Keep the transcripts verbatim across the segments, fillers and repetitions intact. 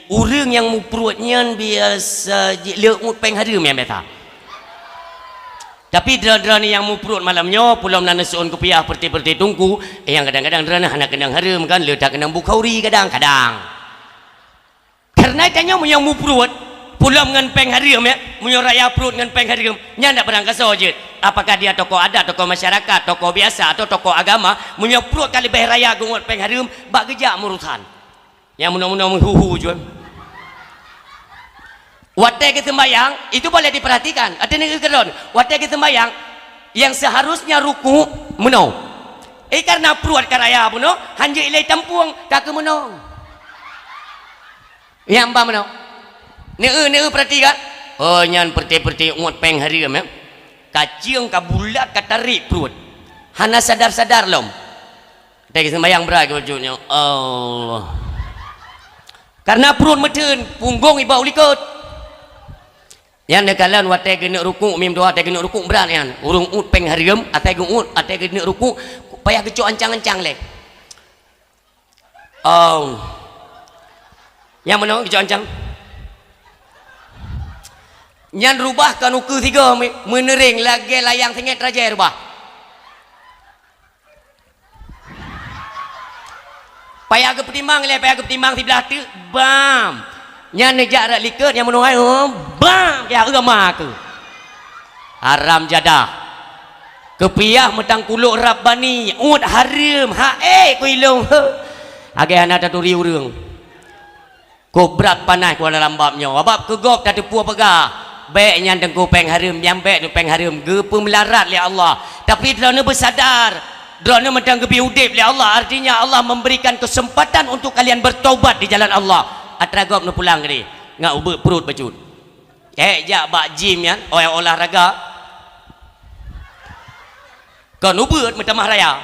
Ureuëng nyang mupruet nyan biasa jih le uet péng hareuem nyang biasa. Tapi droe-droe nyang mupruet malam nyoe, peulom na neuseuôn kupiah peureute-peureute teungku, eh, nyang kadang-kadang droe hana keunong hareuem kan, le that keunong Bukhari kadang-kadang. Kareuna tanyoe meunyoe mupruet, peulom ngon péng hareuem, ya, meunyoe raya pruet ngon péng hareuem, nyan dak barang kasoe jeuet. Apakah dia tokoh adat, tokoh masyarakat, tokoh biasa, atau tokoh agama, meunyoe pruet ka leubeh raya geuuet péng hareuem, bak geujak meurusan. Nyang meunoe-meunoe meuhuhu jua. Watée geuseumbayang, itu boleh diperhatikan. Watée ni keudroe, watée geuseumbayang, yang seharusnya ruku meunoe. Eh, karena pruet ka raya bunoe, hanjeuet ilée tampueng ka keu meunoe. Nyang ba meunoe. Neu-eu, neu-eu perhatikan. Oh, nyan peureute-peureute uet péng hareuem, ya. Kaceueng ka bulat ka tarék pruet. Hana sadar-sadar lom. Watée geuseumbayang brat geubacut nyoe, Allah. Karena pruet meuteun, punggong iba u likot. Nyan neukalon watée geuneuk ruku, mim doa watée geuneuk ruku brat nyan. Ureuëng uet péng hareuem, watée geuuet, watée geuneuk ruku, payah geucok ancang-ancang lé. Oh. Nyang meunoe geucok ancang. Nyan rubah kon ukeue sigoe me-, meuneuréng lagée layang singét rajée rubah. Payah geupeutimang lé, payah geupeutimang siblah teuk, bam! Nyan neujak rot likot nyang meunoe, oh, bam! Payah eu ma keu. Haram jadah. Keupiah meutangkulok Rabbani, uet hareuem, haé ku ilong, he. Agée hana taturi ureuëng. Kok brat panas kuala lambab nyoe, sabab keu gob tateupeue peugah, bék nyan teungku péng hareuem, nyang bék nyan péng hareuem, geupeumeularat lé Allah. Tapi droeneuh beusadar, droeneuh mantong geubri udeb lé Allah, artinya Allah memberikan kesempatan untuk kalian bertobat di jalan Allah. Atra gob neupulang keudeh, ngat ubeuet pruet bacut. Ék jak bak gym nyan, oh, olahraga. Kon ubeuet meutamah raya.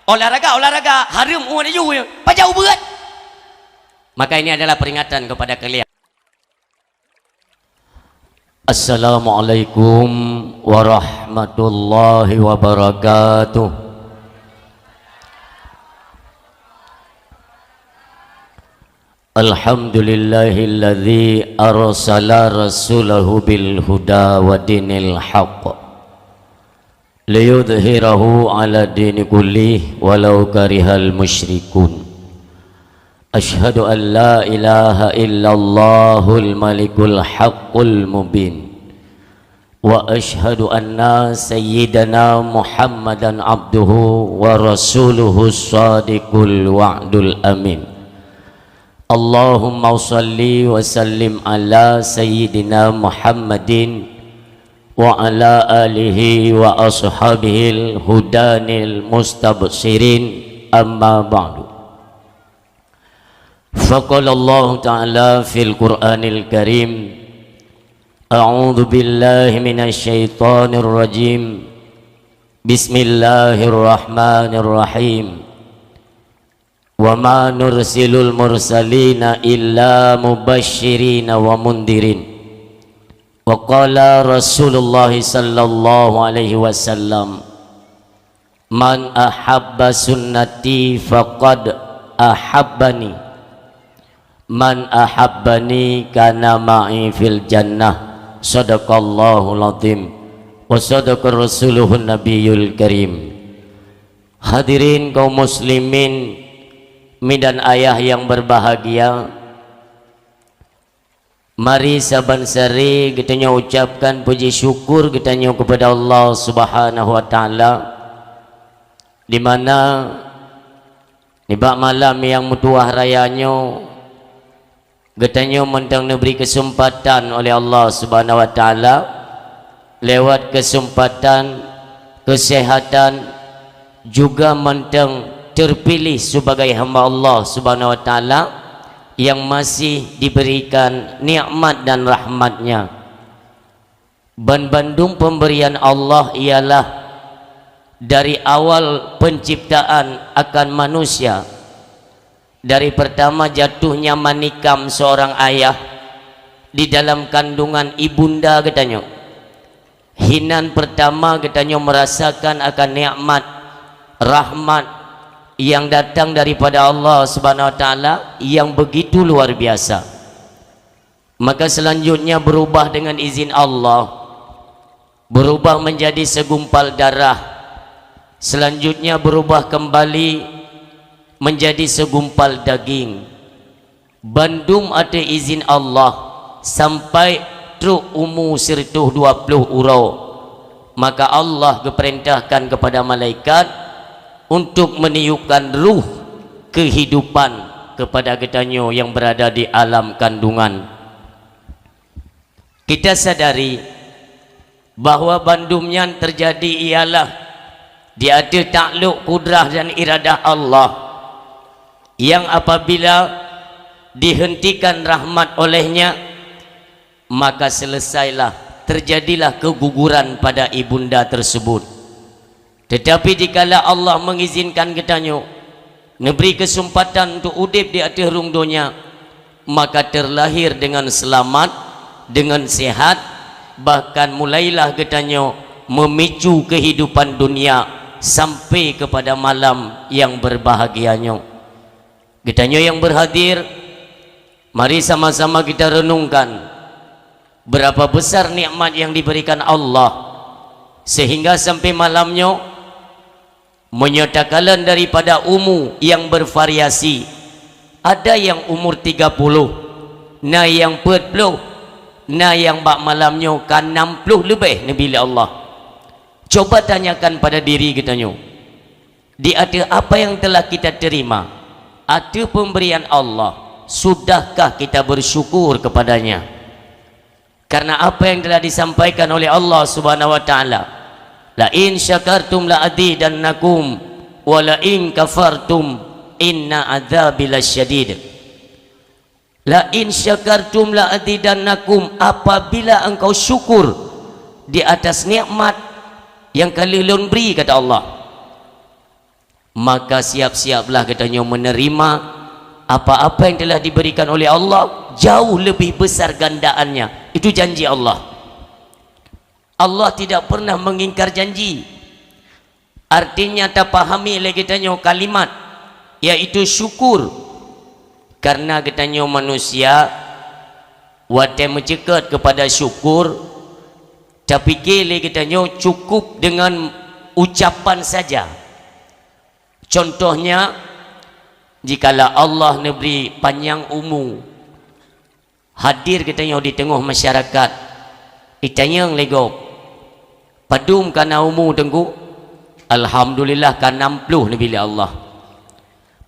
Olahraga, olahraga, hareuem uet laju, pajan ubeuet. Maka ini adalah peringatan kepada kalian. Assalamualaikum warahmatullahi wabarakatuh. Alhamdulillahilladzi arsala rasulahu bil huda wa dinil haqq. Liyudhhirahu 'ala dini kullih walau karihal musyrikun. Asyhadu an la ilaha illallahul malikul haqqul mubin. Wa asyhadu anna sayyidana Muhammadan abduhu wa rasuluhu shadiqul wa'dul amin. Allahumma shalli wa sallim ala sayyidina Muhammadin wa ala alihi wa ashabihil hudanil mustabshirin, amma ba'du. Faqala Allahu ta'ala fil Qur'anil Karim, a'udzu billahi minasy syaithanir rajim. Bismillahirrahmanirrahim. Wa ma nursilul mursalina illa mubasyirina wa mundirin. Wa qala Rasulullah sallallahu alaihi wasallam, "Man ahabba sunnati faqad ahabbani. Man ahabbani kana ma'i fil jannah." Sadaqallahul azim. Wa sadaqa rasuluhun nabiyul karim. Hadirin kaum muslimin, mi dan ayah yang berbahagia, mari saban sari geutanyoe ucapkan puji syukur geutanyoe kepada Allah Subhanahu wa Ta'ala, di mana nibak malam nyang meutuwah raya nyoe, geutanyoe mantong neubri keuseumpatan oleh Allah Subhanahu wa Ta'ala lewat keuseumpatan, keusehatan, juga mantong teupiléh sibagai hamba Allah Subhanahu wa Ta'ala nyang masih diberikan nikmat dan rahmat-Nya. Banbandum pemberian Allah ialah dari awal penciptaan akan manusia, dari pertama jatuhnya manikam seorang ayah di dalam kandungan ibunda geutanyoe. Hinan pertama geutanyoe merasakan akan nikmat, rahmat, yang datang daripada Allah Subhanahu wa Taala yang begitu luar biasa. Maka selanjutnya berubah dengan izin Allah, berubah menjadi segumpal darah, selanjutnya berubah kembali menjadi segumpal daging. Bandum ateueh izin Allah sampai trok umu sireutoh dua ploh uroe, maka Allah geupeurintahkan kepada malaikat untuk meniupkan ruh kehidupan kepada geutanyoe yang berada di alam kandungan. Kita sadari bahwa bandum nyan terjadi ialah di ateueh taklok kudrah dan iradah Allah, yang apabila dihentikan rahmat oleh-Nya, maka selesailah, terjadilah keguguran pada ibunda tersebut. Tetapi dikala Allah mengizinkan geutanyoe, neubri keuseumpatan untuk udeb di ateueh rhueng donya, maka terlahir dengan selamat, dengan sehat, bahkan mulailah geutanyoe memicu kehidupan dunia sampai kepada malam yang berbahagia nyoe. Geutanyoe yang berhadir, mari sama-sama kita renungkan berapa besar nikmat yang diberikan Allah, sehingga sampai malam nyoe, meunyoe takalon daripada umu yang bervariasi, ada yang umur tiga puluh, na yang peuet ploh, na yang bak malam nyoe ka nam ploh leubeh neubri lé Allah. Coba tanyakan pada diri geutanyoe, di ateueh apa yang telah kita terima, ateueh pemberian Allah, sudahkah kita bersyukur kepada-Nya? Karena apa yang telah disampaikan oleh Allah Subhanahu wa Taala, "La in syakartum la azidannakum, wa la in kafartum, inna adzabi lasyadid." "La in syakartum la azidannakum," apabila engkau syukur di atas nikmat yang ka lheueh Lôn bri, kata Allah, maka siap-siaplah geutanyoe menerima apa-apa yang telah diberikan oleh Allah, jauh lebih besar gandaannya. Itu janji Allah. Allah tidak pernah mengingkar janji. Artinya, tapahami lé geutanyoe kalimat, yaitu syukur. Karena geutanyoe manusia, watée meuceukeut kepada syukur, tapike lé geutanyoe cukup dengan ucapan saja. Contohnya, jikalau Allah neubri panyang umu, hadir geutanyoe di teungoh masyarakat, itanyong lé gob, "Padum ka na umu, Teungku?" "Alhamdulillah, ka nam ploh neubri lé Allah."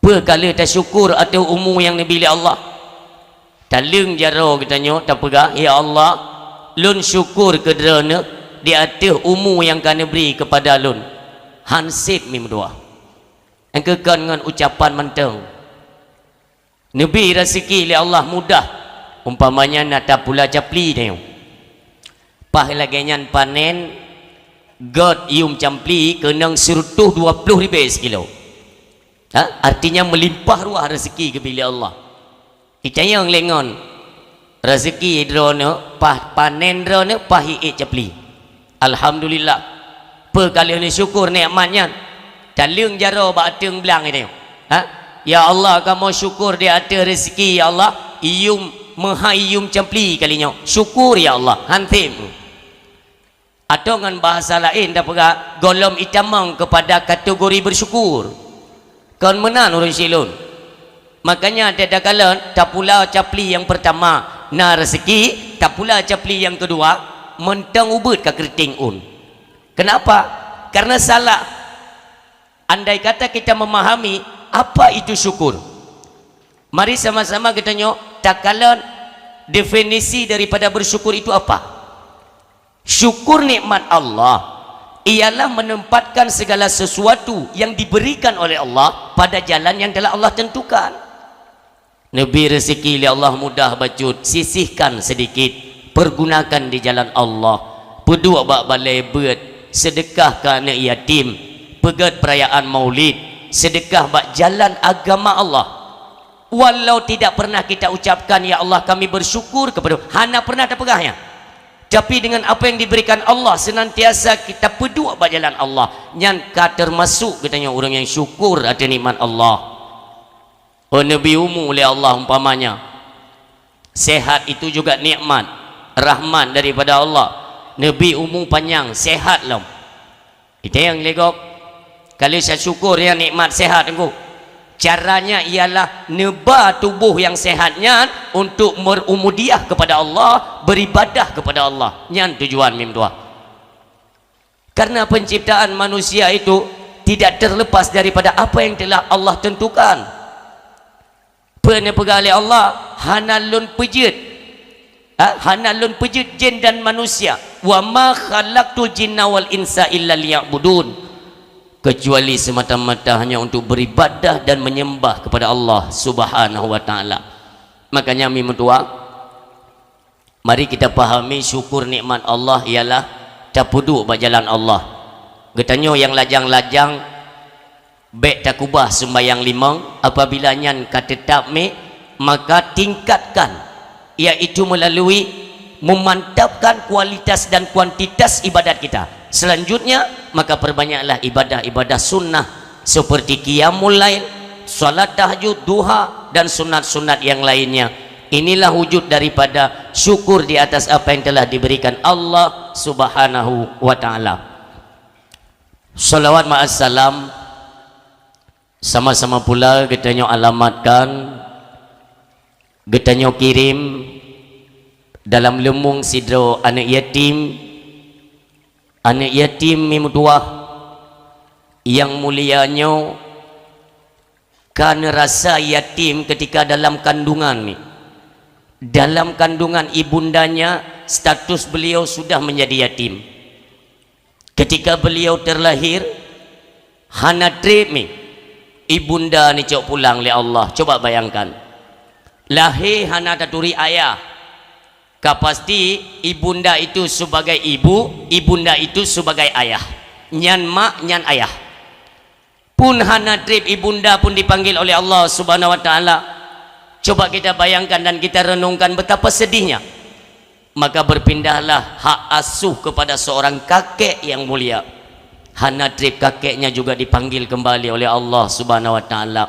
Peue ka lheueh tasyukur ateueh umu nyang neubri lé Allah? Taleueng jaroe geutanyoe tapeugah, "Ya Allah, Lôn syukur keu Droeneuh di ateueh umu nyang ka neubri keupada lôn." Han sép meudoá. Nyang keu kon ngon ucapan mantong. Neubri raseuki lé Allah mudah, umpamanya na tapula capli tanyoe. Paih lagée nyan panen, gét yuem capli keunong sireutoh dua ploh ribée sikilo. Ha? Artinya meulimpah ruah raseuki geubri lé Allah. Itanyong lé ngon raseuki droeneuh, paih panen droeneuh, paih iék capli. Alhamdulillah. Peue ka lheueh neusyukur nikmat nyan? Taleueng jaroe bak ateueng blang geutanyoe. Ha? "Ya Allah, kamoe syukur di ateueh raseuki, ya Allah. Yuem, meuhai yuem capli kali nyoe. Syukur, ya Allah." Han sép. Atau ngon bahasa laén tapeugah, gohlom itamong keupada kategori bersyukur. Kon meunan ureuëng syiek lôn. Makanya, takalon tapula capli nyang peurtama na raseuki, tapula capli nyang keudua, mantong ubeuet ka keureuteng ôn. Kenapa? Karena salah. Andai kata kita memahami apa itu syukur, mari sama-sama geutanyoe takalon definisi daripada bersyukur itu apa. Syukur nikmat Allah ialah menempatkan segala sesuatu yang diberikan oleh Allah pada jalan yang telah Allah tentukan. Neubri raseuki lé Allah mudah bacut, sisihkan sedikit, pergunakan di jalan Allah. Peuduek bak balée beuet, seudeukah keu aneuëk yatim, peugét peurayaan Maulid, seudeukah bak jalan agama Allah. Walau tidak pernah kita ucapkan, "Ya Allah, kami bersyukur kepada-," hana pernah tapeugah nyan. Tapi dengan apa yang diberikan Allah, senantiasa kita peuduek bak jalan Allah, nyan ka termasuk geutanyoe ureuëng nyang syukur ateueh nikmat Allah. Oh, neubri umu lé Allah umpamanya. Sehat itu juga nikmat, rahmat daripada Allah. Neubri umu panyang, sehat lom. Itayang lé gob. Kali saya syukur ya nikmat sehat engku. Caranya ialah neuba tubuh yang sehat nyan untuk berumudiah kepada Allah, beribadah kepada Allah. Nyan tujuan mim tuah. Karena penciptaan manusia itu tidak terlepas daripada apa yang telah Allah tentukan. Peue neupeugah lé Allah, "Hana lôn peujeuet, ha? Hana lôn peujeuet jin dan manusia. Wa ma khalaqtul jinna wal insa illa liya'budun." Kecuali semata-mata hanya untuk beribadah dan menyembah kepada Allah Subhanahu wa Ta'ala. Makanya, mi meutuah, mari kita pahami syukur nikmat Allah ialah tapeuduek bak jalan Allah. Geutanyoe nyang lajang-lajang, bék takubah sumbayang limong, apabila nyan ka teutap mi, maka tingkatkan, yaitu melalui memantapkan kualitas dan kuantitas ibadat kita. Selanjutnya, maka perbanyaklah ibadah-ibadah sunnah seperti qiyamul lail, salat tahajud, duha, dan sunat-sunat yang lainnya. Inilah wujud daripada syukur di atas apa yang telah diberikan Allah Subhanahu wa Ta'ala. Salawat ma'as salam sama-sama pula geutanyoe alamatkan, geutanyoe kirim dalam leumong sidroe aneuëk yatim. Aneuëk yatim mi meutuah nyang mulia nyoe ka neurasa yatim ketika dalam kandungan mi. Dalam kandungan ibundanya, status beliau sudah menjadi yatim. Ketika beliau terlahir, hana treb mi ibunda neucok pulang lé Allah. Coba bayangkan, lahé hana taturi ayah. Ka pasti ibunda itu sebagai ibu, ibunda itu sebagai ayah. Nyan mak, nyan ayah. Pun hana treb ibunda pun dipanggil oleh Allah Subhanahu wa Ta'ala. Coba kita bayangkan dan kita renungkan betapa sedihnya. Maka berpindahlah hak asuh kepada seorang kakek yang mulia. Hana treb kakeknya juga dipanggil kembali oleh Allah Subhanahu wa Ta'ala.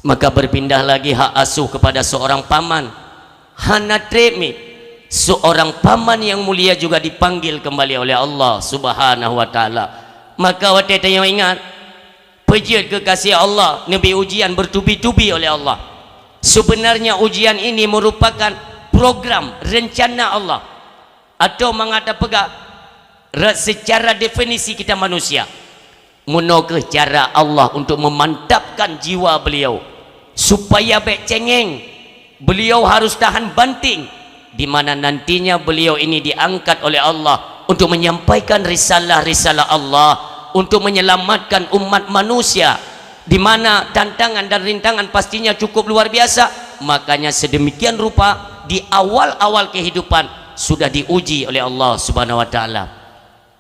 Maka berpindah lagi hak asuh kepada seorang paman. Hana treb mi, seorang paman yang mulia juga dipanggil kembali oleh Allah Subhanahu wa Ta'ala. Maka watée tanyoe ingat, peujeuet keu kasih Allah, neubri ujian bertubi-tubi oleh Allah. Sebenarnya ujian ini merupakan program rencana Allah. Atau mangat tapeugah, re-, secara definisi kita manusia. Meunoe kheueh cara Allah untuk memantapkan jiwa beliau, supaya bék cengeng. Beliau harus tahan banting, di mana nantinya beliau ini diangkat oleh Allah untuk menyampaikan risalah-risalah Allah, untuk menyelamatkan umat manusia, di mana tantangan dan rintangan pastinya cukup luar biasa. Makanya sedemikian rupa di awal-awal kehidupan sudah diuji oleh Allah Subhanahu wa Ta'ala.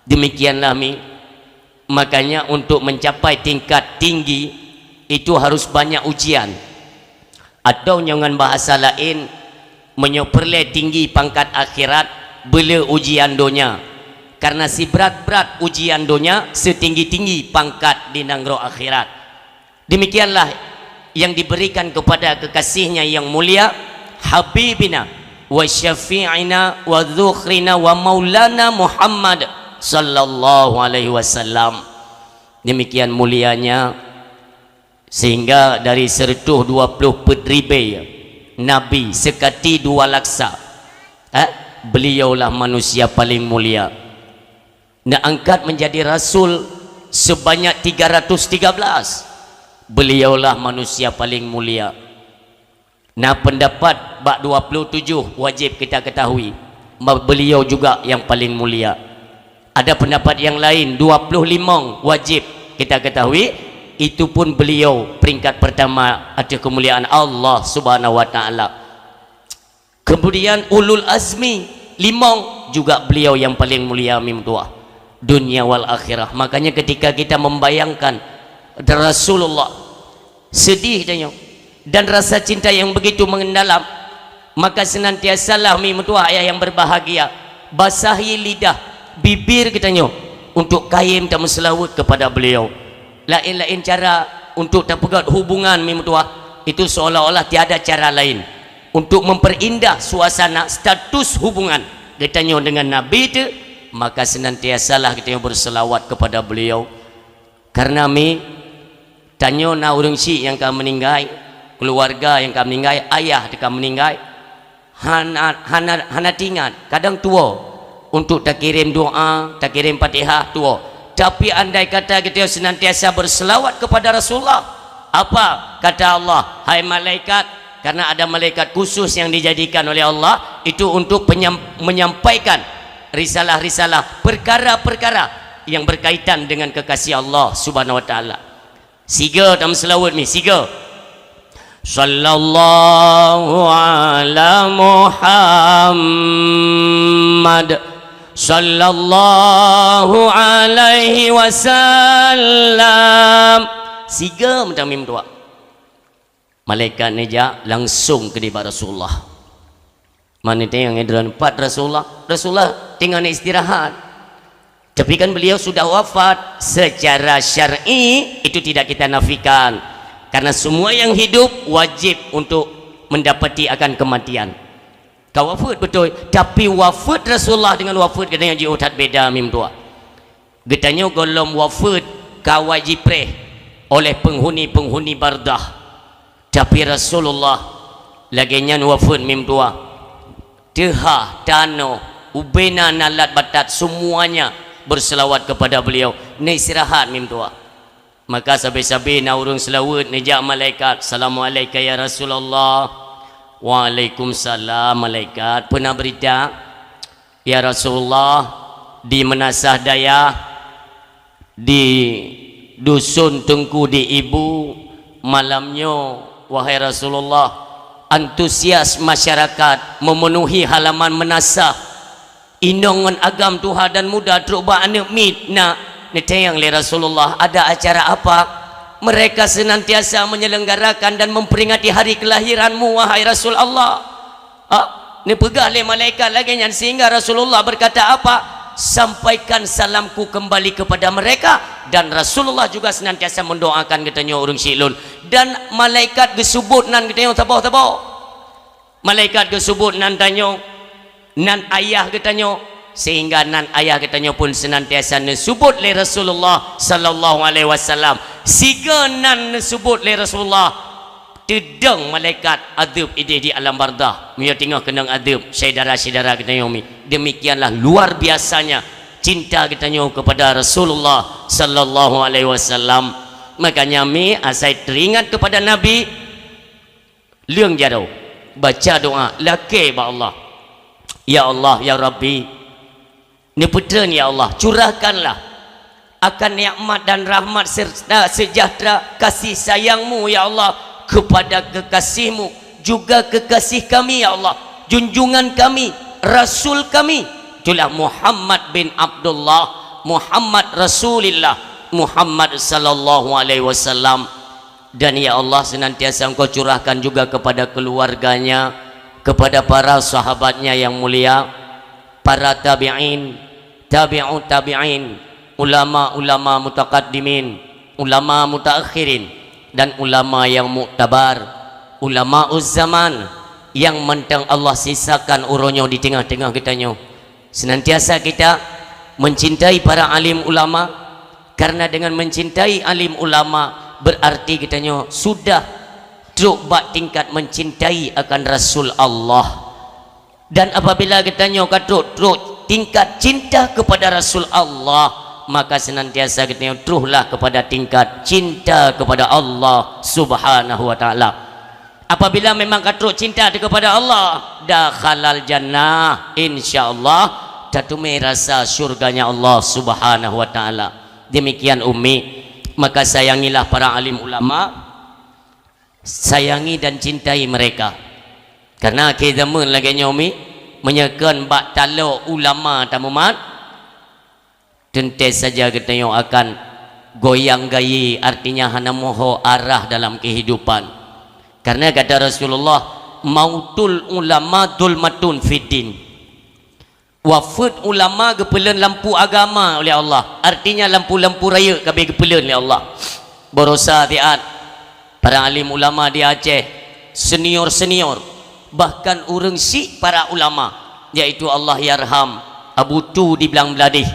Demikianlah mi, makanya untuk mencapai tingkat tinggi itu harus banyak ujian. Atau ngon bahasa laén, meunyoe peureulée tinggi pangkat akhirat, beule ujian donya. Karena sibrat-brat ujian donya, seutinggi-tinggi pangkat di nanggroe akhirat. Demikianlah yang diberikan kepada kekasihnya yang mulia, habibina wa syafi'ina wa dzukhrina wa maulana Muhammad sallallahu alaihi wasallam. Demikian mulianya, sehingga dari seratus dua puluh peuet ribée nabi seukati dua laksa, eh, beliaulah manusia paling mulia. Neuangkat menjadi rasul sebanyak tiga ratus tiga belas. Beliaulah manusia paling mulia. Na pendapat bak dua puluh tujuh wajib kita ketahui, ma-, beliau juga yang paling mulia. Ada pendapat yang lain, dua puluh limong wajib kita ketahui, itu pun beliau peringkat pertama ateueh kemuliaan Allah Subhanahu wa Ta'ala. Kemudian ulul azmi, limong, juga beliau yang paling mulia, mi meutuah, dunia wal akhirah. Makanya ketika kita membayangkan Rasulullah, sedih tanyoe, dan rasa cinta yang begitu mendalam, maka senantiasalah, mi meutuah, ayah yang berbahagia, Basahi lidah, bibir geutanyoe untuk kayém tameuseulaweuet kepada beliau. Laén-laén cara untuk tapeugét hubungan mi meutuah, itu seolah-olah tiada cara lain untuk memperindah suasana status hubungan geutanyoe dengan Nabi teuh, maka senantiasalah geutanyoe berselawat kepada beliau. Karena mi, tanyoe na ureuëng syik nyang ka meuninggai, keuluwarga nyang ka meuninggai, ayah teuka meuninggai, hana, hana, hana teuingat, kadang tuwoe untuk takirém doa, takirém Fatihah tuwoe. Tapi andai kata geutanyoe senantiasa berselawat kepada Rasulullah, apa kata Allah, "Hai malaikat," karena ada malaikat khusus yang dijadikan oleh Allah itu untuk penyam-, menyampaikan risalah-risalah, perkara-perkara yang berkaitan dengan kekasih Allah Subhanahu wa Taala. Siga tameuseulaweuet mi, siga. Sallallahu ala Muhammad, sallallahu alaihi wasallam. Siga meutamim dua. Malaikat neujak langsung keu nibak Rasulullah. Mana tengok nyan droe pat Rasulullah. Rasulullah tengah istirahat. Tapi kan beliau sudah wafat. Secara syar'i itu tidak kita nafikan. Karena semua yang hidup wajib untuk mendapati akan kematian. Ka wafat betul, tapi wafat Rasulullah dengan wafat geutanyoe jiôh that beda mim dua. Geutanyoe gohlom wafat ka wajib preh oleh penghuni-penghuni bardah. Tapi Rasulullah lagée nyan wafat mim dua. Teuha, tanoh, ubena, nalat, batat, semuanya berselawat kepada beliau. Neistirahat mim dua. Maka sabe-sabe na ureuëng seulaweuet neujak malaikat, "Assalamualaika ya Rasulullah." "Waalaikumsalam malaikat." Peuna berita? "Ya Rasulullah, di Meunasah Dayah, di dusun Teungku di Ibu, malam nyoe, wahai Rasulullah, antusias masyarakat memenuhi halaman meunasah. Inong ngon agam tuha dan muda trok bak aneuëk miet na." Neutanyong lé Rasulullah, "Ada acara apa?" "Mereka senantiasa menyelenggarakan dan memperingati hari kelahiranmu, wahai Rasul Allah." Ha? Neupeugah lé malaikat lagée nyan sehingga Rasulullah berkata apa? "Sampaikan salamku kembali kepada mereka." Dan Rasulullah juga senantiasa mendoakan geutanyoe ureuëng syik lôn. Dan malaikat geusubot nan geutanyoe saboh-saboh. Malaikat geusubot nan tanyoe, nan ayah geutanyoe, sehingga nan ayah geutanyoe pun senantiasa neusubot lé Rasulullah sallallahu alaihi wasallam. Siga nan neusubot lé Rasulullah, teudong malaikat adeueb idéh di alam bardah. Meunyoe teungoh keunong adeueb, syedara-syedara geutanyoe mi. Demikianlah luar biasanya cinta geutanyoe kepada Rasulullah sallallahu alaihi wasallam. Makanya mi asai teringat kepada Nabi, leueng jaroe, baca doa, lakée bak Allah. Ya Allah, ya Rabbi, neupeutreun ya Allah, curahkanlah akan nikmat dan rahmat serta sejahtera kasih sayangmu ya Allah kepada kekasihmu, juga kekasih kami ya Allah, junjungan kami, Rasul kami, itulah Muhammad bin Abdullah, Muhammad Rasulillah, Muhammad sallallahu alaihi wasallam. Dan ya Allah, senantiasa Engkau curahkan juga kepada keluarganya, kepada para sahabatnya yang mulia, para tabi'in, tabi'ut tabi'in, ulama-ulama mutaqaddimin, ulama mutaakhirin, dan ulama yang muktabar, ulama zaman yang mantong Allah sisakan uroe nyoe di tengah-tengah geutanyoe. Senantiasa kita mencintai para alim ulama, karena dengan mencintai alim ulama berarti geutanyoe sudah trok bak tingkat mencintai akan Rasul Allah. Dan apabila geutanyoe ka trok, trok tingkat cinta kepada Rasul Allah, maka senantiasa geutanyoe trohlah kepada tingkat cinta kepada Allah Subhanahu wa Taala. Apabila memang ka trok cinta teuh kepada Allah, dakhalal jannah, insyaallah tateumé rasa syurganya Allah Subhanahu wa Taala. Demikian Ummi, maka sayangilah para alim ulama, sayangi dan cintai mereka. Karena akhé zaman lagée nyoe Ummi, meunyoe kon bak talok ulama tamumat, teuntée saja geutanyoe akan goyang gayi, artinya hana moho arah dalam kehidupan. Karena kata Rasulullah, "Mautul ulama zulmatun fiddin." Wafeuet ulama geupeuleuen lampu agama oleh Allah. Artinya lampu-lampu rayeuk ka abéh geupeuleuen lé Allah. Barosa siat para alim ulama di Aceh, senior-senior, bahkan ureuëng syiek para ulama, yaitu Allahyarham Abu Tu di Blang Bladeh,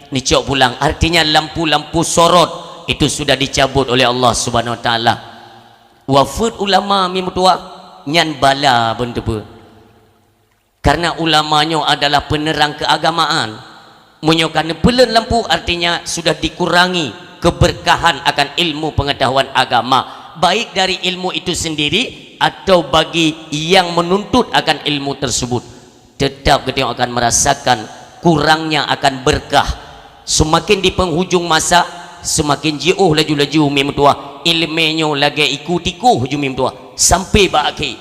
neucok pulang. Artinya lampu-lampu sorot itu sudah dicabut oleh Allah Subhanahu Wa Taala. Wafeuet ulama mi meutuwah, nyan bala beunteupeu. Karena ulama nyoe adalah penerang keagamaan. Meunyoe ka neupeuleuen lampu, artinya sudah dikurangi keberkahan akan ilmu pengetahuan agama, baik dari ilmu itu sendiri atau bagi yang menuntut akan ilmu tersebut. Tetap geutanyoe akan merasakan kurangnya akan berkah. Semakin di penghujung masa, semakin jiôh laju-laju mi meutuwah. Iéleumé nyoe lagée iku tikoh ju mi meutuwah sampai bak akhé.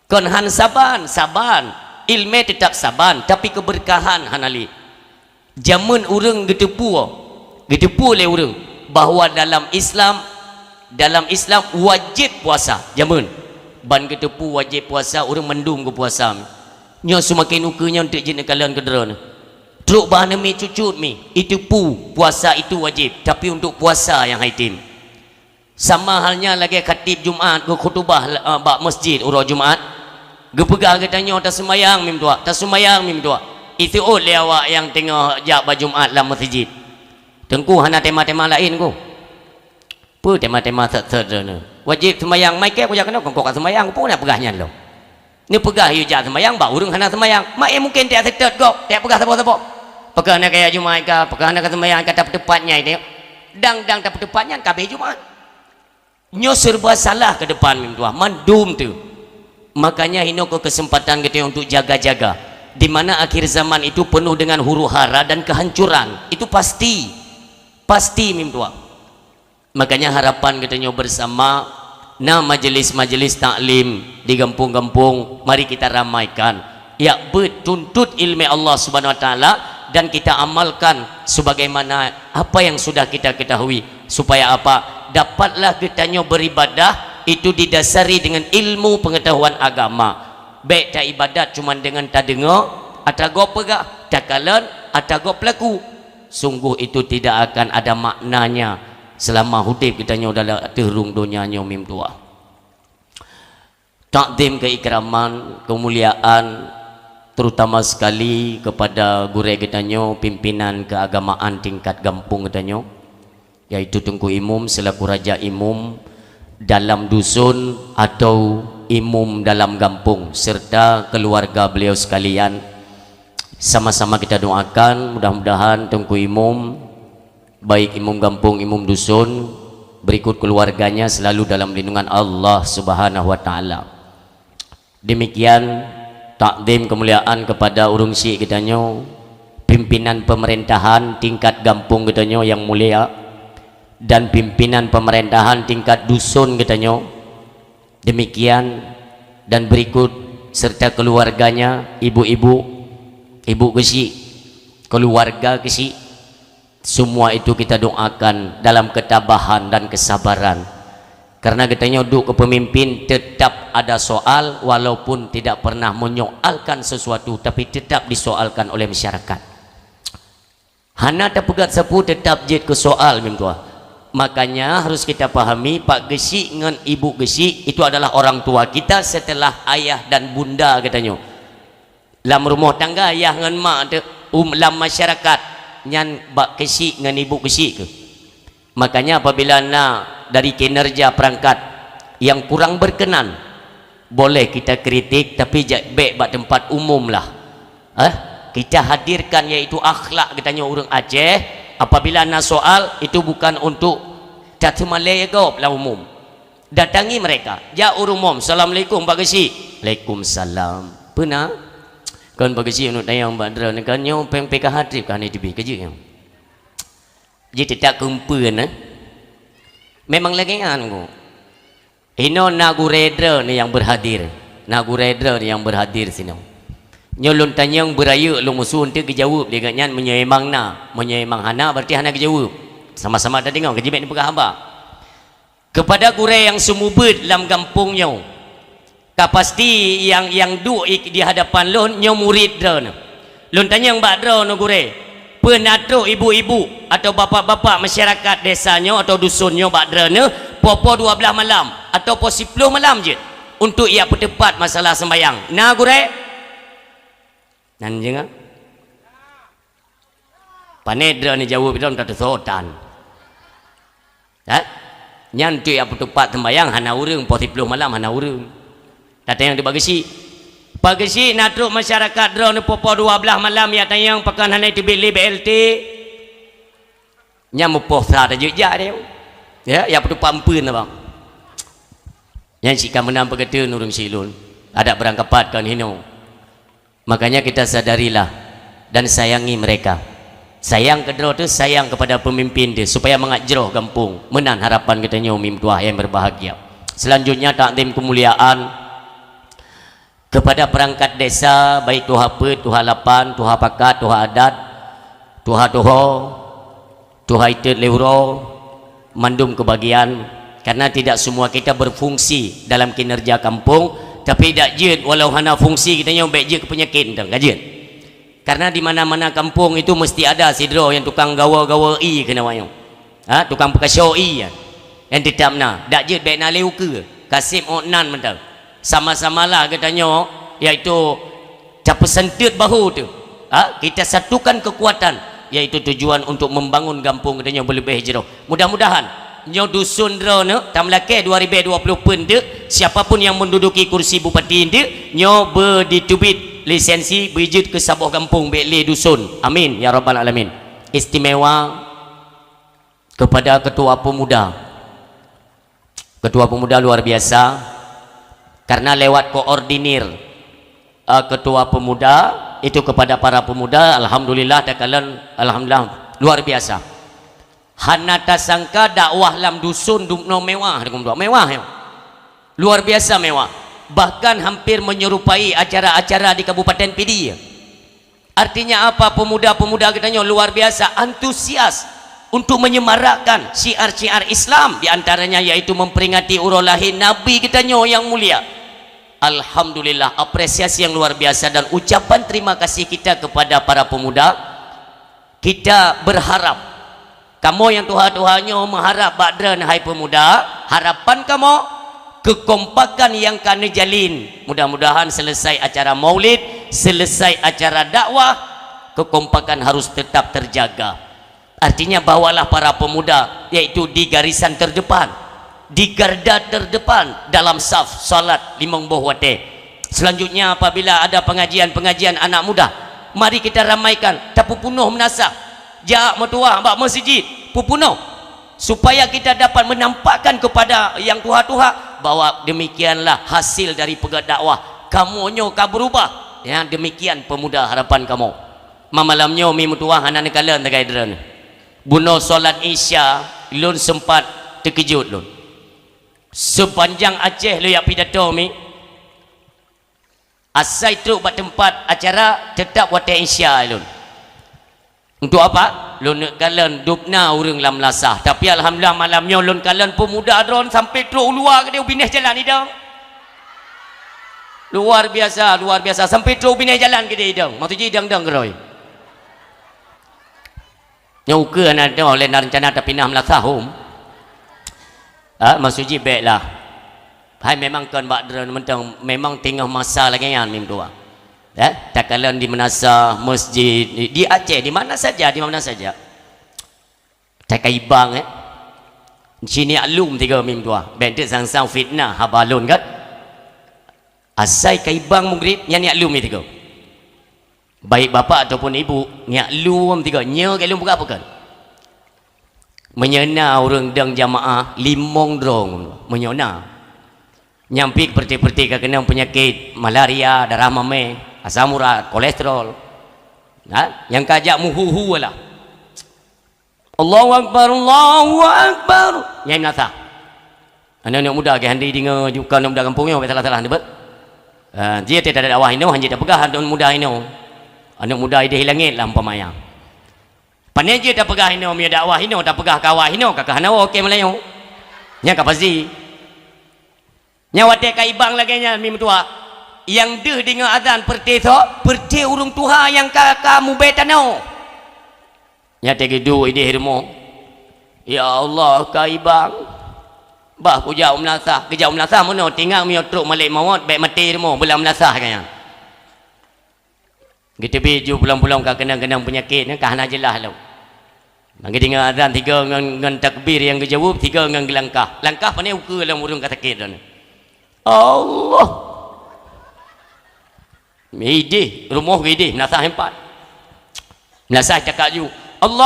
Kon han saban, saban. Iéleumé tetap saban, tapi keberkahan hana lé. Jameun ureuëng geuteupeue, geuteupeue lé ureuëng bahwa dalam Islam, dalam Islam wajéb puasa. Jameun ban geuteupeue wajéb puasa, ureuëng mandum geupuasa. Nyoe seumaken ukeue nyoe teuk jeuet neukalon keu droeneuh. Trok bak aneuk miet cucut mi, iteupeue puasa itu wajéb, tapi untuk puasa nyang haitem. Sama halnya lagée khatib Jumat geukhutubah, eh, bak masjid uroe Jumat, geupeugah geutanyoe taseumayang mi meutuwah, taseumayang mi meutuwah. Iseuôt lé awak nyang teungoh jak bak Jumat lam masjid. Teungku hana tema-tema laén ku. Peue tema-tema sat-sat droeneuh? Wajéb seumayang, mai kée kujak keunoe, kon ka seumayang, peue na peugah nyan lom? Neupeugah yue jak seumayang bak ureuëng hana seumayang. Mak, eh, mungken tajak seutôt gob, tajak peugah saboh-saboh. Pakon hana kaya Jumat ka, pakon hana ka seumayang ka, tapeuteupat nyai teuh. Dang-dang tapeuteupat nyan ka abéh Jumat. Nyoe serba salah ke depan mi meutuwah, mandum teuh. Makanya inoe keu kesempatan geutanyoe untuk jaga-jaga. Di mana akhir zaman itu penuh dengan huru-hara dan kehancuran. Itu pasti. Pasti mi meutuwah. Makanya harapan geutanyoe bersama, na majelis-majelis taklim di gampông-gampông, mari kita ramaikan. Jak beuet tuntut iéleumé Allah Subhanahu Wa Taala dan kita amalkan sebagaimana apa yang sudah kita ketahui. Supaya apa? Dapatlah geutanyoe beribadah itu didasari dengan ilmu pengetahuan agama. Bék taibadat cuma dengan tadeungoe, ata gob peugah, takalon, ata gob peulaku. Sungguh itu tidak akan ada maknanya selama udeb geutanyoe dalam ateueh rhueng donya nyoe mi meutuwah. Takzim keikraman, kemuliaan, terutama sekali kepada gurée geutanyoe, pimpinan keagamaan tingkat gampông geutanyoe, yaitu Teungku Imum selaku raja imum dalam dusun atau imum dalam gampông, serta keluarga beliau sekalian. Sama-sama kita doakan, mudah-mudahan Teungku Imum, baik imum gampông, imum dusun, berikut keluarganya selalu dalam lindungan Allah Subhanahu Wa Taala. Demikian takzim kemuliaan kepada ureuëng syiek geutanyoe, pimpinan pemerintahan tingkat gampông geutanyoe yang mulia, dan pimpinan pemerintahan tingkat dusun geutanyoe. Demikian dan berikut serta keluarganya, ibu-ibu, ibu geuchik, keluarga geuchik, semua itu kita doakan dalam ketabahan dan kesabaran. Karena geutanyoe duek keu pemimpin, tetap ada soal, walaupun tidak pernah menyoalkan sesuatu, tapi tetap disoalkan oleh masyarakat. Hana tapeugah sapeue, tetap jeuet keu soal mi meutuwah. Makanya harus kita pahami, pak geuchik ngon ibu geuchik itu adalah orang tua kita setelah ayah dan bunda geutanyoe. Lam rumoh tangga, yah ngon mak teuh, um, lam masyarakat, nyan bak keuchik ngon ibu keuchik keuh. Makanya apabila na dari kinerja perangkat yang kurang berkenan, boleh kita kritik, tapi ja-, bék bak tempat umum lah. Eh, kita hadirkan yaitu akhlak geutanyoe ureuëng Aceh. Apabila na soal, itu bukan untuk tateumalée gob lam umum. Datangi mereka. Jak ureuëng umum, "Assalamualaikum, Pak Geuchik." "Waalaikumsalam." "Peue na?" "Kon Pak Geuchik, aneuk tanyong bak droeneuh, kan nyoe péng P K H trip ka hana teubiet, ka jeuet nyoe?" Jiteutak keumpeuen, eh. Memang lagée nyan, Guru. Inoe na gurée droeneuh nyang berhadir. Na gurée droeneuh nyang berhadir sinoe. Nyoe lôn tanyong beurayeuk lôn musoh, eunteuk geujaweueb lé gobnyan, meunyoe memang na. Meunyoe memang hana, berarti hana geujaweueb. Sama-sama tadeungoe, ka jeuet neupeugah haba. Kepada gurée nyang seumeubeuet lam gampông nyoe, ka pasti nyang, nyang duek di hadapan lôn nyoe murit droeneuh. Lôn tanyong bak droeneuh gurée, peue na trok ibu-ibu atau bapak-bapak masyarakat desa nyoe atau dusun nyoe bak droeneuh poh-poh dua blaih malam atau poh siploh malam jeuet untuk jak peuteupat masalah seumbahyang? Na gurée? Nan jeuet? Pané droeneuh jaweueb droeneuh tateusoe tan. Ha? Nyan tu jak peuteupat seumbahyang hana ureuëng, poh siploh malam hana ureuëng. Tatanyong di Pak Geuchik. Pak Geuchik, na trok masyarakat droeneuh poh-poh dua blaih malam jak tanyong pakon hana teubiet lé B L T? Nyan mupoh sa tajak jak dia. Ya, jak peuteupat empeuen abang. Nyan cit ka meunan peugeuteueng ureuëng syiek lôn. Adak beurangkapat kon hinoe. Makanya kita sadarilah dan sayangi mereka. Sayang keudroe teuh, sayang kepada pemimpin teuh, supaya mangat jroh gampông. Meunan harapan geutanyoe mi meutuah nyang berbahagia. Selanjutnya, takzim kemuliaan kepada perangkat desa, baik tuha peuet, tuha lapan, tuha pakat, tuha adat, tuha tuho, tuha itet lé uroe, mandum kebagian, karena tidak semua kita berfungsi dalam kinerja kampung, tapi dak jeuet walau hana fungsi geutanyoe bèk jeuet keu peunyakét mantong, ka jeuet. Karena di mana-mana kampung itu mesti ada sidroe nyang tukang gawa-gawa ie keunoe nyoe. Ha, tukang peukaso ie nyan. Nyang teutap na, dak jeuet bèk na lé ukeue, ka seb ôk nan mantong. Sama-samalah geutanyoe, yaitu tapeuseunteuet bahu teuh. Ha, kita satukan kekuatan, yaitu tujuan untuk membangun gampông geutanyoe beuleubeh jroh. Mudah-mudahan nyoe dusun droeneuh tameulakèe dua ribèe dua ploh peuet teuk, siapa pun yang menduduki kursi bupati teuk, nyoe beuditeubiet lisensi beujeuet keu saboh gampông bèk lé dusun. Amin ya rabbal alamin. Istimewa kepada ketua pemuda. Ketua pemuda luar biasa, karena lewat koordinir, eh, ketua pemuda itu kepada para pemuda, alhamdulillah, takalon, alhamdulillah, luar biasa. Hana tasangka dakwah lam dusun dum-, nyoe mewah, mewah ya. Luar biasa mewah. Bahkan hampir menyerupai acara-acara di Kabupaten Pidie. Artinya apa? Pemuda-pemuda geutanyoe luar biasa antusias untuk menyemarakkan syiar-syiar Islam, di antaranya yaitu memperingati uroe lahé Nabi geutanyoe nyang mulia. Alhamdulillah, apresiasi yang luar biasa dan ucapan terima kasih kita kepada para pemuda. Kita berharap, kamoe nyang tuha-tuha nyoe meuharap bak droeneuh hai pemuda, harapan kamoe, keukompakan nyang ka neujalin. Mudah-mudahan selesai acara maulid, selesai acara dakwah, keukompakan harus tetap terjaga. Artinya, bawalah para pemuda, yaitu di garisan terdepan, di garda terdepan dalam saf salat limong boh watèe. Selanjutnya, apabila ada pengajian-pengajian anak muda, mari kita ramaikan, tapeupunoh meunasah. Jak meutuah bak meuseujid, peupunoh, supaya kita dapat menampakkan kepada nyang tuha-tuha bahwa demikianlah hasil dari peugét dakwah. Kamoe nyoe ka berubah. Nyang demikian pemuda harapan kamoe. Ma malam nyoe mi meutuah hana neukalon sagai droeneuh. Bunoe salat Isya, lôn sempat teukeujot lôn. Sepanjang Aceh lôn jak pidato mi, asai trok bak teumpat acara, teutap watèe Isya lôn. Untuk apa? Lôn neuk kalon dub na ureueng lam meunasah. Tapi alhamdulillah, malam nyoe lôn kalon peumuda droen sampai trok u luwa keudéh u binéh jalan idong. Luar biasa, luar biasa. Sampai trok u binéh jalan keudéh idong. Maksud jih idong-idong keudroe. Nyoe ukeue hana teuh lé na reuncana tapinah meunasah hom. Ha, maksud jih bèk lah. Hai memang kon bak droen mantong, memang teungoh masa lagèe nyan mi meutuah. Eh, takalon di meunasah, masjid, di, di Aceh, di mana saja, di mana saja. Takai bang, eh. Siniak lom tiga mi meutuah. Bèk teuk sang-sang fitnah haba lôn kan. Asai kai bang mugrib, nyan niak lom tiga. Baik bapak ataupun ibu, niak lom tiga. Nyoe kai lom peugah peue kon? Meunyoe na ureueng dong jamaah limong droe, meunyoe na. Nyang pih peureté-peureté ka keunong peunyakét malaria, darah mamèh, asam urat, kolesterol. Ha? Nyang ka jak meuhu-hu lah. Allahu Akbar, Allahu Akbar. Nyan meunasah. Aneuk-aneuk muda, geuh hana deungoe, jukon aneuk muda gampông nyoe, bèk salah-salah neubeuet. Ah, jih teuh dakwah inoe, hanjeuet tapeugah aneuk muda inoe. Aneuk muda idéh langét lah umpama nyan. Pane jeuet tapeugah inoe, meunyoe dakwah inoe, tapeugah keu awak inoe, ka keuh hana woe, oke Meulayu. Nyan ka pasti. Nyan watèe ka ibang lagèe nyan, mi meutuah. Nyang deuh deungoe azan peureuté soe? Peureuté ureuëng tuha nyang ka, ka mubée tanoh. Nyan teuh geuduek idéh rumoh. Ya Allah, ka ibang. Bah kujak u meulasah, geujak u meulasah meunoe, tinggai meunyoe trok malaikat mawöt, bék maté rumoh, beulam meulasah ka nyan. Geuteubiet ju pulang-pulang ka keunong-keunong peunyakét nyan ka hana jeulaih lom. Maka deungoe azan tiga ngon, ngon takbir nyang geujaweueb, tiga ngon geulangkah. Langkah pané ukeue lom ureuëng ka sakét droeneuh. Allah. Idéh, rumoh idéh, meulasah empat. Meulasah cakak ju. Allahu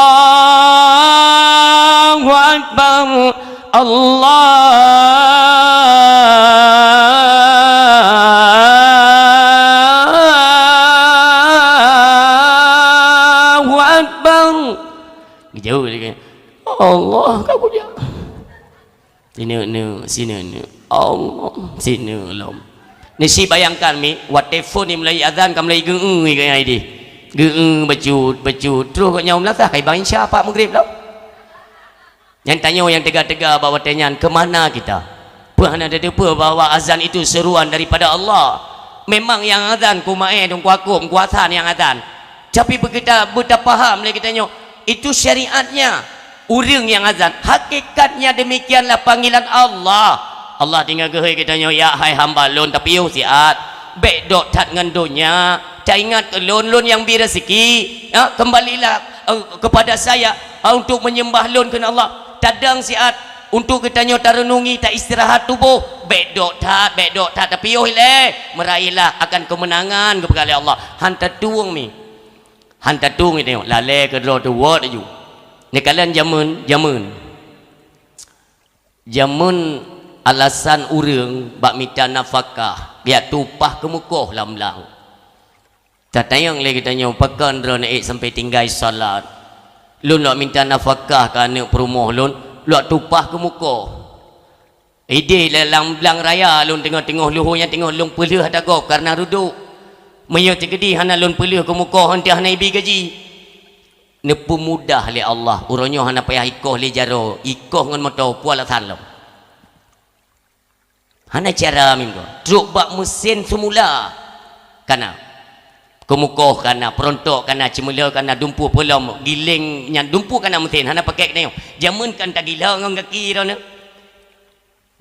Akbar. Allahu Akbar. Geujaweueb lagi. Allah ka kujak. Sineuk-neuk, sineuk-neuk. Allah, sineuk lom. Neusi bayangkan mi, watée phon dimulai azan ka mulai geu-eu geuh idéh. Geu-eu bacut, bacut. Troh geuh nyan u meulasah, ka ibang isya pat meugrib lom. Nyang tanyoe nyang teuga-teuga bak watée nyan, keu mana kita? Peue hana tateupeue bahwa azan itu seruan daripada Allah? Memang nyang azan ku maé dong kuakub kuasa nyang azan. Tapi beukita beutapaham lé geutanyoe, itu syariatnya. Ureuëng nyang azan, hakikatnya demikianlah panggilan Allah. Allah tinggai geuhôi geutanyoe, "Ya hai hamba Lôn, tapiôh siat, bék dok that ngon donya, taingat keu Lôn, Lôn nyang bi raseuki, ya, kembalilah, eh, kepada Saya, eh, untuk menyembah Lôn," kheun Allah. Tadong siat untuk geutanyoe tareunungi, taistirahat tuboh, bék dok that, bék dok that, tapiôh ilée, meuraihlah akan keumeunangan geupeugah lé Allah. Han tatueng mi. Han tatueng geutanyoe, lalée keudroe teuh wot laju. Neukalon jameun, jameun. Jameun alasan ureuëng bak mita nafakah, geujak tumpah keu mukoh lam blang. Tatanyong lé geutanyoe, pakon droeneuh ék sampai tinggai salat? Lôn lok mita nafakah keu aneuëk peurumoh lôn, lok tumpah keu mukoh. Idéh lé lam blang raya lôn teungoh-teungoh luho nyan teungoh lôn peulheueh ata gob kareuna reudok. Meunyoe teukeudi hana lôn peulheueh keu mukoh, han teuh hana ibi gaji. Neupeumudah lé Allah, uroe nyoe hana payah ikoh lé jaroe, ikoh ngon moto, peue alasan lom. Hana cara meunan. Trok bak meusen seumula kana. Keumukoh kana, peurontok kana, ceumeula kana, dumpeue peulom, giléng nyan dumpeue kana meusen, hana pakék nyoe. Jameun kan tagila ngon gaki droeneuh.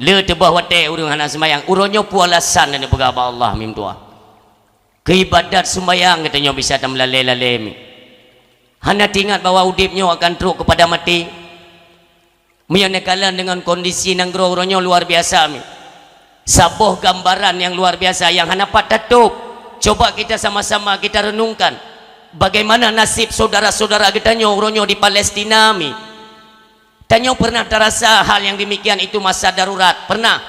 Le teuboh watée ureuëng hana seumayang, uroe nyoe peue alasan dan peugah bak Allah meutuah. Keu ibadat seumayang geutanyoe bisa tameulalée-lalée mi. Hana teuingat bahwa udeb nyoe akan trok keupada maté. Meunyoe neukalon deungon kondisi nanggroe uroe nyoe luar biasa mi. Saboh gambaran nyang luar biasa nyang hana pat tatôb. Coba kita sama-sama kita renungkan bagaimana nasib saudara-saudara geutanyoe uroe nyoe di Palestina mi. Tanyoe pernah tarasa hal yang demikian itu masa darurat, pernah.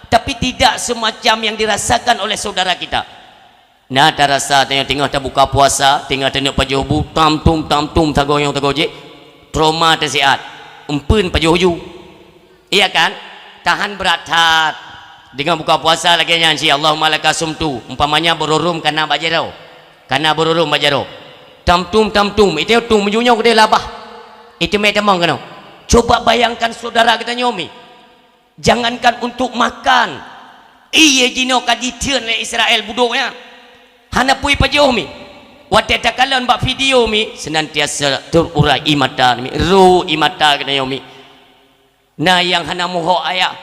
Tapi tidak semacam yang dirasakan oleh saudara kita. Na tarasa tanyoe teungoh tabuka puasa, teungoh taneuk pajoh bu, tam-tum, tam-tum, tagoyong, tagojek, trauma teusiat, empeuen pajoh ju. Iya kan? Tahan brat that. Deungoh buka puasa lagée nyan cit, "Allahumma laka sumtu." Umpamanya beururôm kana bak jaroe. Kana beururôm bak jaroe. Tam-tum, tam-tum, itu tum meunyoe keudeh labah. Itu mé tamong keunoe. Coba bayangkan saudara geutanyoe mi. Jangankan untuk makan. Ié jinoe ka jitheun lé Israel budok nyan. Hana peue pajoh mi. Watée takalon bak video mi, senantiasa terurai ie mata mi, ru ie mata geutanyoe mi. Na nyang hana muhok ayah.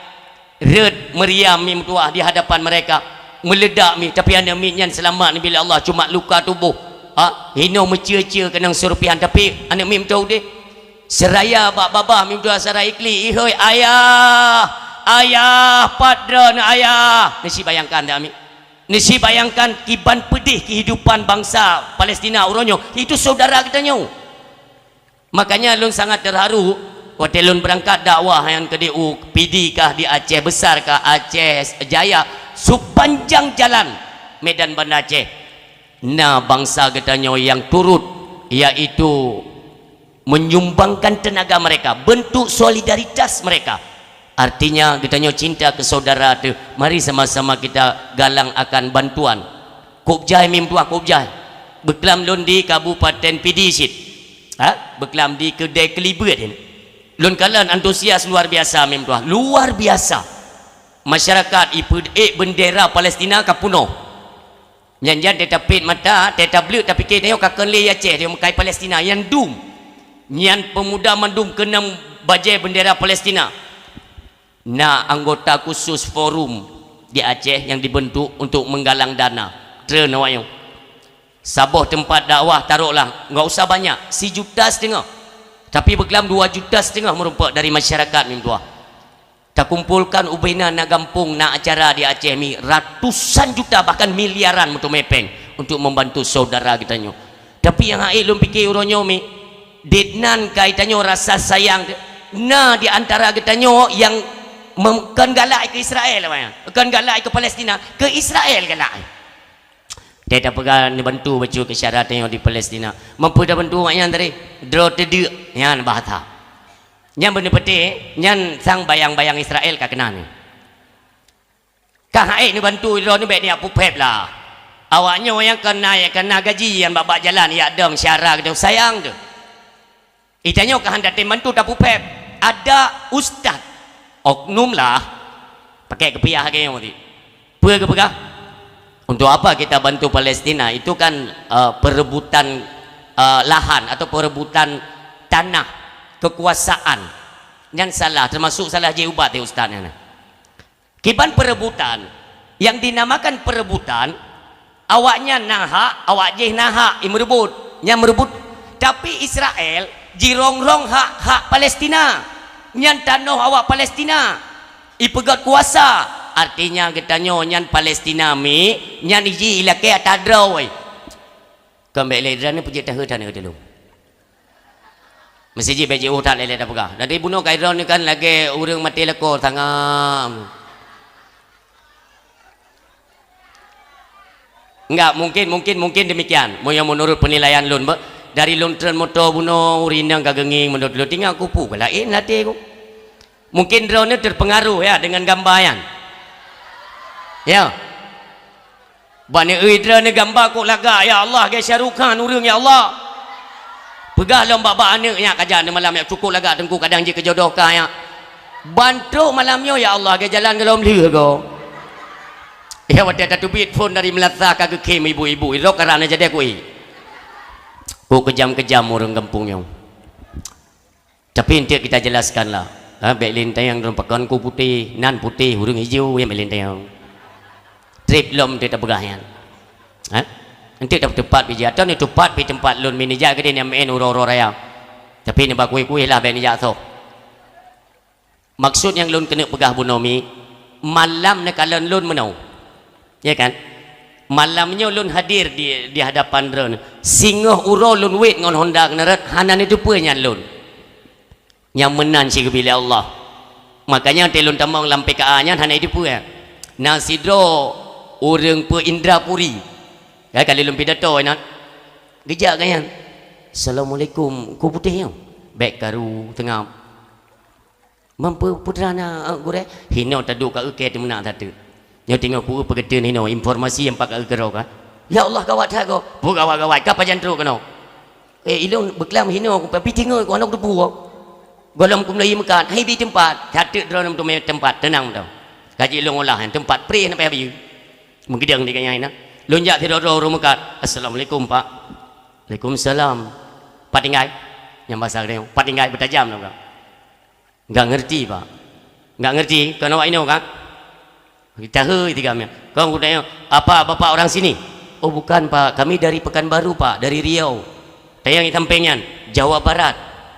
Rhët meuriam mi meutuah di hadapan mereka. Meuleudak mi, tapi aneuëk miet nyan seulamat neubi lé Allah, cuma luka tuboh. Ha, hinoe meucue-cue keunong seurupihan, tapi aneuëk miet meutuah udeh. Seuraya bak babah mi meutuah sarai klik, "Ihôi ayah, ayah, pat droeneuh ayah?" Neusi bayangkan dak mi? Neusi bayangkan kiban peudeh kehidupan bangsa Palestina uroe nyoe. Itu saudara geutanyoe. Makanya lôn sangat terharu watée lôn beurangkat dakwah nyan keudeh u Pidie kah, di Aceh Besar kah, Aceh Jaya, sepanjang jalan Medan Banda Aceh. Na bangsa geutanyoe nyang turut, yaitu menyumbangkan tenaga mereka, bentuk solidaritas mereka. Artinya geutanyoe cinta keu saudara teuh, mari sama-sama kita galang akan bantuan. Kôb jai mi meutuah, kôb jai. Beuklam lôn di Kabupaten Pidie cit. Ha? Beuklam di keudée keulibeut nyan. Lôn kalon antusias luar biasa mi meutuah, luar biasa. Masyarakat ipeuék bendera Palestina ka punoh. Nyan jan teutabeuet mata, teutabeuet tapike tanyoe ka kheun lé Aceh, tanyoe meukai Palestina, nyan dum. Nyan peumuda mandum keunong bajée beundera Palestina. Na anggota khusus forum di Aceh nyang dibentuk untuk menggalang dana. Treun awak nyoe. Saboh teumpat dakwah, taroklah, enggak usah banyak, sijuta siteungoh. Tapi beuklam dua juta siteungoh meurumpok dari masyarakat meutuah. Takumpolkan ubena na gampông, na acara di Aceh mi, ratusan juta, bahkan miliaran meuteumé péng untuk membantu saudara geutanyoe. Tapi nyang hase lôn pike uroe nyoe mi, ditnan kai tanyoe rasa sayang, na di antara geutanyoe nyang mem-, kon galak keu Israel, awak nyan. Kon galak keu Palestina, keu Israel galak. Teuh tapeugah neubantu bacut keu syedara tanyoe di Palestina. Mampu tabantu awak nyan tadi, droe teudeuk nyan bahasa. Nyan beuneupeute, nyan sang bayang-bayang Israel ka keunan. Ka hase neubantu droe nyoe bék neujak puphép lah. Awak nyoe nyang keu na, keu na gaji nyan bak-bak jalan jak dong syedara geutanyoe sayang teuh. Geutanyoe ka han tatem bantu tapuphép. Ada ustaz, oknum lah, pakai kupiah lagée nyoe tadi. Peue geupeugah? Untuk apa kita bantu Palestina? Itu kan, eh, perebutan, eh, lahan atau perebutan tanah, kekuasaan. Nyan salah, termasuk salah jih ubat ya ustaz nyan. Kiban perebutan, yang dinamakan perebutan, awaknyan na hak, awak jih na hak, i meureubot, nyan meureubot. Tapi Israel jirongrong hak-hak Palestina, nyan tanoh awak Palestina, ipeugét kuasa. Artinya geutanyoe nyan Palestina mi, nyan iji ilakée ata droe. Kon bék lé droeneuh peujeuet tahe-tahe teulông. Meuseujid bék jiôh that lé-lé tapeugah. Jadi bunoe keu droeneuh kan lagée ureuëng maté lakoe sangam. Enggak, mungkin, mungkin, mungkin demikian. Meunyoe menurut penilaian lôn, be-, dari lôn treun moto bunoe, ureuëng inong ka geungieng, menurut lôn tinggai kupu, laén até ku. Mungkin droeneuh terpengaruh, ya, dengan gamba nyan. Ya. Bak neueu droeneuh gamba kok lagak, ya Allah, lagée Shah Rukh Khan ureuëng, ya Allah. Peugah lom bak-bak aneuëk nyak, ka jak neumalam nyak, cukôp lagak teungku, kadang jeuet keu jodoh kah nyak. Ban trok malam nyoe, ya Allah, lagée jalan goh lom lheueh goh. Ya, watée tateubiet phon dari meulasah ka geukhém ibu-ibu, irok karana jadi kui. Kok keujam-keujam ureuëng gampông nyoe. Tapi eunteuk kita jelaskan lah. Ha, bék lé tanyong droe pakon ku putéh, nan putéh, ureuëng ijo nyang bék lé tanyong. Treb lom eunteuk tapeugah nyan. Ha? Eunteuk tapeuteupat pih jih, atawa neutupat pih teumpat lôn mi neujak keudeh nyang meu'en uroe-uroe raya. Tapi neuba kueh-kueh lah bék neujak soh. Maksud nyang lôn keuneuk peugah bunoe mi, malam neukalon lôn meunoe. Ya kan? Malam nyoe lôn hadir di, di hadapan droeneuh. Singoh uroe lôn wét ngon honda keuneurot, hana neuteupeue nyan lôn. Nyang meunan sigeubri lé Allah. Makanya watée lôn tamong lam P K A nyan hana jiteupeue. Na sidroe ureuëng peue Indrapuri. Ya, kali lôn pidato inan. Geujak gobnyan. Assalamualaikum, ku putéh nyoe. Bék karu teungab. Mampu putra na, eh, gurée, hinoe taduek ka eukée teumeunak tateuk. Nyoe teungoh ku peugeuteun hinoe, informasi nyang pat ka eukeurok ka. Ya Allah, gawat that goe. Peue gawat-gawat, ka pajan trok keunoe. Eh, ilôn beuklam hinoe, tapi teungoh ku hana kuteupeu. Gohlom ku meulayeue meukat, hai bi teumpat. Tateuk droeneuh teumé teumpat, teunang meudoe. Ka jeuet lôn ulah nyan, teumpat preh na payah bayeue. Meugeudong di gobnyan na. Lôn jak sidroe-droe ureuëng meukat. Assalamualaikum, Pak. Waalaikumsalam. Pat tinggai? Nyang basa geutanyoe, pat tinggai beutajam lom ka. Enggak ngerti, Pak. Enggak ngerti? Kon awak inoe kan? Tahe tiga mia. Kon geutanyoe, "Apa Bapak orang sini?" "Oh, bukan, Pak. Kami dari Pekanbaru, Pak. Dari Riau." Tanyong di sampéng nyan, Jawa Barat.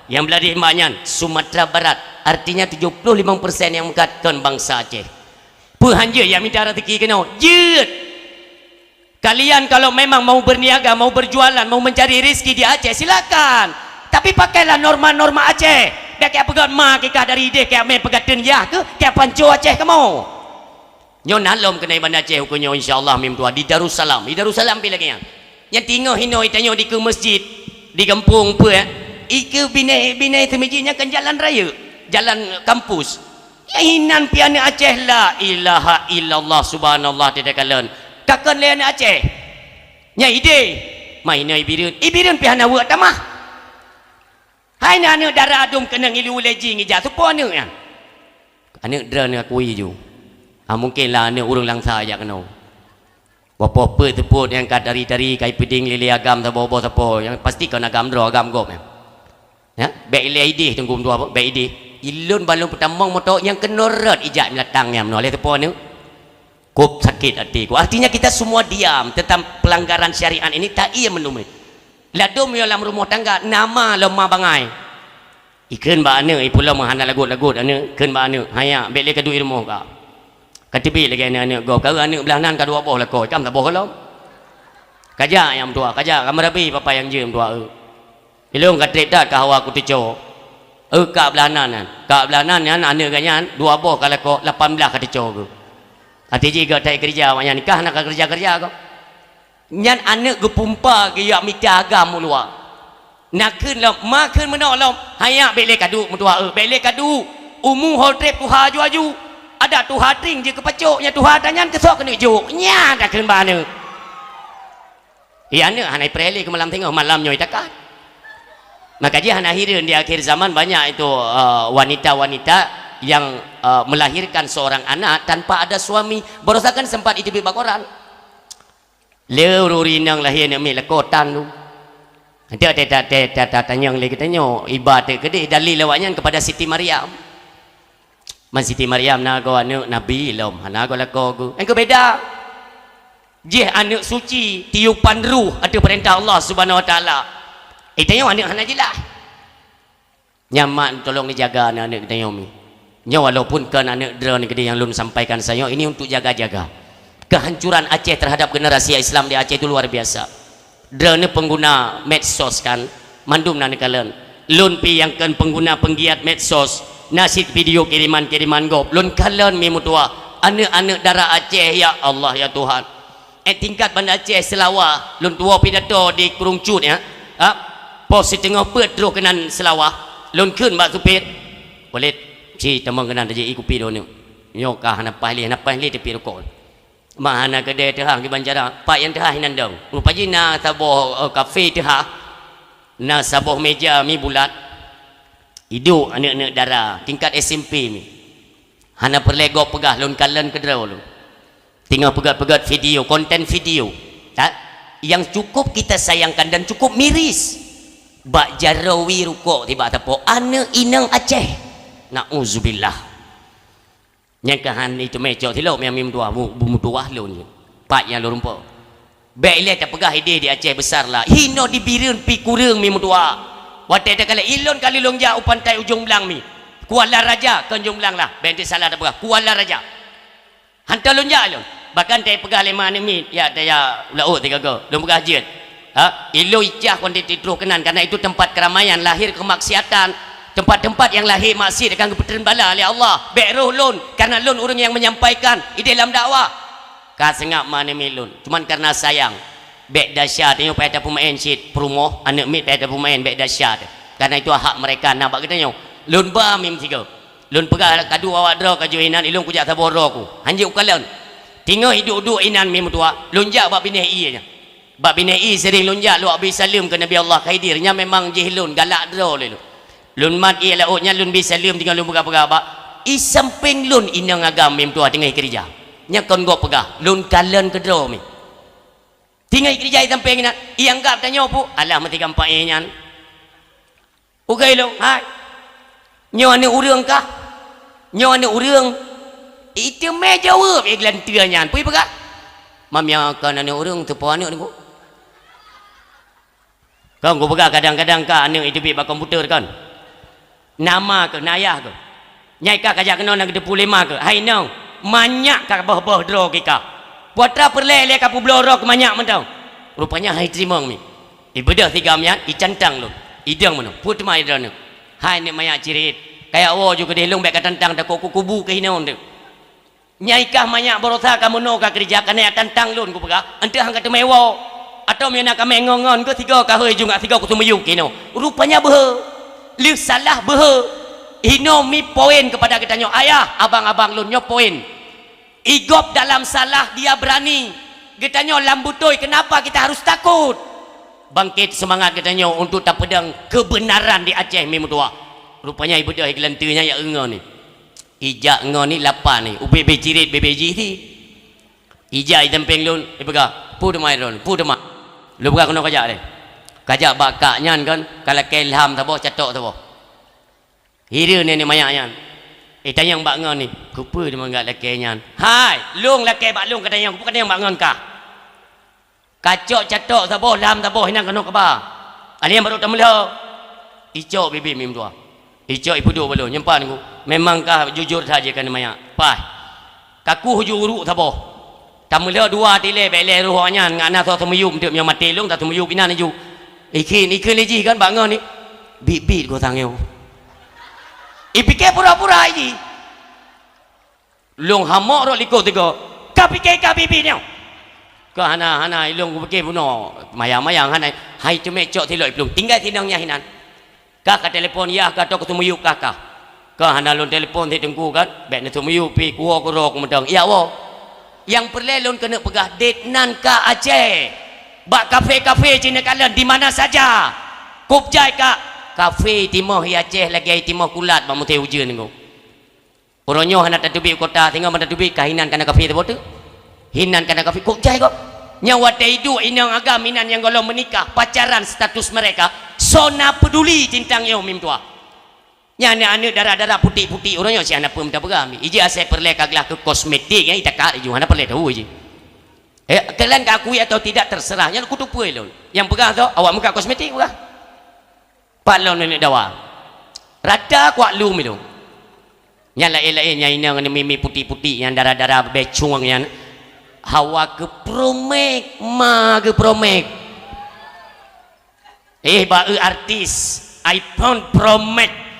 Nyang blah di mbak nyan, Sumatera Barat. Artinya tujuh puluh lima persen nyang meukat kon bansa Aceh. Peue han jeuet jak mita raseuki keunoe? Jeuet! Kalian kalau memang mau berniaga, mau berjualan, mau mencari rezeki di Aceh, silakan. Tapi pakailah norma-norma Aceh. Bék kajak peugét ma kikah dari idéh, kajak mé peugateun yah keuh, kajak panco Aceh kamoe. Nyoe na lom keunoe Banda Aceh ukeue nyoe, insya Allah, mim tuha di Darussalam. Di Darussalam pi lagée nyan. Nyang teungoh hinoe tanyoe dikeue masjid, di gampông peue, eh? Ikeue binéh-binéh seumeujid nyan kan jalan rayeuk, jalan kampus. Ya inan pi aneuëk Aceh, la ilaha illallah, subhanallah, teudekalon. Ka kon lé aneuëk Aceh. Nya idéh, ma inoe Ibireuen. Ibireuen pi hana weuek tamah. Hai na aneuëk dara dum keunong ilu lé jih ngija, soe po aneuëk nyan? Aneuëk droeneuh akui ju. Ah, mungkin lah aneuëk ureuëng Langsa jak keunoe. Poh-poh peuet seupôt nyang ka tari-tari, ka ipeuding lé-lé agam saboh-boh sapo, nyang pasti kon agam droe, agam gob nyan. Ya, bèk ilèe idéh teungku meutuah, bèk idéh. Ilôn ban lôn peutamong moto nyang keunoe rot ijak meulatang nyan meunoe lé sapo aneuk. Kôb sakét até ku. Artinya kita semua diam tentang pelanggaran syariat ini, tak iya meunumé. Ladôm yo lam rumoh tangga, nama lom ma bangai. Ikheun bak aneuk, ipulom hana lagot-lagot aneuk, kheun bak aneuk, "Haya, bèk lé kaduek i rumoh ka." Ka teubiet lagèe aneuk-aneuk gob, ka aneuk blah nan ka dua boh lakoe, ikam saboh gohlom. Kajak nyang meutuah, kajak, ka meurabi papa nyang jeuem tuah eu. Ilôn ka trép that ka hawa kuteuco. Eu, ka blah nan nyan, ka blah nan nyan aneuk geuh nyan dua boh ka lakoe, lapan blah ka teuco geuh. Até jih geuh that keureuja awak nyan, ka hana ka keureuja-keureuja gob. Nyan aneuk geupumpa geujak mita agam u luwa. Na kheun lom, ma kheun meunoe lom, "Haya, bèk lé kaduek meutuah eu, bèk lé kaduek. Umu ho trép tuha aju-aju. Adak tuha tring jeuet keu pacok, nyan tuha tanyan keusoe keuneuk jok." Nyan takheun bak aneuk. Iya aneuk hana ipreh lé keu malam singoh, malam nyoe itakat. Maka jih hana hireuen di akhir zaman banyak itu, eh, wanita-wanita yang, eh, melahirkan seorang anak tanpa ada suami. Barusan kan sempat iteubiet bak koran. Lé ureueng inong lahé aneuk miet lakoe tan tu. Enteuk tatanyong lé geutanyoe, iba teuk keudeh dalil awak nyan kepada Siti Maryam. Man Siti Maryam na goe aneuk nabi lom, hana goe lakoe geuh. Nyang keu beda. Jih aneuk suci, tiupan ruh ateueh peurintah Allah Subhanahu Wa Taala. Geutanyoe aneuk hana jeulaih. Nyan mak tolong neujaga aneuk-aneuk geutanyoe mi. Nyoe walaupun kon aneuk droeneuh keudeh nyang lôn sampaikan sayoe, ini untuk jaga-jaga. Kehancuran Aceh terhadap generasi Islam di Aceh itu luar biasa. Droeneuh pengguna medsos kan, mandum na neukalon. Lôn pi nyang kon pengguna penggiat medsos, na cit video kiriman-kiriman gob. Lôn kalon mi meutuah, aneuk-aneuk dara Aceh, ya Allah, ya Tuhan. Eh, tingkat Banda Aceh Seulawah, lôn tuwoe pidato di Krueng Cut, ya. Ha? Poh siteungoh peuet troh keunan Seulawah, lôn kheun bak supet, "Walid, ci tamong keunan tajak ié kupi droeneuh. Nyoe ka hana paih lé, hana paih lé tapi rukok. Ma hana keudè teuhah kiban cara, pat nyang teuhah inan dong." Rupa jih na saboh, eh, kafe teuhah, na saboh meja mi bulat. Iduek aneuk-aneuk dara tingkat S M P mi. Hana peureulèe gob peugah, lôn kalon keudroe lôn. Teungoh peugöt-peugöt video, konten video. That, yang cukup kita sayangkan dan cukup miris. Bak jaroe wie rukok tibak sapo, aneuk inong Aceh. Nauzubillah. Nyang keuhan itu meucok silop nyang mi meutuah, bu-, bu-, meutuah lôn. Pat nyang lôn rumpok. Bèk ilèe tapeugah idéh di Aceh besar lah. Hinoe di Bireuen pi kureueng mi meutuah. Watèe takalon ilôn kali lôn jak u pantai Ujong Blang mi. Kuala Raja, kon Ujong Blang lah. Bèk teusalah tapeugah. Kuala Raja. Hantom lôn jak lôn. Bahkan tapeugah lé ma aneuk miet, "Ya, taya u laôt sigoe." Lôn peugah jeuet. Ha? Ilôn icah kon titroh keunan, karena itu tempat keramaian, lahir kemaksiatan. Tempat-tempat yang lahir maksiat akan geupeutreun bala lé Allah. Bèk roh lôn, karena lôn ureueng nyang menyampaikan idéh lam dakwah. Ka seungab ma aneuk miet lôn, cuman karena sayang. Bèk dasya, tanyoe payah tapeumaén cit peurumoh, aneuk miet payah tapeumaén, bèk dasya teuh. Karena itu hak mereka na bak geutanyoe. Lôn ba mi meusigoe. Lôn peugah kadu awak droe ka jeuet inan, ilôn kujak saboh droe ku. Hanjeuet kukalon. Teungoh iduek-duek inan mi meutuah, lôn jak bak binéh ie nyan. Bak binéh ie sering lôn jak lôn bi saleuem keu Nabi Allah Khidir, nyan memang jih lôn galak droe lé lôn. Lôn mat ie laôt nyan lôn bi saleuem teungoh lôn peugah-peugah bak ie sampéng lôn inong agam mi meutuah teungoh ikeurija. Nyan kon gob peugah, lôn kalon keudroe mi. Teungoh ikeurija ie sampéng inan, ie anggab tanyoe pu, alah meuti gampang ie nyan. Ugai lôn, hai. Nyoe aneuk ureueng kah? Nyoe aneuk ureueng. Iteumé jaweueb ie geulanteue nyan. Peue ipeugah? Mamia kon aneuk ureueng teupo aneuk nunggu. Kon kupeugah kadang-kadang ka aneuk iteubiet bak komputer kon. Nama keuh, na ayah keuh. Nyai kah kajak keunoe na geuteupeue lé ma keuh. Hai nong, manyak ka boh-boh droe kika. Putra peureulèe lé ka peubloe droe keu manyak mantong. Rupanya hai teurimong mi. Ibeudôh sigoe miet, icantang lôn. Idong meunoe, peue teuma droeneuh? Hai aneuk manyak cirit, kajak woe ju keudeh lôn bèk katantang takot kukubu keuh hinoe teuh. Nyai kah manyak baroesa ka meunoe ka keurija, ka neujak tantang lôn kupeugah, eunteuk han ka teumé woe. Atau meunyo na kamé ngon-ngon keuh sigoe ka hôi ju ngat sigoe kuteumiyueb keuh hinoe. Rupanya beuhe. Lheueh salah beuhe. Hinoe mi poin keupada geutanyoe ayah, abang-abang lôn nyoe poin. Igob dalam salah dia berani. Geutanyoe lam beutôi, kenapa kita harus takut? Bangkit semangat geutanyoe untuk tapeudong keubeunaran di Aceh mi meutuah. Rupanya ibeudôh ie geulanteue nyan jak ngon ni. Ijak ngon ni lapan ni, ubé-bé cirit bebe jih ni. Ijak i sampéng lôn, ipeugah, "Peue teuma droeneuh? Peue teuma?" Lôn peugah keunoe kajak lé. Kajak bak kak nyan kan, ka lakée lham saboh, catok saboh. Hireuen nenek manyak nyan. Itanyong bak ngon ni, "Keupeue teuma gak lakée nyan?" "Hai, lôn lakée bak lôn katanyong, keupeue katanyong bak ngon kah?" Kacok catok saboh, lham saboh, hinan keunoe kaba. Alèh nyan barô tameulhö. Icok bibi meutuah. Icok ipeuduek bak lôn, nyimpan ku. Memang kah jujur that jih keuneuk manyak. Paih. Kaku ju uruk saboh. Tameulhö dua tilé, bèk lé roh awak nyan, ngat na soe seumiyueb teuk, meunyoe maté lôn, taseumiyueb inan laju. Ikheun, ikheun lé jih kan bak ngon ni. Bit-bit gosang nyoe. Ipike pura-pura jih. Lôn hamok rot likot tiga. Ka pike ka bibi nyoe. Ka hana, hana, ilôn kupike bunoe. Mayang-mayang hana. Hai teumé cok silop iplueng. Tinggai sinong nyan hinan. Ka, ka telepon yah ka atau kuteumiyueb kah, kah. Ka hana lôn telepon si teungku kan. Bèk neuteumiyueb pi kuwoe keudroe kumantong. Ya woe. Nyang peureulèe lôn keuneuk peugah, date nan ka Aceh. Bak kafe-kafe cit neukalon di mana saja. Kop jai ka. Kafe timoh i Aceh lagèe timoh kulat bak mutée ujeuen nyoe. Uroe nyoe hana tateubiet kota, singoh ban tateubiet ka hinan kana kafe saboh teuk. Hinan kana kafe, kok jai kok. Nyang watèe iduek inong agam inan nyang gohlom meunikah, pacaran status mereka, soe na peduli tintang nyoe meutuah. Nyan aneuk-aneuk dara-dara putik-putik uroe nyoe si hana peue mita peugah mi. Ijih asai peureulèe ka glah keu kosmetik, eh, itakat iju hana peureulèe tahu ijih. Eh, kalian ka akui atau tidak terserah. Nyan kuteupeu lôn. Nyang peugah tu awak muka kosmetik peugah. Pat lôn nenek dawa. Rata kuak lum ilôn. Nyan laén-laén nyang inong ngon mimi putik-putik nyang dara-dara becung nyan. Hawa geupromek, ma geupromek. Eh, ba eu artis, iPhone Pro Max.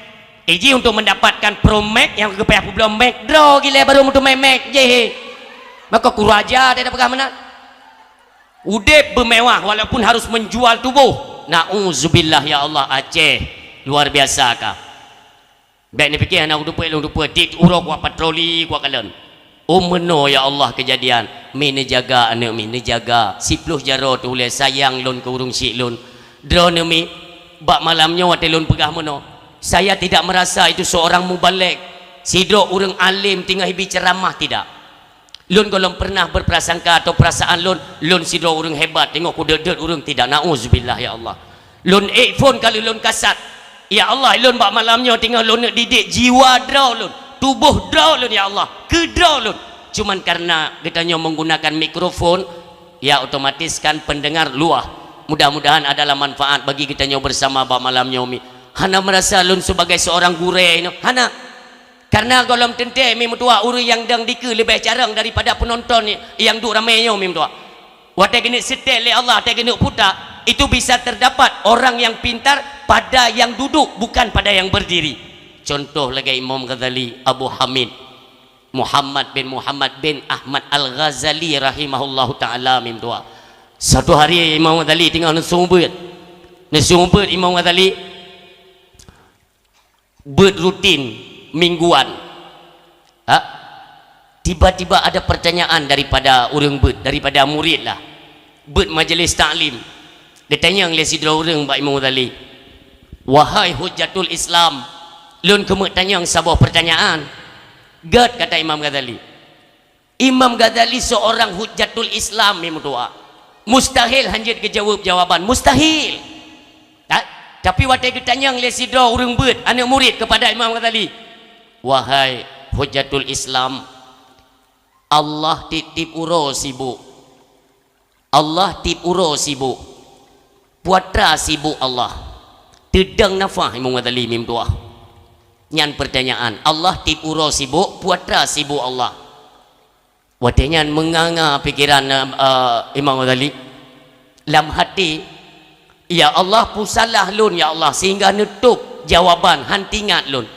Iji untuk mendapatkan Pro Max nyang geupayah peubloe Max, droe gilée baru meuteumé Max jih. Maka kuraja dia peugah meunan. Udeb beumewah walaupun harus menjual tuboh. Nauzubillah ya Allah, Aceh luar biasa ka. Bèk neupike hana kuteupeu lôn teupeu, dit uroe kuat patroli kuat kalon. Oh meunoe ya Allah keujadian. Mi neujaga aneuk mi neujaga. Siploh jaroe teuh ulée sayang lôn keu ureueng syik lôn. Droeneuh mi bak malam nyoe watée lôn peugah meunoe, saya tidak merasa itu seorang mubalig. Sidroe ureueng além teungoh ibi ceuramah tidak. Lôn gohlom pernah berprasangka atau perasaan lôn, lôn sidroe ureueng hebat, teungoh kudeuet-deuet ureueng tidak. Nauzubillah ya Allah. Lôn ék phon ka lheueh lôn kasat. Ya Allah, lôn bak malam nyoe teungoh lôn neuk didik jiwa droe lôn, tuboh droe lôn ya Allah, keu droe lôn. Cuman karena geutanyoe menggunakan mikrofon, ya otomatis kan pendengar luah. Mudah-mudahan adalah manfaat bagi geutanyoe bersama bak malam nyoe mi. Hana merasa lôn sebagai seorang gurée inoe, hana. Karena gohlom teuntée mi meutuah ureueng nyang dong dikeue leubeh carông daripada penonton nyang duek ramé nyoe mi meutuah. Watée geuneuk seutét lé Allah, watée geuneuk puta, itu bisa terdapat orang yang pintar pada yang duduk, bukan pada yang berdiri. Contoh lagée Imam Ghazali, Abu Hamid, Muhammad bin Muhammad bin Ahmad Al-Ghazali rahimahullahu taala mi meutuah. Satu hari Imam Ghazali teungoh neuseumeubeuet. Neuseumeubeuet Imam Ghazali, beuet rutin mingguan. Ha? Tiba-tiba ada pertanyaan daripada ureueng beuet, daripada murid lah. Beuet majlis taklim. Ditanyong lé sidroe ureueng bak Imam Ghazali, "Wahai Hujjatul Islam, lôn keumeuk tanyong saboh pertanyaan." "Gét," kata Imam Ghazali. Imam Ghazali seorang hujjatul Islam, mi meutuah. Mustahil hanjeuet geujaweueb jawaban, mustahil. Ta-, tapi watée geutanyong lé sidroe ureueng beuet, aneuk murid kepada Imam Ghazali, "Wahai hujjatul Islam, Allah tieb-tieb uroe sibuk. Allah tieb uroe sibuk. Puatra sibuk Allah. Teudong nafah Imam Ghazali mi meutuah." Nyan pertanyaan, Allah tieb uroe sibuk, puatra sibuk Allah. Watée nyan meunganga pikeran, eh, Imam Ghazali. Lam hati, "Ya Allah, peusalah lôn, ya Allah, sehingga neutôb jawaban han teuingat lôn.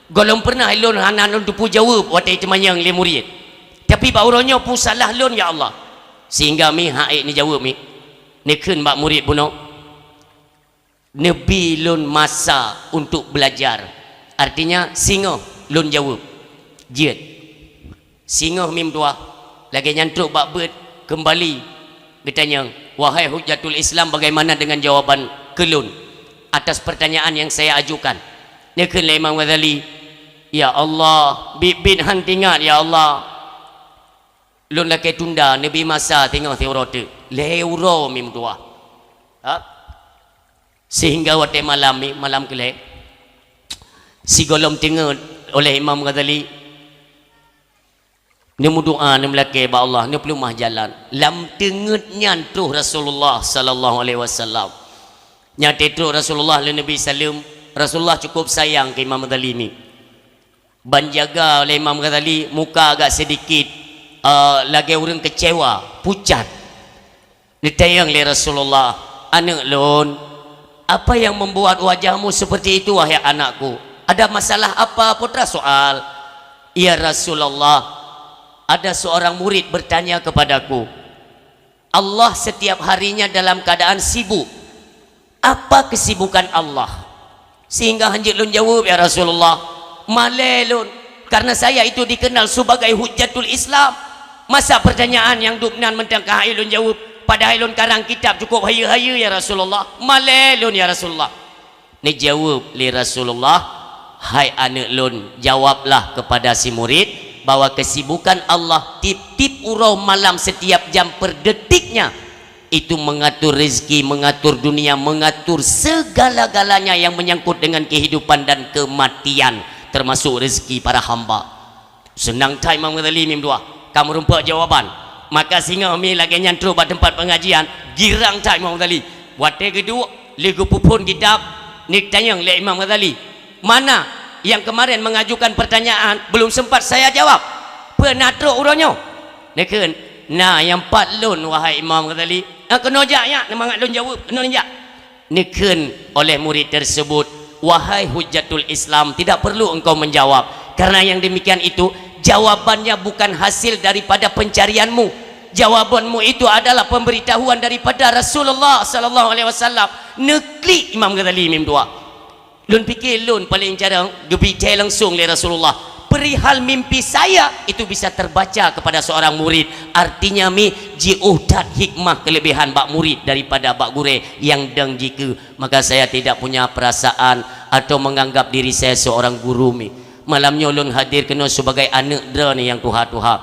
Gohlom pernah lôn hana lôn teupeu jaweueb watée teumanyong lé murid. Tapi bak uroe nyoe peusalah lôn, ya Allah, sehingga mi han ék neujaweueb mi." Neukheun bak murid bunoe, "Neubi lôn masa untuk belajar." Artinya, singoh lôn jaweueb. Jeuet. Singoh mi meutuah, lagée nyan trok bak beuet, keumbali geutanyong, "Wahai Hujjatul Islam, bagaimana dengan jawaban keu lôn atas pertanyaan yang saya ajukan?" Neukheun lé Imam Ghazali, "Ya Allah, biet-biet han teuingat, ya Allah." Lôn lakée tunda neubi masa singoh siuroe teuk. Lhée uroe mi meutuwah. Ha? Sehingga watée malam mi, malam keulhée, sigohlom teungeut oleh Imam Ghazali, neumeudoá, neumeulakée bak Allah, neupeuleumah jalan. Lam teungeut nyan troh Rasulullah sallallahu alaihi wasallam. Nyang troh Rasulullah lé Nabi saleuem, Rasulullah cukup sayang keu Imam Ghazali mi. Ban jaga oleh Imam Ghazali, muka agak sedikit, eh, lagée ureuëng kecewa, pucat. Neutanyong lé Rasulullah, "Aneuëk lôn, apa yang membuat wajahmu seperti itu, wahai anakku? Ada masalah apa?" Putra soal, "Ya Rasulullah, ada seorang murid bertanya kepadaku, Allah setiap harinya dalam keadaan sibuk. Apa kesibukan Allah? Sehingga hanjeuet lôn jaweueb, ya Rasulullah. Malée lôn, karena saya itu dikenal sebagai hujjatul Islam. Masa pertanyaan nyang dubnan mantong ka hai lôn jaweueb, padahai lôn karang kitab cukup hayeue-hayeue, ya Rasulullah. Malée lôn, ya Rasulullah." Neujaweueb lé Rasulullah, "Hai aneuëk lôn, jawablah kepada si murid bahwa kesibukan Allah tiep-tiep uroe malam, setiap jam per detiknya, itu mengatur rezeki, mengatur dunia, mengatur segala-galanya yang menyangkut dengan kehidupan dan kematian, termasuk rezeki para hamba." Seunang that Imam Ghazali mi meutuwah, ka meurumpok jawaban. Maka singoh mi lagée nyan troh bak teumpat pengajian, girang that Imam Ghazali. Watée geuduek, lheueh geupeuphon kitab, neutanyong lé Imam Ghazali, "Mana yang kemarin mengajukan pertanyaan belum sempat saya jawab? Peue na troh uroe nyoe?" Neukheun, "Na nyang pat lôn, wahai Imam Ghazali." "Ah, keunoe jak nyak, mangat lôn jaweueb, keunoe jak." Neukheun oleh murid tersebut, "Wahai hujjatul Islam, tidak perlu engkau menjawab, karena yang demikian itu jawabannya bukan hasil daripada pencarianmu. Jawabanmu itu adalah pemberitahuan daripada Rasulullah sallallahu alaihi wasallam." Neuklik Imam Ghazali mi meutuwah. Lôn pike lôn paleng carông geubri thée langsong lé Rasulullah. Perihal mimpi saya, itu bisa terbaca kepada seorang murid. Artinya mi jiôh that hikmah keuleubiehan bak murid daripada bak gurée nyang dong jikeue. Maka saya tidak punya perasaan atau menganggap diri saya seorang guru mi. Malam nyoe lôn hadir keunoe sebagai aneuëk droeneueh nyang tuha-tuha,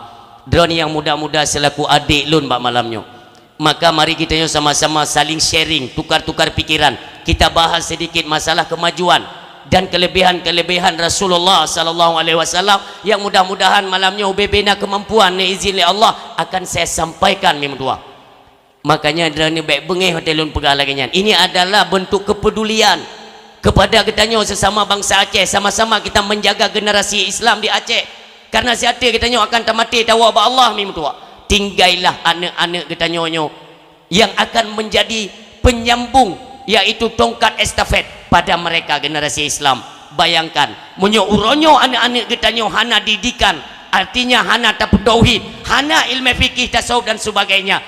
droeneueh nyang muda-muda selaku adék lôn bak malam nyoe. Maka mari kita nyoe sama-sama saling sharing, tukar-tukar pikiran. Kita bahas sedikit masalah kemajuan dan kelebihan-kelebihan Rasulullah sallallahu alaihi wasallam yang mudah-mudahan malam nyoe ubé-bé na keumampuan, neuizin lé Allah, akan saya sampaikan mi meutuwah. Makanya droeneueh bék beungéh watée lôn peugah lagée nyan. Ini adalah bentuk kepedulian kepada geutanyoe sesama bangsa Aceh, sama-sama kita menjaga generasi Islam di Aceh. Karena siaté geutanyoe akan tamaté tawoe bak Allah mi meutuwah. Tinggailah aneuëk-aneuëk geutanyoe nyoe yang akan menjadi penyambung, yaitu tongkat estafet pada mereka generasi Islam. Bayangkan, meunyoe uroe nyoe aneuëk-aneuëk geutanyoe hana didikan, artinya hana tapeutauhid, hana ilmu fikih, tasawuf dan sebagainya,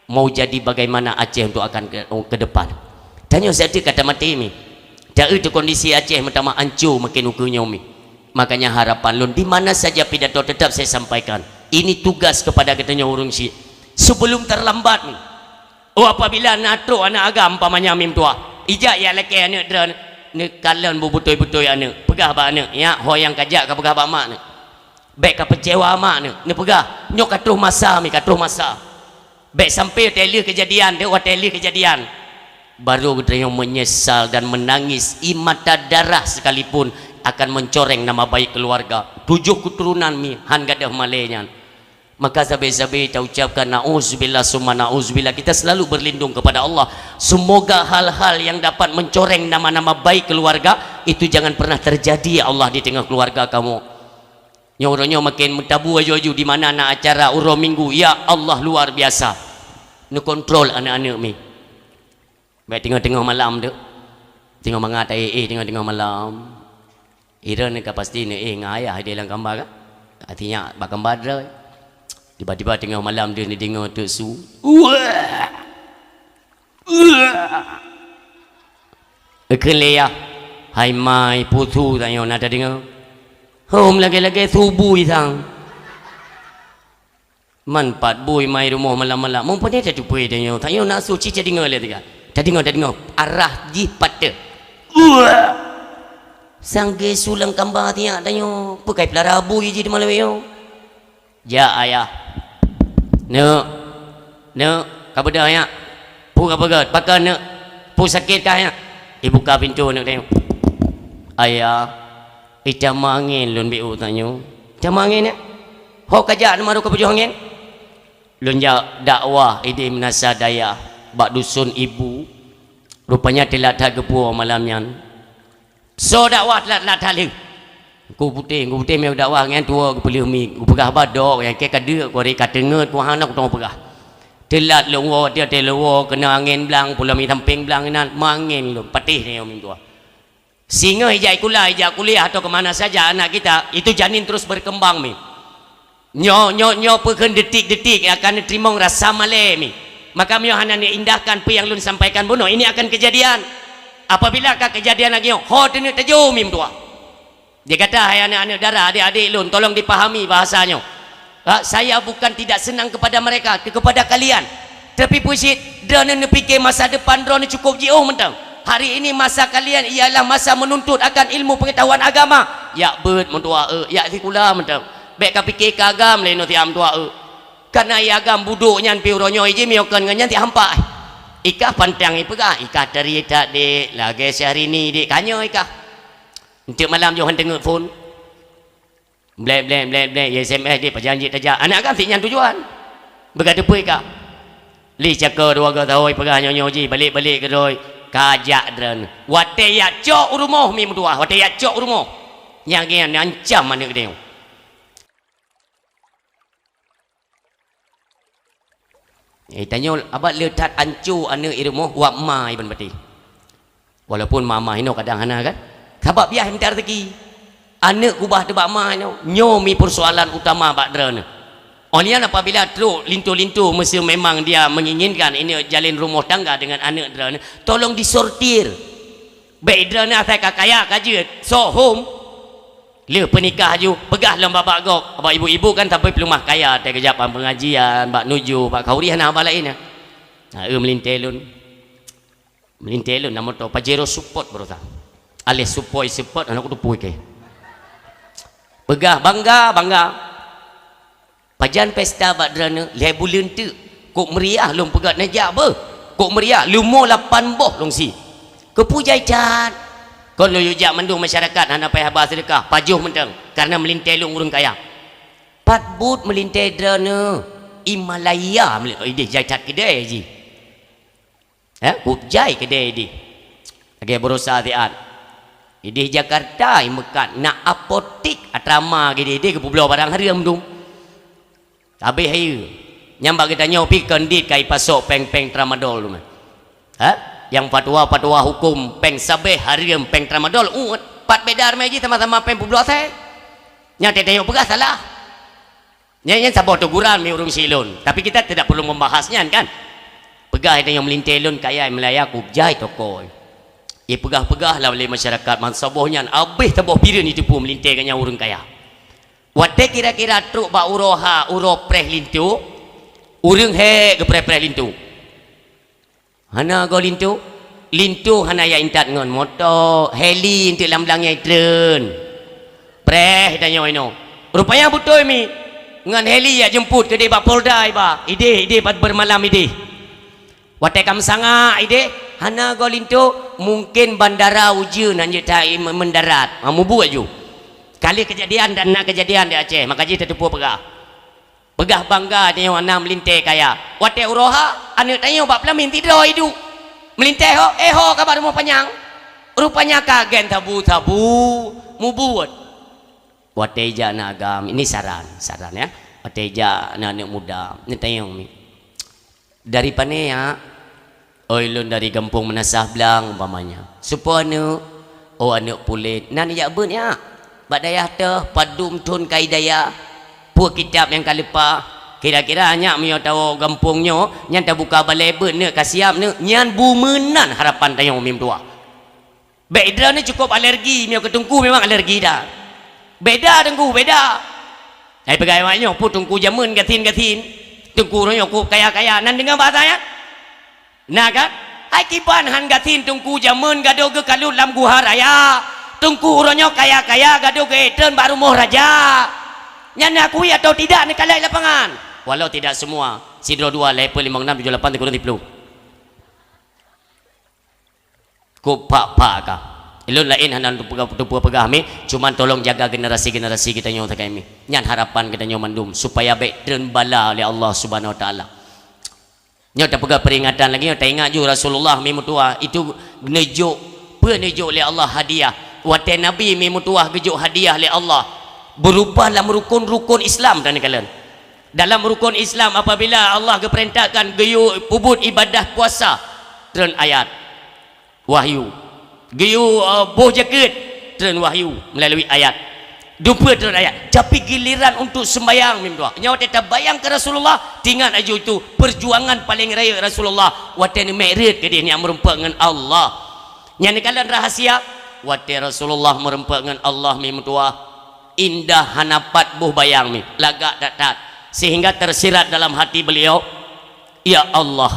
mau jadi bagaimana Aceh untuk akan ke, ke depan? Tanyoe saja kata mati mi. Jauh tu kondisi Aceh meutamah ancur makin ukeue nyoe mi. Makanya harapan lôn di mana saja pidato tetap saya sampaikan. Ini tugas kepada geutanyoe ureuëng syiek. Sebelum terlambat ni. Oh, apabila na trok aneuëk agam umpamanya mi meutuwah, ijak ya lakée aneuëk droeneueh, neukalon beubeutôi-beutôi aneuëk, peugah bak aneuëk, "Nyak, ho nyang kajak kapeugah bak mak neuëk. Bék kapeucewa mak neuëk." Neupeugah, "Nyoe ka troh masa mi, ka troh masa." Bék sampai watée lheueh keujadian, deuek watée lheueh keujadian. Baru geutanyoe menyesal dan menangis, i mata darah sekalipun akan mencoreng nama baik keluarga. Tujoh keuturonan mi han gadôh malée nyan. Maka sabe-sabe taucapkan nauzubillah summa nauzubillah. Kita selalu berlindung kepada Allah. Semoga hal-hal yang dapat mencoreng nama-nama baik keluarga itu jangan pernah terjadi, ya Allah, di tengah keluarga kamu. Nyoe uroe nyoe makin meutabu aju-aju di mana na acara uroe Minggu. Ya Allah, luar biasa. Neukontrol aneuëk-aneuëk mi. Bék teungoh-teungoh malam tu. Teungoh mangat, eh, eh, teungoh-teungoh malam. Droeneueh ka pasti neuéh ngon ayah di lam kamba kan? Artinya bak kamba droe. Tiba-tiba teungoh malam deuh neudeungoe teuk su. Wah! Wah! Ikheun lé yah, "Hai mai, peue su tanyoe na tadeungoe? Hom lagée-lagée su bui sang." Man pat bui mai rumoh malam-malam. Mumpuni tateupeue tanyoe. Tanyoe na su cit tadeungoe lé teuka. Tadeungoe, tadeungoe. Arah jih pat teuk. Uah! Sang geusu lam kamba tiak tanyoe. Peue kai peulara bui jih di malam nyoe? Jak ayah. "Neuk, neuk, ka beudôh nyak? Peue ka peugét? Pakon neuk? Peue sakét kah nyak?" Ibuka pintoe aneuk tanyoe. "Ayah, itamong angén lôn beu tanyoe." "Tamong angén nyak? Ho ka jak, na meuruka pajoh angén?" "Lôn jak dakwah idéh meunasah dayah bak dusun ibu. Rupanya teulat that geupeu malam nyan." "Soe dakwah teulat-teulat that lheueh?" "Teungku Putéh, Teungku Putéh meunyoe dakwah nyan tuwoe geupeuleueh mi, geupeugah bak dok nyang kèe ka deuk, ku hari ka teungeut, ku hana kuteumé peugah. Teulat lôn woe, tiep-tiep lôn woe, keunoe angén blang, pulo mi sampéng blang inan, mangén lôn, patéh nyoe meutuah. Singoh ijak sikula, ijak kuliah atau ke mana saja anak kita, itu janin terus berkembang mi. Nyoe, nyoe, nyoe peue kheun detik-detik akan neuteurimong rasa malèe mi. Maka meunyoe hana neuindahkan peue nyang lôn sampaikan bunoe, ini akan kejadian. Apabila ka kejadian lagèe nyoe, ho teuneuk tajô mi meutuah." Dia kata, "Hai aneuk-aneuk dara, adik-adik lôn, tolong dipahami bahasa nyoe. Ha, saya bukan tidak senang kepada mereka, ke-, kepada kalian. Tapi peue cit, droeneuh neupiké masa depan droeneuh cukup jiôh mantong. Hari ini masa kalian ialah masa menuntut akan ilmu pengetahuan agama." "Jak beuet meutuah eu, jak sikula mantong. Bèk ka piké keu agam lé nyoe siat meutuah eu. Kareuna i agam budôk nyan pih uroe nyoe ijimiyokon ngon nyan siat hampa." Ikah pantang ipeugah, ikah tari that, Dek, lagèe Syahrini, Dek, ka nyoe ikah. Enteuk malam jih han teungeut phôn. Blek, blek, blek, blek, S M S, Dek, pajan jeuet tajak. Aneuk agam sit nyan tujuan. Beuka teupeu ikah. Lé cakô dua go sahoe peugah nyoe-nyoe jih, balek-balek keudroe, ka jak droeneuh. Watèe jak cok u rumoh mi meutuah, watèe jak cok u rumoh. Nyang nyan ancam aneuk geutanyoe. Eh, tanyoe abah le that anco aneuk i rumoh, wak ma i ban patéh. Walaupun ma-ma inoe kadang hana kan? Sabab biah mita rezeki. Aneuk kubah teuh bak ma inoe, nyoe mi persoalan utama bak droeneuh. Óh lheueh nyan apabila trok linto-linto meuseu memang dia menginginkan ini jalin rumoh tangga dengan aneuk droeneuh, tolong disortir. Bèk droeneuh asai ka kaya ka jeuet, sohom. Lheueh peunikah aju, peugah lom bak-bak gob. Bak ibu-ibu kan sabe peuleumah kaya, teuh geujak bak pengajian, bak nuju, bak khauri hana haba laén nyan. Na, eu meulintèe lôn. Meulintèe lôn na moto Pajero Sport baroesa. Aléh Supoi Sport, hana kuteupeu kèe. Peugah bangga, bangga. Pajan pesta bak droeneuh, lhèe buleuen teuk. Kok meuriah lôn peugah neujak beuh. Kok meuriah, leumo lapan boh lôn sie. Keupeue jai that? Kon lôn yue jak mandum masyarakat hana payah haba seudeukah, pajoh mantong, kareuna meulintèe lôn ureueng kaya. Pat buet meulintèe droeneuh, i Malaya meuli-, idéh jai that keudè jih. Eh, kok jai keudè idéh. Lagèe baroesa siat. Idéh Jakarta, i meukat, na apotik, atra ma geudéh-déh geupeubloe barang hareuem dum. Habéh hayeue. Nyang bak geutanyoe pih kon dit ka ipasok péng-péng tramadol dum. Ha? Nyang fatwa-fatwa huköm péng sabèh hareuem péng tramadol, uet. Pat beda ramé jih sama-sama péng peubloe asèe. Nyang teuh tanyoe peugah salah. Nyan, nyan saboh teguran mi ureueng si lôn. Tapi kita tidak perlu membahas nyan, kan? Peugah tanyoe meulintèe lôn kaya Malaya kok jai toko. Ipeugah-peugah lah lé masyarakat bansaboh nyan, abéh saboh pireuen jiteupeu meulintèe geuh nyan ureueng kaya. Watèe kira-kira trok bak uroe ha, uroe preh linto, ureueng hék geupreh-preh linto. Hana goe linto. Linto hana jak intat ngon moto, heli enteuk lam blang nyang treun. Preh tanyoe inoe. Rupanya beutôi mi. Ngon heli jak jemput keudéh bak Polda iba. Idéh, idéh pat beureumalam idéh. Watèe ka meusangak idéh, hana goe linto, mungken bandara ujeuen hanjeuet that meudarat. Ha, mubuet ju. Ka lheueh keujadian dan na keujadian di Aceh, maka jih tateupeue peugah. Peugah bangga tanyoe na meulintèe kaya. Watèe uroe ha, aneuk tanyoe bak peulamin sidroe iduek. Meulintèe ho, eh ho ka bak rumoh panyang. Rupanya ka gen sabu-sabu mubuet. Watèe jak na agam, ini saran, saran ya. Watèe jak na aneuk muda, neutanyong mi. Dari pane, ya? Oi, lôn dari gampông Meunasah Blang, umpamanya. Soe po aneuk? Oh, aneuk puléh. Nan jak beuet, ya? Bak dayah teuh, padum thon ka i dayah. Peue kitab nyang ka leupah? Kira-kira nyak meunyoe tawoe gampông nyoe, nyan tabuka balèe beuet neuk ka siap neuk, nyan bu meunan harapan tanyoe mi meutuah. Bèk droeneuh cukôp alergi, meunyoe keu teungku memang alergi that. Beda teungku, beda. Hai peugah awak nyoe, peue teungku jameun gasien-gasien. Teungku uroe nyoe kok kaya-kaya, nan deungoe bahasa nyan? Na kan? Hai kiban han gasien teungku jameun gadôh geukalut lam guha raya. Teungku uroe nyoe kaya-kaya gadôh geuék treun bak rumoh raja. Nyan neukui atawa tidak neukalon lapangan? Walau tidak semua, sidroe dua, lhèe peuet, limong, nam, tujoh, lapan, sikureueng, siplôh. Kok phak-phak ka. Ulôn laén hana tupeugah, tupeugah mi, cuman tolong jaga generasi-generasi geutanyoe sagai mi. Nyan harapan geutanyoe mandum, supaya bèk treun bala lé Allah Subhanahu Wa Taala. Nyoe tapeugah peringatan lagèe nyoe, taingat ju Rasulullah mi meutuah, itu neujok, peue neujok lé Allah hadiah. Watèe Nabi mi meutuah geujok hadiah lé Allah, berupa lam rukun-rukun Islam dan kalon. Dalam rukun Islam, apabila Allah geupeurintahkan geuyue peubuet ibadah puasa, treun ayat wahyu. Geuyue, eh, boh jakeuet, treun wahyu meulalu ayat. Dupeue treun ayat. Tapi giliran untuk sembayang, mi meutuah. Nyoe watèe tabayang keu Rasulullah, tingat laju itu perjuangan paléng rayeuk Rasulullah watèe neumi'raj keudéh, nyan meurumpok ngon Allah. Nyan neukalon rahasia, watèe Rasulullah meurumpok ngon Allah mi meutuah, indah hana pat boh bayang mi, lagak that-that, sehingga tersirat dalam hati beliau, "Ya Allah,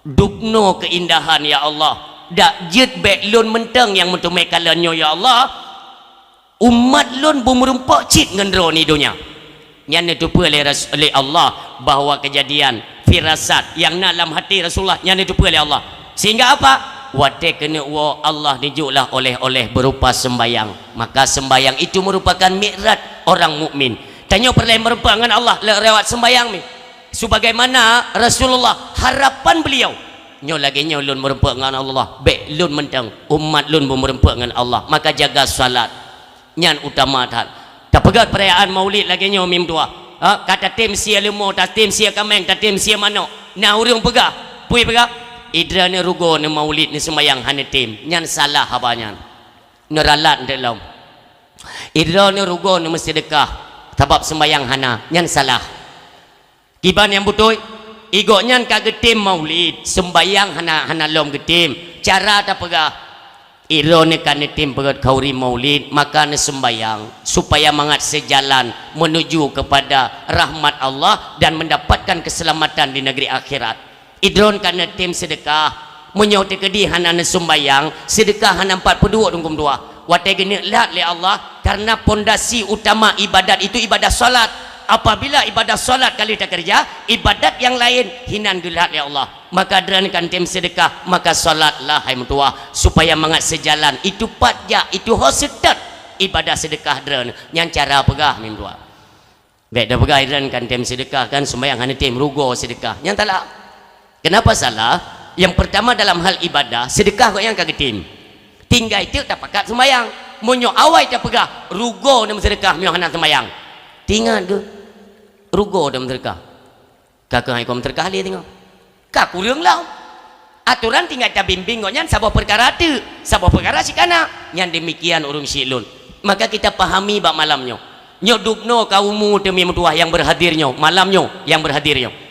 dubnoe keuindahan, ya Allah, dak jeuet bèk lôn mantong nyang meuteumé kalon nyoe, ya Allah. Umat lôn beumeurumpok cit ngon droeneuh donya." Nyan neuteupeue lé Ras-, lé Allah bahwa keujadian firasat nyang na lam hati Rasulullah nyan neuteupeue lé Allah. Sehingga apa? Watèe keuneuk woe Allah neujok lah oleh-oleh berupa sembayang. Maka sembayang itu merupakan mi'raj orang mukmin. Tanyoe peureulèe meurumpok ngon Allah le-, lewat sembayang mi. Sebagaimana Rasulullah, harapan beliau, "Nyoe lagèe nyoe lôn meurumpok ngon Allah, bèk lôn mantong, umat lôn beumeurumpok ngon Allah, maka jaga salat." Nyan utama that. Tapeugah peurayaan Maulid lagèe nyoe mi meutuah. Ha, ka tatém sie leumo, tatém sie kaméng, tatém sie manok. Na ureueng peugah, peue peugah? "Idroeneuh rugoe neumaulid neuseumbayang hana tém." Nyan salah haba nyan. Neuralat nteuk lom. "Idroeneuh rugoe neumeuseudeukah sabab seumbayang hana." Nyan salah. Kiban nyang beutôi, i gobnyan ka geutém maulid, seumbayang hana, hana lom geutém. Cara tapeugah, idroeneuh ka neutém peureuet khauri maulid, maka neuseumbayang, supaya mangat seujalan menuju kepada rahmat Allah dan mendapatkan keselamatan di negeri akhirat. Idroeneuh ka neutém seudeukah, Meunyoe teukeudi hana neuseumbayang, seudeukah hana pat peuduek dungkôm dua. Watèe geuneuk lat lé Allah, karena pondasi utama ibadat itu ibadah salat. Apabila ibadah salat ka lheueh takeureuja, ibadat nyang laén hinan geulat lé Allah. Maka droeneuh kan tém seudeukah, maka salatlah hai meutuwah, supaya mangat seujalan. Itu pat jak, itu ho seutôt ibadah seudeukah droeneuh. Nyan cara peugah mi meutuwah. Bèk tapeugah droeneuh kan tém seudeukah, kan seumbayang hana tém, rugoe seudeukah. Nyan salah. Kenapa salah? Yang pertama, dalam hal ibadah, seudeukah gobnyan ka geutém. Tinggai teuk tapakat seumbayang. Meunyoe awai tapeugah, rugoe neumeuseudeukah meunyoe hana seumbayang. Tingat geuh, rugoe neumeuseudeukah. Ka keuh hai kôm teuka lé teungoh. Ka kureueng lom. Atoran tinggai tabimbéng gobnyan saboh peukara teuk, saboh peukara sikana. Nyan deumikian ureueng syik lôn. Maka kita pahami bak malam nyoe. Nyoe dubnoe ka umu teumi meutuwah nyang beurhadir nyoe, malam nyoe nyang beurhadir nyoe.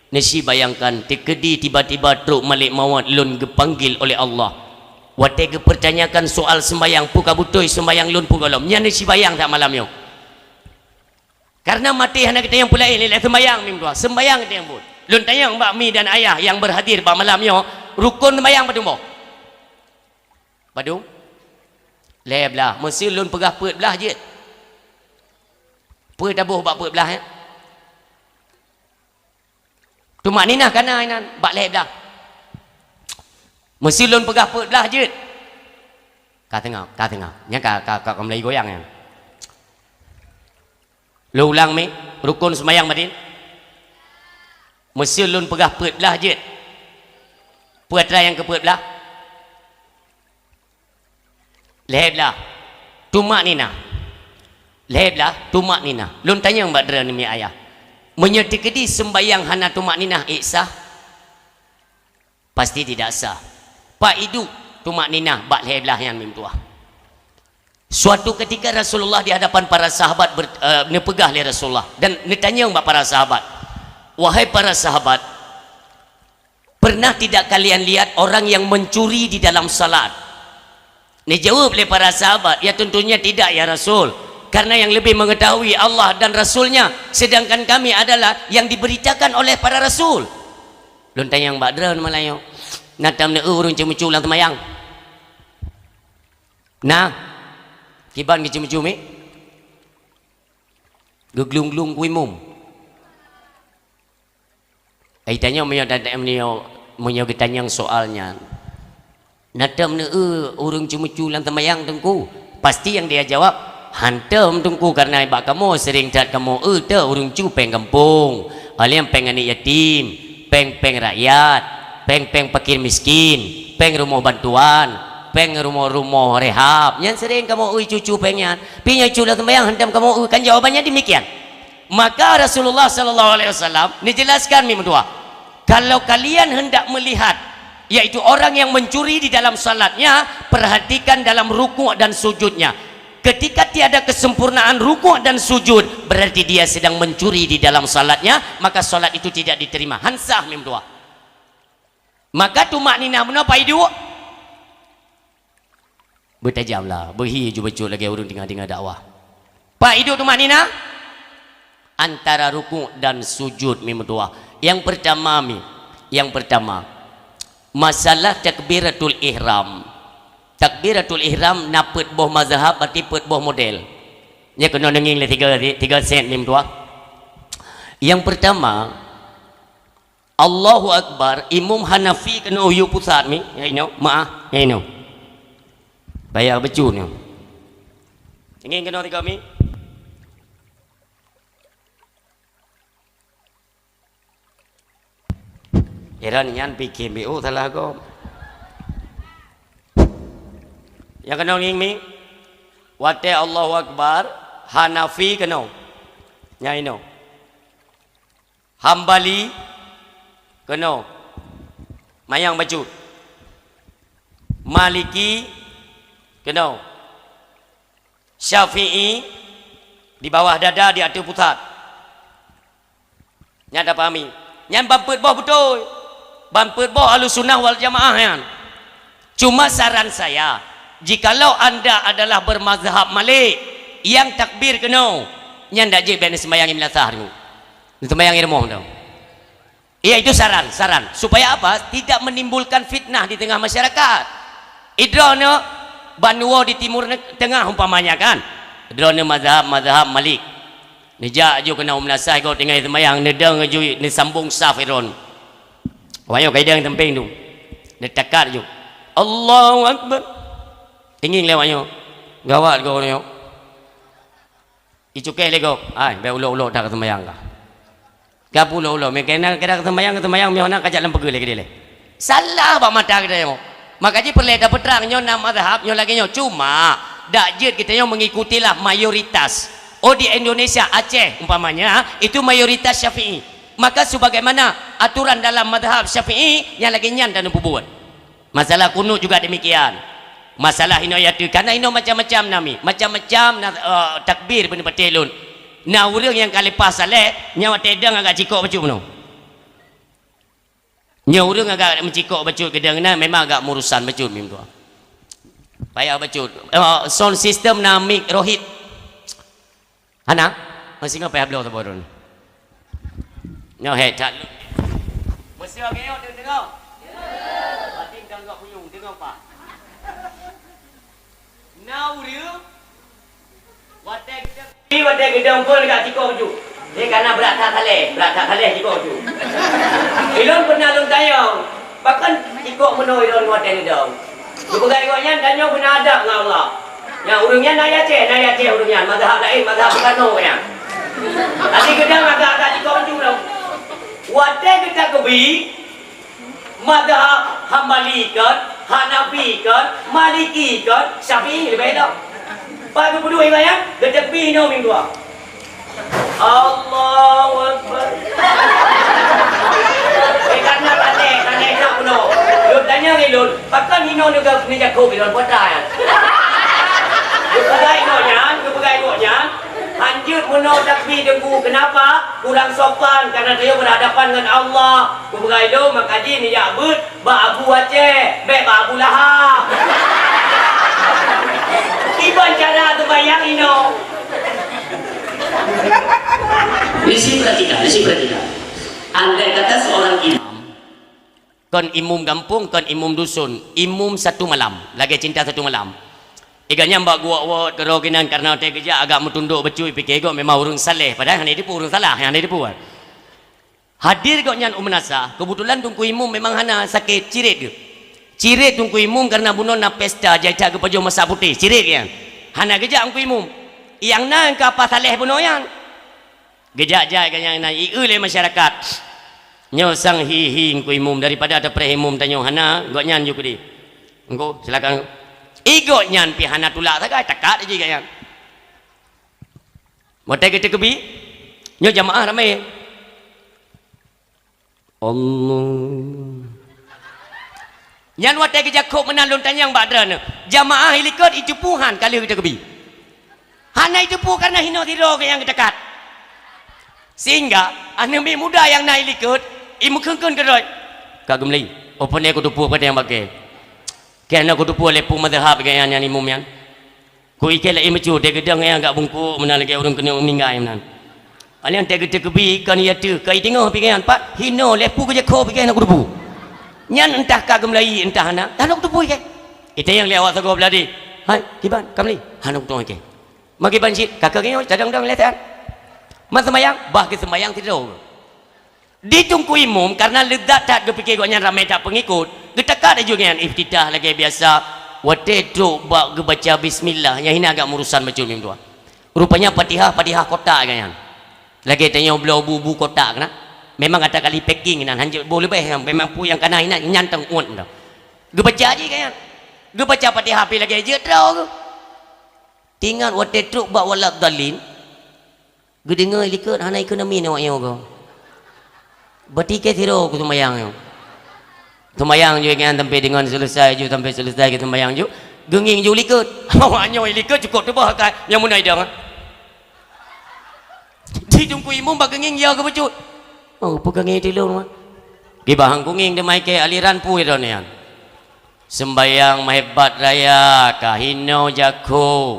Neusi bayangkan, teukeudi tiba-tiba trok malaikat maut lôn geupanggil oleh Allah. Watèe geupeurtanyakan soal seumbayang, peue ka beutôi seumbayang lôn peue gohlom. Nyan neusi bayang that malam nyoe. Karena maté hana geutanyong peue laén, lé seumbayang mi meutuwah, seumbayang geutanyong buet. Lôn tanyong bak mi dan ayah nyang beurhadir bak malam nyoe, rukon seumbayang padum boh? Padum? Lhèe blah. Meuseu lôn peugah peuet blah jeuet. Peue taboh bak peuet blah, eh? Tumakninah ka na inan bak lhèe blah. Meuseu lôn peugah peuet blah jeuet. Ka teungoh, ka teungoh. Nyan ka, ka, ka, ka mulai goyang nyan. Lôn ulang mi, rukon seumbayang batin. Meuseu lôn peugah peuet blah jeuet. Peue atra nyang keu peuet blah? Lhèe blah. Tumakninah. Lhèe blah, tumakninah. Lôn tanyong bak droeneuh mi ayah. Meunyoe teukeudi seumbayang hana tumakninah, ék sah? Pasti tidak sah. Pak idup tumakninah bak lhèe blah nyan mi meutuwah. Suatu ketika Rasulullah di hadapan para sahabat ber-, eh, neupeugah lé Rasulullah dan neutanyong bak para sahabat, "Wahai para sahabat, pernah tidak kalian lihat orang yang mencuri di dalam salat?" Dijaweueb lé para sahabat, "Ya, tentunya tidak, ya Rasul. Karena yang lebih mengetahui Allah dan Rasul-Nya, sedangkan kami adalah yang diberitakan oleh para rasul." Lôn tanyong bak droeneuh malam nyoe, na tam neu ureueng ceumeucue lam seumayang? Na? Kiban geuceumeucue mi? Geuglung-glung kuimum. Ai tanyoe meunyoe, meunyoe, meunyoe geutanyong soal nyan, na tom neu-eu ureuëng ceumeucue lam seumayang, Teungku? Pasti nyang dia jawab, "Hántom, Teungku, kareuna bak kamoe sering that kamoe eu teuh ureuëng cue péng gampông, alèh péng aneuk yatim, péng-péng rakyat, péng-péng fakir miskin, péng rumoh bantuan, péng rumoh-rumoh rehab. Nyan sering kamoe eu cue-cue péng nyan. Pi nyoe cue lam seumayang hántom kamoe eu." Kan jawabannya demikian. Maka Rasulullah sallallahu alaihi wasallam neujelaskan meutuah, "Kalau kalian hendak melihat, yaitu orang yang mencuri di dalam salatnya, perhatikan dalam rukuk dan sujudnya. Ketika tiada kesempurnaan rukuk dan sujud, berarti dia sedang mencuri di dalam salatnya, maka salat itu tidak diterima." Hán sah meutuah. Maka tumakninah meunoe pai duek. Beutajam lah, beuhi ju bacut lagèe ureuëng teungoh-teungoh dakwah. Pai duek tumakninah? Antara rukuk dan sujud meutuah. Nyang pertama mi, nyang pertama, masalah takbiratul ihram. Takbiratul ihram na peuet boh mazhab, berarti peuet boh model. Nyoe keunoe neungieng lé tiga, tiga set meutuah. Nyang pertama, Allahu Akbar, imum Hanafi keunoe yue pusat mi, nyang inoe, maah, nyang inoe. Payah bacut nyoe. Ingin keunoe tiga mi? Heran nyan pikir B O salah gob. Nyang keunoe ngieng mi? Watèe Allahu Akbar, Hanafi keunoe. Nyang inoe. Hambali keunoe, manyang bacut. Maliki keunoe. Syafi'i di bawah dada, di ateueh pusat. Nyan tapahami. Nyan ban peuet boh beutôi. Ban peuet boh Ahlussunnah wal Jamaah nyan. Cuma saran saya, jikalau anda adalah bermazhab Malik, nyang takbir keunoe, nyan dak jeuet bèk neuseumayang i meulasah nyoe. Neuseumayang i rumoh nyoe. Iya, itu saran, saran. Supaya apa? Tidak menimbulkan fitnah di tengah masyarakat. Idroeneuh ban woe di Timur Teungah umpamanya kan. Droeneuh mazhab, mazhab Malik. Neujak ju keunoe u meulasah gob tinggai seumayang, neudong ju neusambong saf i droen. Awak nyoe ka idong teumpéng tu. Neutakat ju. Allahu Akbar. Ingin lé awak nyoe. Gawat gob nyoe. Icukéh lé gob. Ai, bèk ulok-ulok that ka seumayang kah. Ka peuulok-ulok, meukeuna kadang seumayang, seumayang meuhana kajak lam peugeuh lé keudeh lé. Salah bak mata geutanyoe. Maka jih peureulèe tapeutrang nyoe na mazhab nyoe lagèe nyoe. Cuma, dak jeuet geutanyoe mengikutilah mayoritas. Oh, di Indonesia, Aceh umpamanya, itu mayoritas Syafi'i. Maka sebagaimana aturan dalam mazhab Syafi'i, nyang lagèe nyan tanyoe peubuet. Masalah kunut juga demikian. Masalah inoe yaitu, karena inoe macam-macam nami. Macam-macam na, eh, takbir beuneupateh lôn. Na ureueng nyang ka leupah saleh, nyan watèe dong agak cikok bacut bunoe. Nyoe ureueng agak meucikok bacut keudong na memang agak meurusan bacut mim tuan. Payah bacut. Eh, sound system na mik rohit. Hana? Masih ngapa ya bloe saboh droen? Nyoe he that. Mesti lagèe nyoe deungoe. Berarti deungoe kuyung, deungoe pa. Na ureueng watèe geudong, watèe geudong pun deungon cikok ju. Nyan kana brat that saleh, brat that saleh cikok ju. Ilôn pernah lôn tanyong, pakon cikok meunoe ilôn watèe geudong. Geupeugah gobnyan, "Tanyoe beuna adab ngon Allah." Nyang ureueng nyan na Aceh, na Aceh ureueng nyan, mazhab laén, mazhab Soekarno nyan. Tapi geudong agak-agak cikok ju lom. Watèe geutakbir, mazhab Hambali kon, Hanafi kon, Maliki kon, Syafi'i leubeh lom. Pat geupeuduek ibarat, geutakbir inoe minggu. Allahu Akbar. Eh, karena tadek, tadek nak bunoe. Lôn tanyong lé lôn, pakon inoe neuga-, neujakôb lôn, peue atra nyan? Geupeugah gobnyan, geupeugah gobnyan, hanjeuet meunoe takbir Teungku. Kenapa? Kurang sopan, karena dia berhadapan dengan Allah. Geupeugah lôn, maka jih neujak beuet. Bak Abu Aceh, bèk bak Abu Lahab. Kiban cara teubayang inoe. Di sini perhatikan, di sini perhatikan. Andai kata seorang imam, kon imum gampông, kon imum dusun, imum satu malam, lagèe cinta satu malam. Iga nyang bak guwot-wot keudroe keunan karena watèe geujak agak meutundok bacut, pike gob memang ureueng saleh, padahai hana dipu ureueng salah, hana dipu. Hadir gobnyan u meunasah, keubeutulan Teungku Imum memang hana sakét, cirét geuh. Cirét Teungku Imum kareuna bunoe na pesta, jai that geupajoh masak putéh, cirét gobnyan. Hana geujak Teungku Imum. Nyang na ka Apa Saleh bunoe nyan. Geujak jai gobnyan na ié lé masyarakat. Nyoe sang hi-hi Teungku Imum, daripada tapreh imum tanyoe hana, gobnyan ju keudeh. Teungku, silakan. Ié gobnyan pih hana tulak sagai, takat jih gobnyan. Watèe geuteukeubi, nyoe jamaah ramé. Allah. Nyan watèe geujakôb meunan lôn tanyong bak droeneuh, jamaah ilikot iteupeue han ka lheueh geuteukeubi? Hana iteupeue kareuna hinoe sidroe geuh nyang geutakat. Sehingga aneuk miet muda nyang na ilikot, imeukheun-kheun keudroe, "Ka geumeuli, oh, pane kuteupeue padang nyang bakée. Keu na kuteupeue lé peue mazhab geuh nyan, nyan imum nyan." Ku iké laén meucue, teugeudong nyang agak bungkôk meunan lagèe ureueng keuneuk meuninggai meunan. Alèh teugeuteukeubie kon ya teuh, ka iteungoh pikiran, pat hinoe lé peue geujakho pikiran hana kuteupeu. Nyan entah ka geumeulayi, entah hana, hana kuteupeu iké. Itanyong lé awak sagoe beuladi, "Hai, kiban, ka meuli?" "Hana kuteupeu iké." "Ma kiban cit?" "Ka keu nyoe, tadong-dong lé tan." "Ma seumayang?" "Bah geuseumayang sidroe." Di Teungku Imum, kareuna leuzat that geupike gobnyan ramé that peungikot, geutakat laju ngon iftitah lagèe biasa, watèe trok bak geubaca bismillah, nyang hina agak meurusan bacut meutuah. Rupanya Fatihah, Fatihah kotak gobnyan. Lagèe tanyoe bloe bu-bu kotak keunan. Memang ata kali packing nan, hanjeuet boh leubeh, memang peue nyang kana inan, nyan teuh uet dah. Geubaca jih gobnyan. Geubaca Fatihah pih lagèe jeuet droe geuh. Teuingat watèe trok bak waladdallin, geudeungoe ilikot hana ikheun amin awak nyoe goe. Berarti keu sidroe ku seumayang nyoe. Seumayang ju nyan sampai deungon selesai ju, sampai selesai keu seumayang ju. Geungieng ju likot. Awak nyoe ilikot cukôp teuboh akai nyang meunan idong. Di Teungku Imum bak geungieng ya geuh bacut. Oh, peue ka ngieng tilông, Mak? Kiban han kungieng teuma iké aliran peue droeneuh nyan. Seumbayang meuhebat raya, ka hinoe jakho.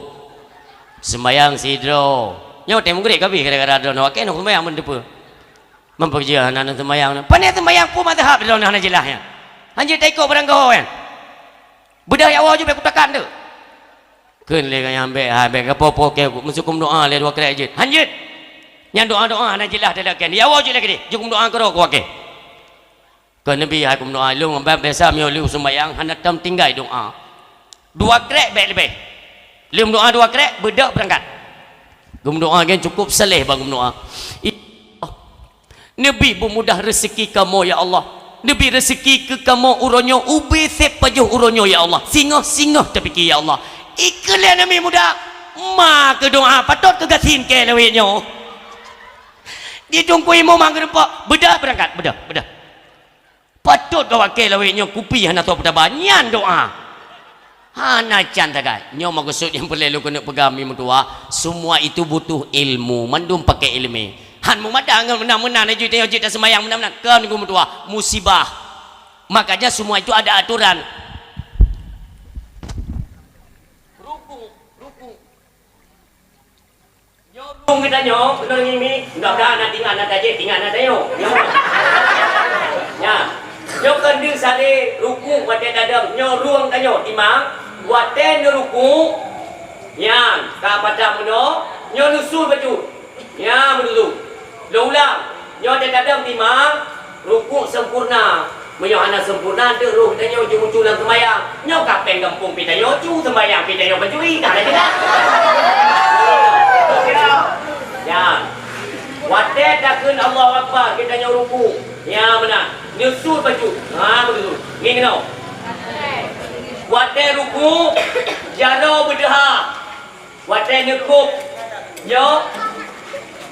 Seumbayang sidroe. Nyoe watèe meugreb ka abéh gara-gara droeneuh, akhé nyoe seumbayang meuteupeu. Meupeujeuet hana seumbayang. Pane seumbayang peue mazhab droeneuh hana jeulaih nyan. Hanjeuet taikot barang goh nyan. Beudôh ya Allah ju bèk kutakan tu. Kheun lé gobnyan bèk, ha, bèk kapo-po keu meusukum doa lé dua krek jeuet. Hanjeuet. Nyan doa-doa hana jeulaih teuleukén. Ya Allah ju lé keudeh, jukeuem doa keudroe ku akhé. Keu Nabi hai kumeudoa, lôn biasa meunyoe lôn seumbayang hana tom tinggai doa. Dua krek bèk leubeh. Lôn doa dua krek, beudôh beurangkat. Geumeudoa gèt cukôp saleh ban geumeudoa. Ya Allah, neubi beumudah reuseuki kamoe ya Allah. Neubi reuseuki keu kamoe uroe nyoe ubé sép pajoh uroe nyoe ya Allah. Singoh-singoh tapike ya Allah. Ikeu lé aneuk miet muda, ma keu doa patot keu gasien keu lawét nyoe. Di Teungku Imum han geureumpok, beudôh beurangkat, beudôh, beudôh. Patot gawakée lawét nyoe kupi hana soe peutaba, nyan doa. Hana can sagai. Nyoe meukeusut nyang peureulée lôn keuneuk peugah mi meutuwah, semua itu butuh ilmu, mandum pakai ileumé. Han meumada ngon meunan-meunan laju tanyoe jeuet taseumayang meunan-meunan, kon geumeudua, musibah. Makanya semua itu ada aturan. Rukuk, rukuk. Nyoe rueng geutanyoe, keunoe ngieng mi, mudah-mudahan na tingat na tajép, tingat na tanyoe. Nyoe. Nyan. Nyoe keuneuk salé rukuk watée tadong. Nyoe rueng tanyoe, timang. Watée neurukuk, nyan, ka padam meunoe, nyoe neusul bacut. Nyan, meududu. Lôn ulang. Nyoe teuh tadong timang, rukuk sempurna. Meunyoe hana sempurna, deuh roh tanyoe jimeucue lam seumayang. Nyoe ka péng gampông pih tanyoe cu seumayang pih tanyoe peujui, ka lagée nyan. Nyan. Watée takheun Allahu Akbar, geutanyoe rukuk. Nyan meunan. Neusul bacut. Ha, beutôi. Ngieng keunoe. Watée rukuk, jaroe beudeuha. Watée neukôb, nyoe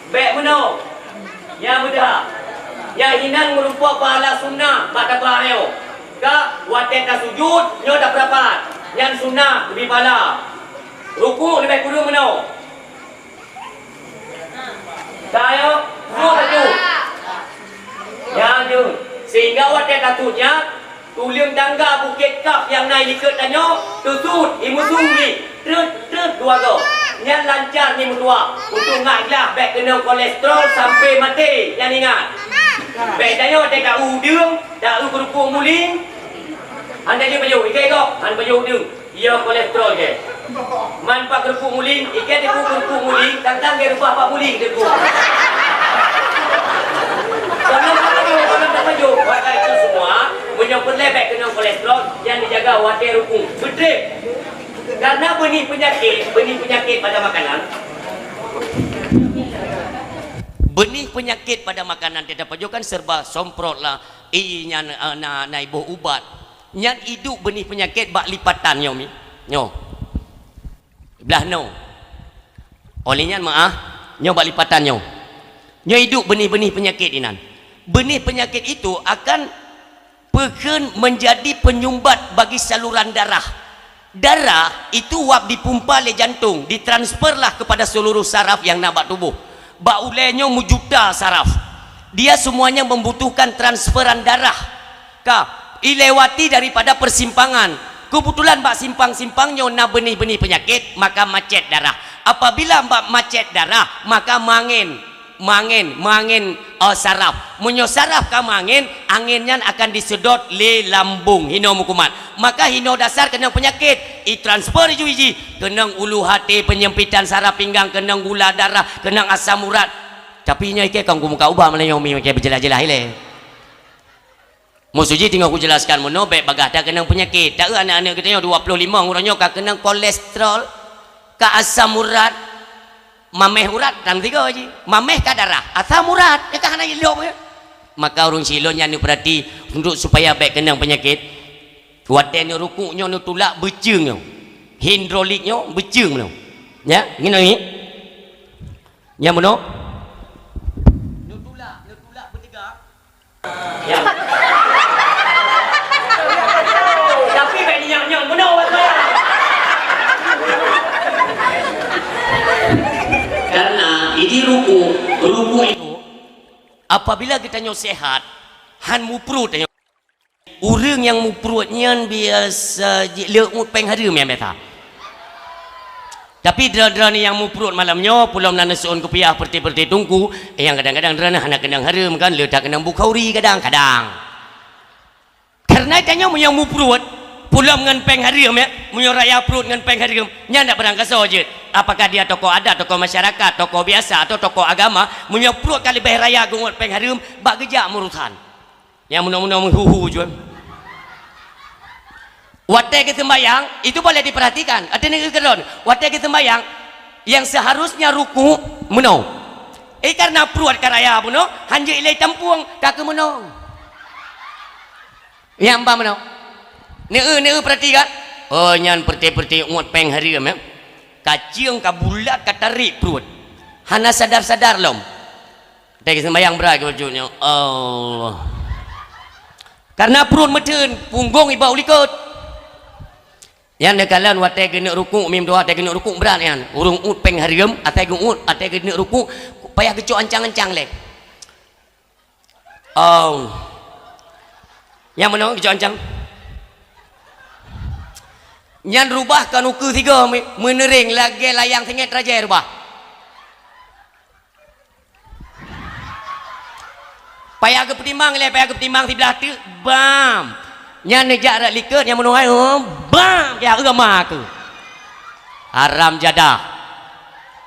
bék meunoe, nyang beudeuha. Nyang inan meurumpok pahala sunnah bak taba nyoe. Ka watée tasujut, nyoe tapeurapat, nyan sunnah leubeh pahala. Rukuk leubeh kureueng meunoe. Ka nyoe, rukuk bacut. Nyan jeuet. Sehingga watée tasujut nyan, tuleueng tangga Bukét Kaf nyang na ilikot tanyoe, teusut, imeusu jih, treut-treut dua goe. Nyan lancar mi meutuwah, untuk ngat glah bék keunoe kolesterol sampai maté, nyan ingat. Bék tanyoe teuka u udeueng, ta u keurupuk muling. Hana jeuet pajoh, ikei gob, hana pajoh udeueng. Iya kolesterol ke. Man pat keurupuk muling, ikei teupeu keurupuk muling, tantang ke reubah pat muling teupeu. Kalau tak pajoh, kalau tak pajoh, maka itu semua, meunyoe peureulèe bèk keunong kolesterol, nyang dijaga watèe rukuk. Beutôi. Karena benih penyakit, benih penyakit pada makanan. Benih penyakit pada makanan, teuh tapajoh kan serba semprot lah. Ih, nyan, eh, na, na iboh ubat. Nyan iduek benih penyakit bak lipatan nyoe mi. Nyoe. Blah nyoe. Oleh nyan meu'ah, nyoe bak lipatan nyoe. Nyoe iduek benih-benih penyakit inan. Benih penyakit itu akan peukheun menjadi penyumbat bagi saluran darah. Darah itu wab dipumpa lé jantung, ditransferlah kepada seluruh saraf yang na bak tuboh. Bak ulèe nyoe meujuta saraf. Dia semuanya membutuhkan transferan darah. Ka, ilewati daripada persimpangan. Keubeutulan bak simpang-simpang nyoe na benih-benih peunyakét, maka macét darah. Apabila bak macét darah, maka mangén, mangén, mangén, eh, saraf. Meunyoe saraf ka mangén, angén nyan akan diseudot lé lambông, hinoe meukumat. Maka hinoe dasar keunong peunyakét, itransfer ju jih, keunong ulu haté, penyempitan saraf pinggang, keunong gula darah, keunong asam urat. Tapi nyoe ikei kon kumuka ubat malam nyoe, mi ikei beujeulaih-jeulaih ilèe. Maksud jih teungoh kujelaskan meunoe, bèk bagaih that keunong peunyakét. Taeu aneuk-aneuk geutanyoe dua ploh limong uroe nyoe ka keunong kolesterol, ka asam urat, maméh urat tan tiga jih. Maméh ka darah, asam urat, nyan ka hana ilop. Maka ureueng silôn nyan neupeurati untuk supaya bèk keunong peunyakét. Watèe neurukuk nyoe neutulak beuceueng nyoe. Hidrolik nyoe beuceueng nyoe. Ya, ngieng nyoe. Nyang meunoe. Neutulak, neutulak beuteuga. Ya. Tapi bèk nyan, nyan meunoe, Wan Maya. Karena ini ruku, ruku itu, apabila geutanyoe sehat, han mupruet tanyoe. Ureueng nyang mupruet nyan biasa jih le uet péng hareuem nyang biasa. Tapi droeneuh-droeneuh nyang mupruet malam nyoe, pulom na neuseuôn kupiah peureté-peureté teungku, nyang kadang-kadang droeneuh hana keunong hareuem kan, le that keunong Bukhari kadang-kadang. Karena tanyoe meunyoe mupruet, pulom ngon péng hareuem, ya, meunyoe raya pruet ngon péng hareuem, nyan dak barangkasoe jeuet. Apakah dia tokoh adat, tokoh masyarakat, tokoh biasa, atau tokoh agama, meunyoe pruet ka leubeh raya geuuet péng hareuem, bak geujak meurusan. Nyang meunoe-meunoe meuhu-hu jeuet. Watèe geuseumbayang, itu boleh diperhatikan. Artinya keudroe, watèe geuseumbayang, yang seharusnya ruku meunoe. Eh, karena pruet ka raya meunoe, hanjeuet ilèe tampueng, ka keu meunoe. Nyang ba meunoe. Neu-eu, neu-eu perhatikan. Oh, nyan peureté-peureté uet péng hareuem, ya. Kaceueng ka bulat, ka tarék pruet. Hana sadar-sadar lom. Watèe geuseumbayang brat keu bacut nyoe. Allah. Karena pruet meutheun, punggong iba u likot. Nyan neukalon watèe geuneuk rukuk, mim doa watèe geuneuk rukuk brat nyan. Ureueng uet péng hareuem, watèe geuuet, watèe geuneuk rukuk, payah geucok ancang-ancang lé. Oh. Nyang meunoe geucok ancang. Nyan rubah kon ukeue sigoe, meu-, meuneuréng lagèe layang singét rajai rubah. Payah geupeutimang lé, payah geupeutimang siblah teuk, bam. Nyan neujak rot likot nyang meunoe, oh, bam, ya, eu ma keu. Haram jadah.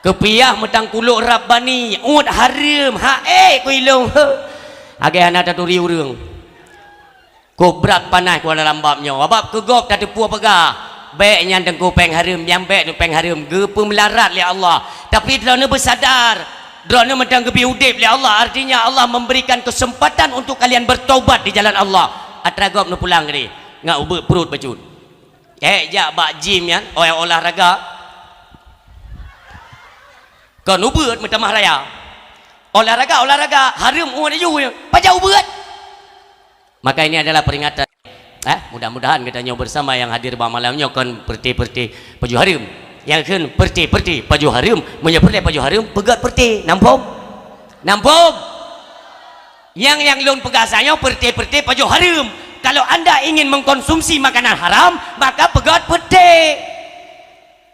Keupiah meutangkulok Rabbani, uet hareuem, ha, eh, ku ilong, he. Agèe hana taturi ureueng. Kok brat panas kuala lambab nyoe, sabab keu gob tateupeue peugah, bèk nyan teungku péng hareuem, nyang bèk nyan péng hareuem, geupeumeularat lé Allah. Tapi droeneuh beusadar, droeneuh mantong geubri udeb lé Allah, artinya Allah memberikan kesempatan untuk kalian bertaubat di jalan Allah. Atra gob neupulang keudéh, ngat ubeuet pruet bacut. Eh, jak bak gym nyan, oh, olahraga. Kon ubeuet meutamah raya. Olahraga, olahraga, hareuem uet laju, pajan ubeuet. Maka ini adalah peringatan. Eh, mudah-mudahan geutanyoe bersama yang hadir bak malam nyoe kon peureté-peureté pajoh hareuem. Nyang kheun peureté-peureté pajoh hareuem, meunyoe peureulèe pajoh hareuem, peugöt peureté. Namphom? Namphom? Nyang, nyang lôn peugah sa nyoe peureté-peureté pajoh hareuem. Kalau anda ingin mengkonsumsi makanan haram, maka peugöt peureté.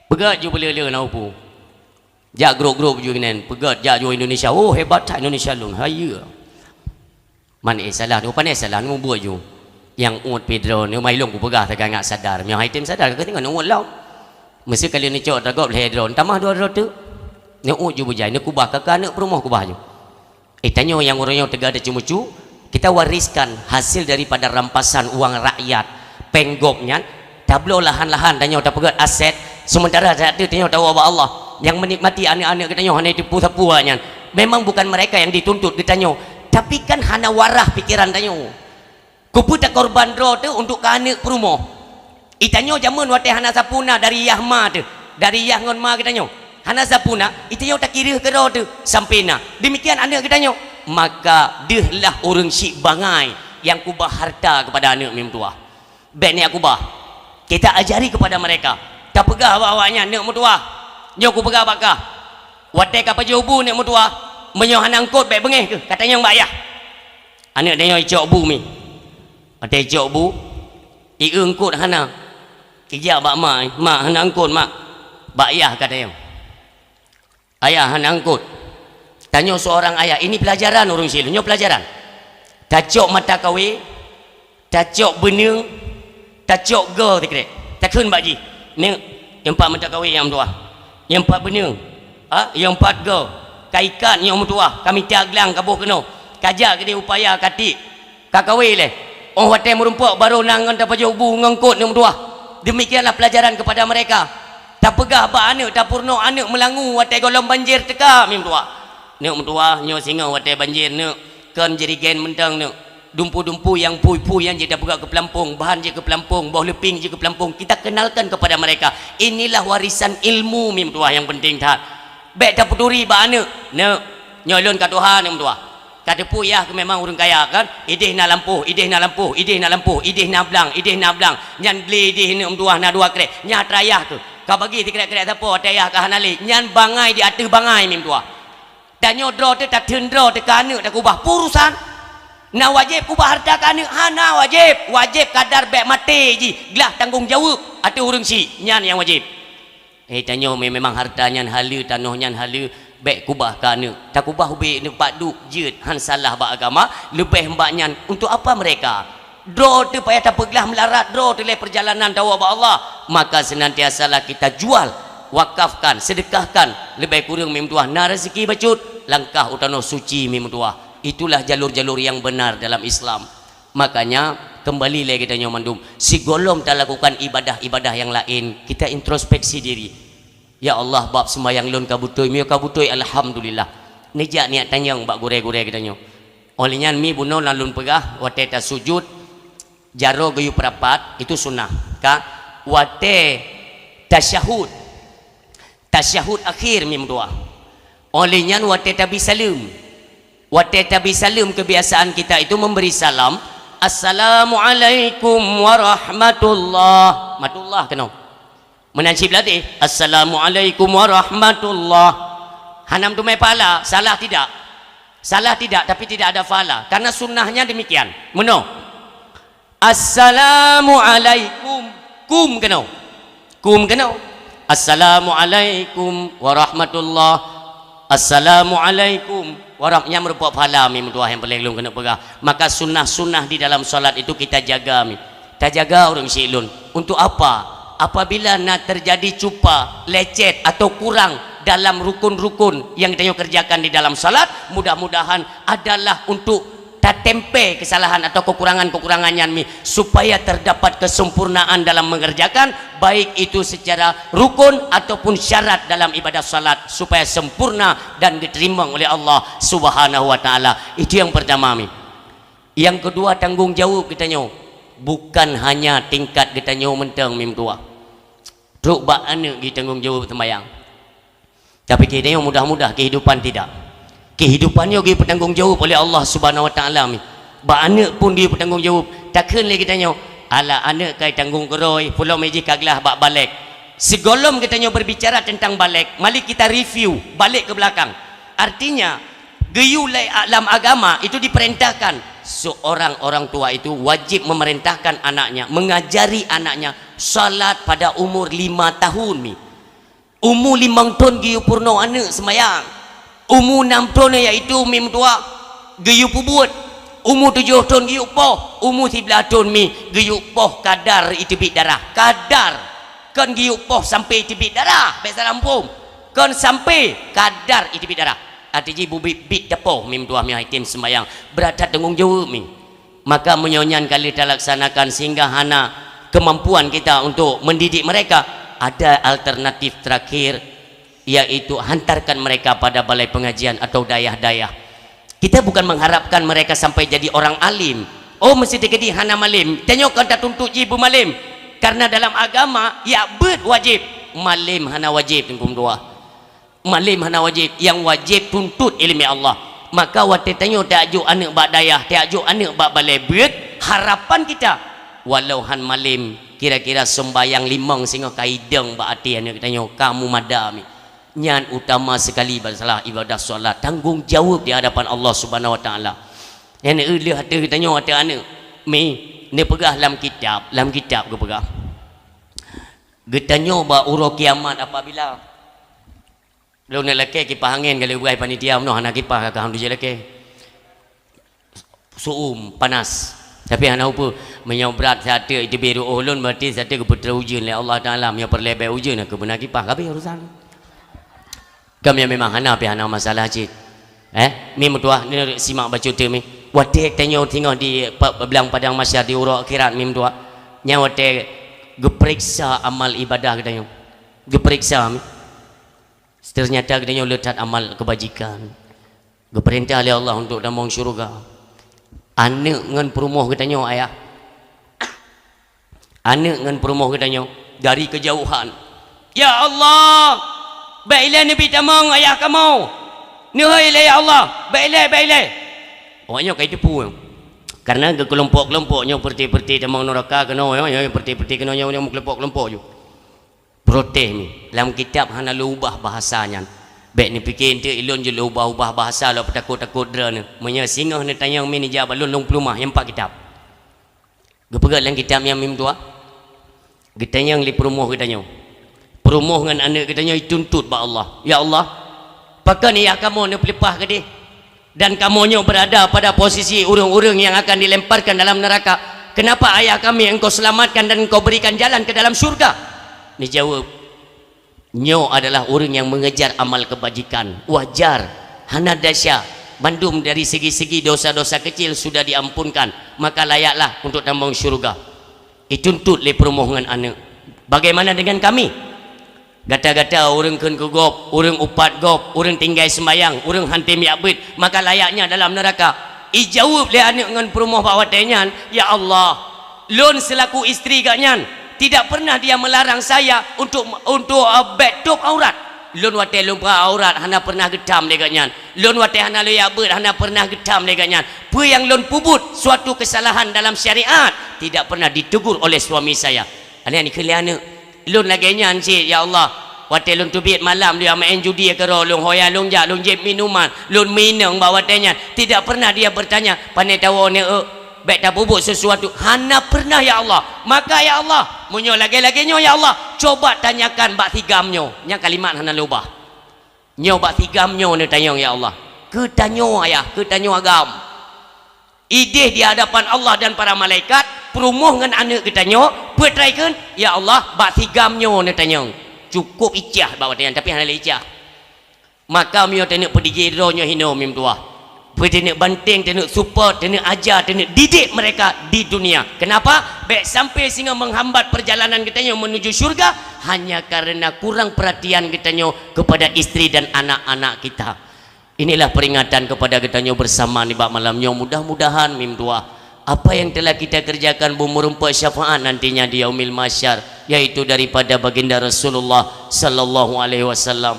Peugöt ju beuleu-leu na upu. Jak grup-grup ju geunan, peugöt jak ju Indonesia. Oh, hebat that Indonesia lôn. Hayeue. Man, eh, salah, nyoe pane salah, nyoe buet ju. Nyang uet pih droeneuh, mai lôn kupeugah tagangat sadar. Meunyoe hai tem sadar, ka teuingat neuuet lom. Meuseu ka lheueh neucok atra gob lhèe droe, tamah dua droe teuk. Neuuet ju beujai, neukubah, ka keu aneuk peurumoh kubah ju. Eh, tanyoe nyang uroe nyoe teuga teucumucu, kita wariskan hasil daripada rampasan uang rakyat, péng gob nyan, tabloe lahan-lahan tanyoe tapeugét aset, sementara saat tu tanyoe tawoe bak Allah. Nyang menikmati aneuk-aneuk geutanyoe hana teupeu sapeue nyan. Memang bukan mereka yang dituntut geutanyoe, tapi kan hana warah pikiran tanyoe. Keupeue takorban droe teuh untuk keu aneuk peurumoh? Itanyoe jameun watée hana sapeue na dari yah ma teuh, dari yah ngon ma geutanyoe. Hana sapeue na, itanyoe takireuh keudroe teuh sampoe na. Demikian aneuk geutanyoe. Maka deuhlah ureuëng syiek bangai nyang kubah harta kepada aneuk meutuwah. Bék neuk kubah. Kita ajari kepada mereka. Tapeugah bak awaknyan, "Neuk meutuwah, nyoe kupeugah bak kah. Watée ka pajoh bu neuk meutuwah, meunyoe hana eungkôt bék beungéh keuh, ka tanyong bak yah." Aneuk tanyoe icok bu mi. Watée icok bu, i eungkôt hana. Ijak bak mak, "Mak, hana eungkôt, Mak." Bak yah ka tanyong. "Ayah hana eungkôt." Tanyoe seorang ayah. Ini pelajaran ureuëng syiek lôn. Nyoe pelajaran. Tacok mata kawé, tacok beuneung, tacok goe sikrek. Takheun bak jih, "Neuk, nyang pat mata kawé nyang meutuwah. Nyang pat beuneung. Ha, nyang pat goe. Ka ikat nyang meutuwah. Ka mita glang ka boh keunoe. Ka jak keudeh upaya ka tiek. Ka kawé lé. Óh watée meurumpok barô na ngon tapajoh bu ngon eungkôt neuk meutuwah." Demikianlah pelajaran kepada mereka. Tapeugah bak aneuk, tapeurunoe aneuk meulangue watée gohlom banjir teuka mi meutuwah. "Neuk meutuwah, nyoe singoh watée banjir neuk, kon jirigen mantong neuk. Dumpu-dumpu nyang phui-phui nyan jeuet tapeugah keu peulampong, bahan jeuet keu peulampong, boh leuping jeuet keu peulampong." Kita kenalkan kepada mereka, inilah warisan ilmu mi meutuwah nyang penting that. Bék tapeuturi bak aneuk, "Neuk, nyoe lôn ka tuha neuk meutuwah." Ka teupeu yah keuh memang ureuëng kaya kan? Ideh na lampôh, ideh na lampôh, ideh na lampôh, ideh na blang, ideh na blang. Nyan glé ideh neuk meutuwah na dua krek. Nyan atra yah keuh. Ka bagi sikrek-krek sapo atra yah ka hana lé. Nyan bangai di ateueh bangai mi meutuwah. Tanyoe droe teuh tatheun droe teuh keu aneuk takubah. Peue urusan? Na wajéb kubah hareuta keu aneuk? Hana wajéb. Wajéb kadar bék maté jih. Glah tanggong jaweueb ateueh ureuëng syiek. Nyan nyang wajéb. Eh, tanyoe me-, memang hareuta nyan haleue, tanoh nyan haleue, bék kubah keu aneuk. Takubah ubé aneuk pat duek jeuet, han salah bak agama, leubeh bak nyan untuk apa mereka? Droe teuh payah tapeuglah meularat, droe teuh lé peurjalanan tawoe bak Allah. Maka senantiasalah kita jual, wakafkan, sedekahkan, leubeh kureueng mi meutuwah na raseuki bacut, langkah u tanoh suci mi meutuwah. Itulah jalur-jalur yang benar dalam Islam. Makanya, kembali lé geutanyoe mandum, sigohlom talakukan ibadah-ibadah nyang laén, kita introspeksi diri. "Ya Allah, bab seumayang lôn ka beutôi, meunyoe ka beutôi, alhamdulillah." Neujak neuk tanyong bak gurée-gurée geutanyoe. Óh lheueh nyan mi bunoe na lôn peugah, watée tasujut, jaroe geuyue peurapat, itu sunnah. Ka, watée tasyahud, tasyahud akhir mi meutuwah. Óh lheueh nyan watée tabi saleuem. Watée tabi saleuem, kebiasaan kita itu memberi salam, "Assalamualaikum warahmatullah." Matullah keunoe. Meunan cit beulatih, "Assalamualaikum warahmatullah." Hana meuteumé pahala, salah tidak? Salah tidak, tapi tidak ada pahala. Karena sunnahnya demikian. Meunoe. "Assalamualaikum." Kum keunoe. Kum keunoe. "Assalamualaikum warahmatullah. Assalamualaikum warahmatullah." Nyan meureumpok pahala mi meutuwah nyang peureulée lôn keuneuk peugah. Maka sunnah-sunnah di dalam salat itu kita jaga mi. Tajaga ureuëng syiek lôn. Untuk apa? Apabila na terjadi cupa, lecet atau kurang dalam rukun-rukun yang kita kerjakan di dalam salat, mudah-mudahan adalah untuk tatempé kesalahan atau kekurangan-kekurangan nyan mi, supaya terdapat kesempurnaan dalam mengerjakan, baik itu secara rukun ataupun syarat dalam ibadah salat, supaya sempurna dan diterima oleh Allah Subhanahu wa Ta'ala. Itu yang pertama mi. Yang kedua, tanggung jawab geutanyoe. Bukan hanya tingkat geutanyoe mantong mi meutuwah. Trok bak aneuk geutanggong jawab seumayang. Tapi geutanyoe mudah-mudah, kehidupan tidak. Kehidupan nyoe geupeutanggong jawab oleh Allah Subhanahu wa Ta'ala mi. Bak aneuk pun geupeutanggong jawab. Takheun lé geutanyoe, "Alah, aneuk kai tanggong keurôi, pulo mé jih ka glah bak balek." Sigohlom geutanyoe berbicara tentang balek, mari kita review, balik ke belakang. Artinya, geuyue lé lam agama itu diperintahkan, seorang orang tua itu wajib memerintahkan anaknya, mengajari anaknya salat pada umur lima tahun mi. Umu limong thon geuyue peurunoe aneuk seumayang. Umu nam thon, yaitu mi meutuwah, geuyue peubuet. Umu tujoh thon geuyue poh. Umu siblaih thon mi geuyue poh kadar iteubiet darah. Kadar. Kon geuyue poh sampoe iteubiet darah. Bék salah muphom. Kon sampoe, kadar iteubiet darah. Até jih bubit-bit tapoh mi meutuah, mi hai tem seumayang. Brat that tanggong jaweueb mi. Maka meunyoe nyan ka lheueh talaksanakan sehingga hana keumampuan kita untuk mendidik mereka, ada alternatif terakhir, yaitu hantarkan mereka pada balai pengajian atau dayah-dayah. Kita bukan mengharapkan mereka sampai jadi orang alim. Oh, meusti teukeudi hana malem. Tanyoe kon tatuntut jih beumalem. Karena dalam agama, jak beuet wajéb. Malem hana wajéb, Teungku meutuah. Malem hana wajéb. Nyang wajéb tuntut ileumèe Allah. Maka watèe tanyoe tajok aneuk bak dayah, tajok aneuk bak balè beuet, harapan kita, walau han malem, kira-kira sumbayang limong singoh ka idong bak até aneuk tanyoe, ka mumada mi. Nyan utama sekali masalah ibadah solat, tanggong jaweueb di hadapan Allah Subhanahu Wa Taala. Nyan lheueh ateueh geutanyoe, ateueh aneuk. Mi, neupeugah lam kitab, lam kitab geupeugah, geutanyoe bak uroe kiamat apabila, lôn neuk lakèe kipah angén ka lheueh beugai panitia meunoe, hana kipah ka, alhamdulillah lakèe. Su'um, panas. Tapi hana upeue, meunyoe brat siat teuk iteubiet ru'oh lôn, berarti siat teuk geupeutrön ujeuen lé Allah Taala. Meunyoe peureulèe bèk ujeuen, keu beuna kipah, ka abéh urusan. Ka mi memang hana, pih hana masalah cit. Eh, mi meutuah, ni simak bacut teuk mi. Watèe tanyoe singoh di pa-, blang padang mahsyar di uroe akhirat mi meutuah. Nyan watèe geupeuriksa amal ibadah geutanyoe. Geupeuriksa mi. Ternyata geutanyoe le that amal kebajikan. Geupeurintah lé Allah untuk tamong syeuruga. Aneuk ngon peurumoh geutanyoe, ayah. Aneuk ngon peurumoh geutanyoe dari keujauhan. "Ya Allah, bèk ilèe neubi tamong ayah kamoe. Neuhôi ilèe ya Allah, bèk ilèe, bèk ilèe." Awaknyoe ka jiteupeue. Karena geukeulumpok-keulumpok nyoe, peureuté-peureuté tamong nuraka keunoe, nyoe, nyoe, peureuté-peureuté keunoe, nyoe, nyoe, meukeulumpok-keulumpok ju. Protes mi. Lam kitab hana lôn ubah bahasa nyan. Bèk neupike eunteuk ilôn jeuet lôn ubah-ubah bahasa lôn peutakot-takot droeneuh. Meunyoe singoh neutanyong mi neujak bak lôn, lôn peuleumah nyang pat kitab. Geupeugah lam kitab nyan mi meutuah. Geutanyong lé peurumoh geutanyoe. Peurumoh ngon aneuk geutanyoe jituntut bak Allah. Ya Allah, pakon ayah kamoe neupeuleupah keudeh? Dan kamoe nyoe berada pada posisi ureuëng-ureuëng nyang akan dilemparkan dalam neraka. Kenapa ayah kami Engkau selamatkan dan Engkau berikan jalan ke dalam syurga? Neujaweueb, nyoe adalah ureuëng nyang mengejar amal kebajikan. Wajar, hana desya, bandum dari segi-segi dosa-dosa kecil sudah diampunkan, maka layaklah untuk tamong syurga. Dituntut lé peurumoh ngon aneuk. Bagaimana dengan kami? Gata-gata ureuëng kheun keu gob, ureuëng upat gob, ureuëng tinggai seumbayang, ureuëng han tem jak beuet, maka layaknya dalam neuraka. Ijaweueb lé aneuk ngon peurumoh bak watée nyan, "Ya Allah, lôn seulaku istri geuh nyan, tidak pernah dia melarang saya untuk, untuk, eh, bèk tôb aurat. Lôn watée lôn buka aurat hana pernah geutam lé geuh nyan. Lôn watée hana lôn jak beuet hana pernah geutam lé geuh nyan. Peue nyang lôn peubuet suatu kesalahan dalam syariat tidak pernah ditegur oleh suami saya." Aneuk ni kheun lé aneuk, "Lôn lagée nyan cit, ya Allah. Watée lôn teubiet malam, lôn maén judi keudroe, lôn hoya, lôn jak, lôn jieb minuman, lôn minong bak watée nyan. Tidak pernah dia bertanya, 'Pane tawoe neuk, bèk tapeubuet sesuatu.'" Hana pernah, ya Allah. Maka, ya Allah, meunyoe lagée-lagée nyoe, ya Allah, coba tanyakan bak si GAM nyoe. Nyang kalimat hana lôn ubah. Nyoe bak si GAM nyoe neutanyong, ya Allah. Keu tanyoe, Ayah, keu tanyoe GAM. Ideh di hadapan Allah dan para malaikat, peurumoh ngon aneuk geutanyoe, peue trai kheun, "Ya Allah, bak si GAM nyoe neutanyong." Cukup icah bak watée nyan, tapi hana lé icah. Maka meunyoe taneuk peudige droe nyoe hinoe mi meutuah. Peue taneuk banténg, taneuk support, taneuk aja, taneuk didik mereka di dunia. Kenapa? Bèk sampai singoh menghambat perjalanan geutanyoe menuju syurga hanya karena kurang perhatian geutanyoe kepada istri dan anak-anak kita. Inilah peringatan kepada geutanyoe bersama nibak malam nyoe. Mudah-mudahan mi meutuah, apa yang telah kita kerjakan beumeurumpok syafaat nantinya di Yaumil Mahsyar, yaitu daripada Baginda Rasulullah sallallahu alaihi wasallam.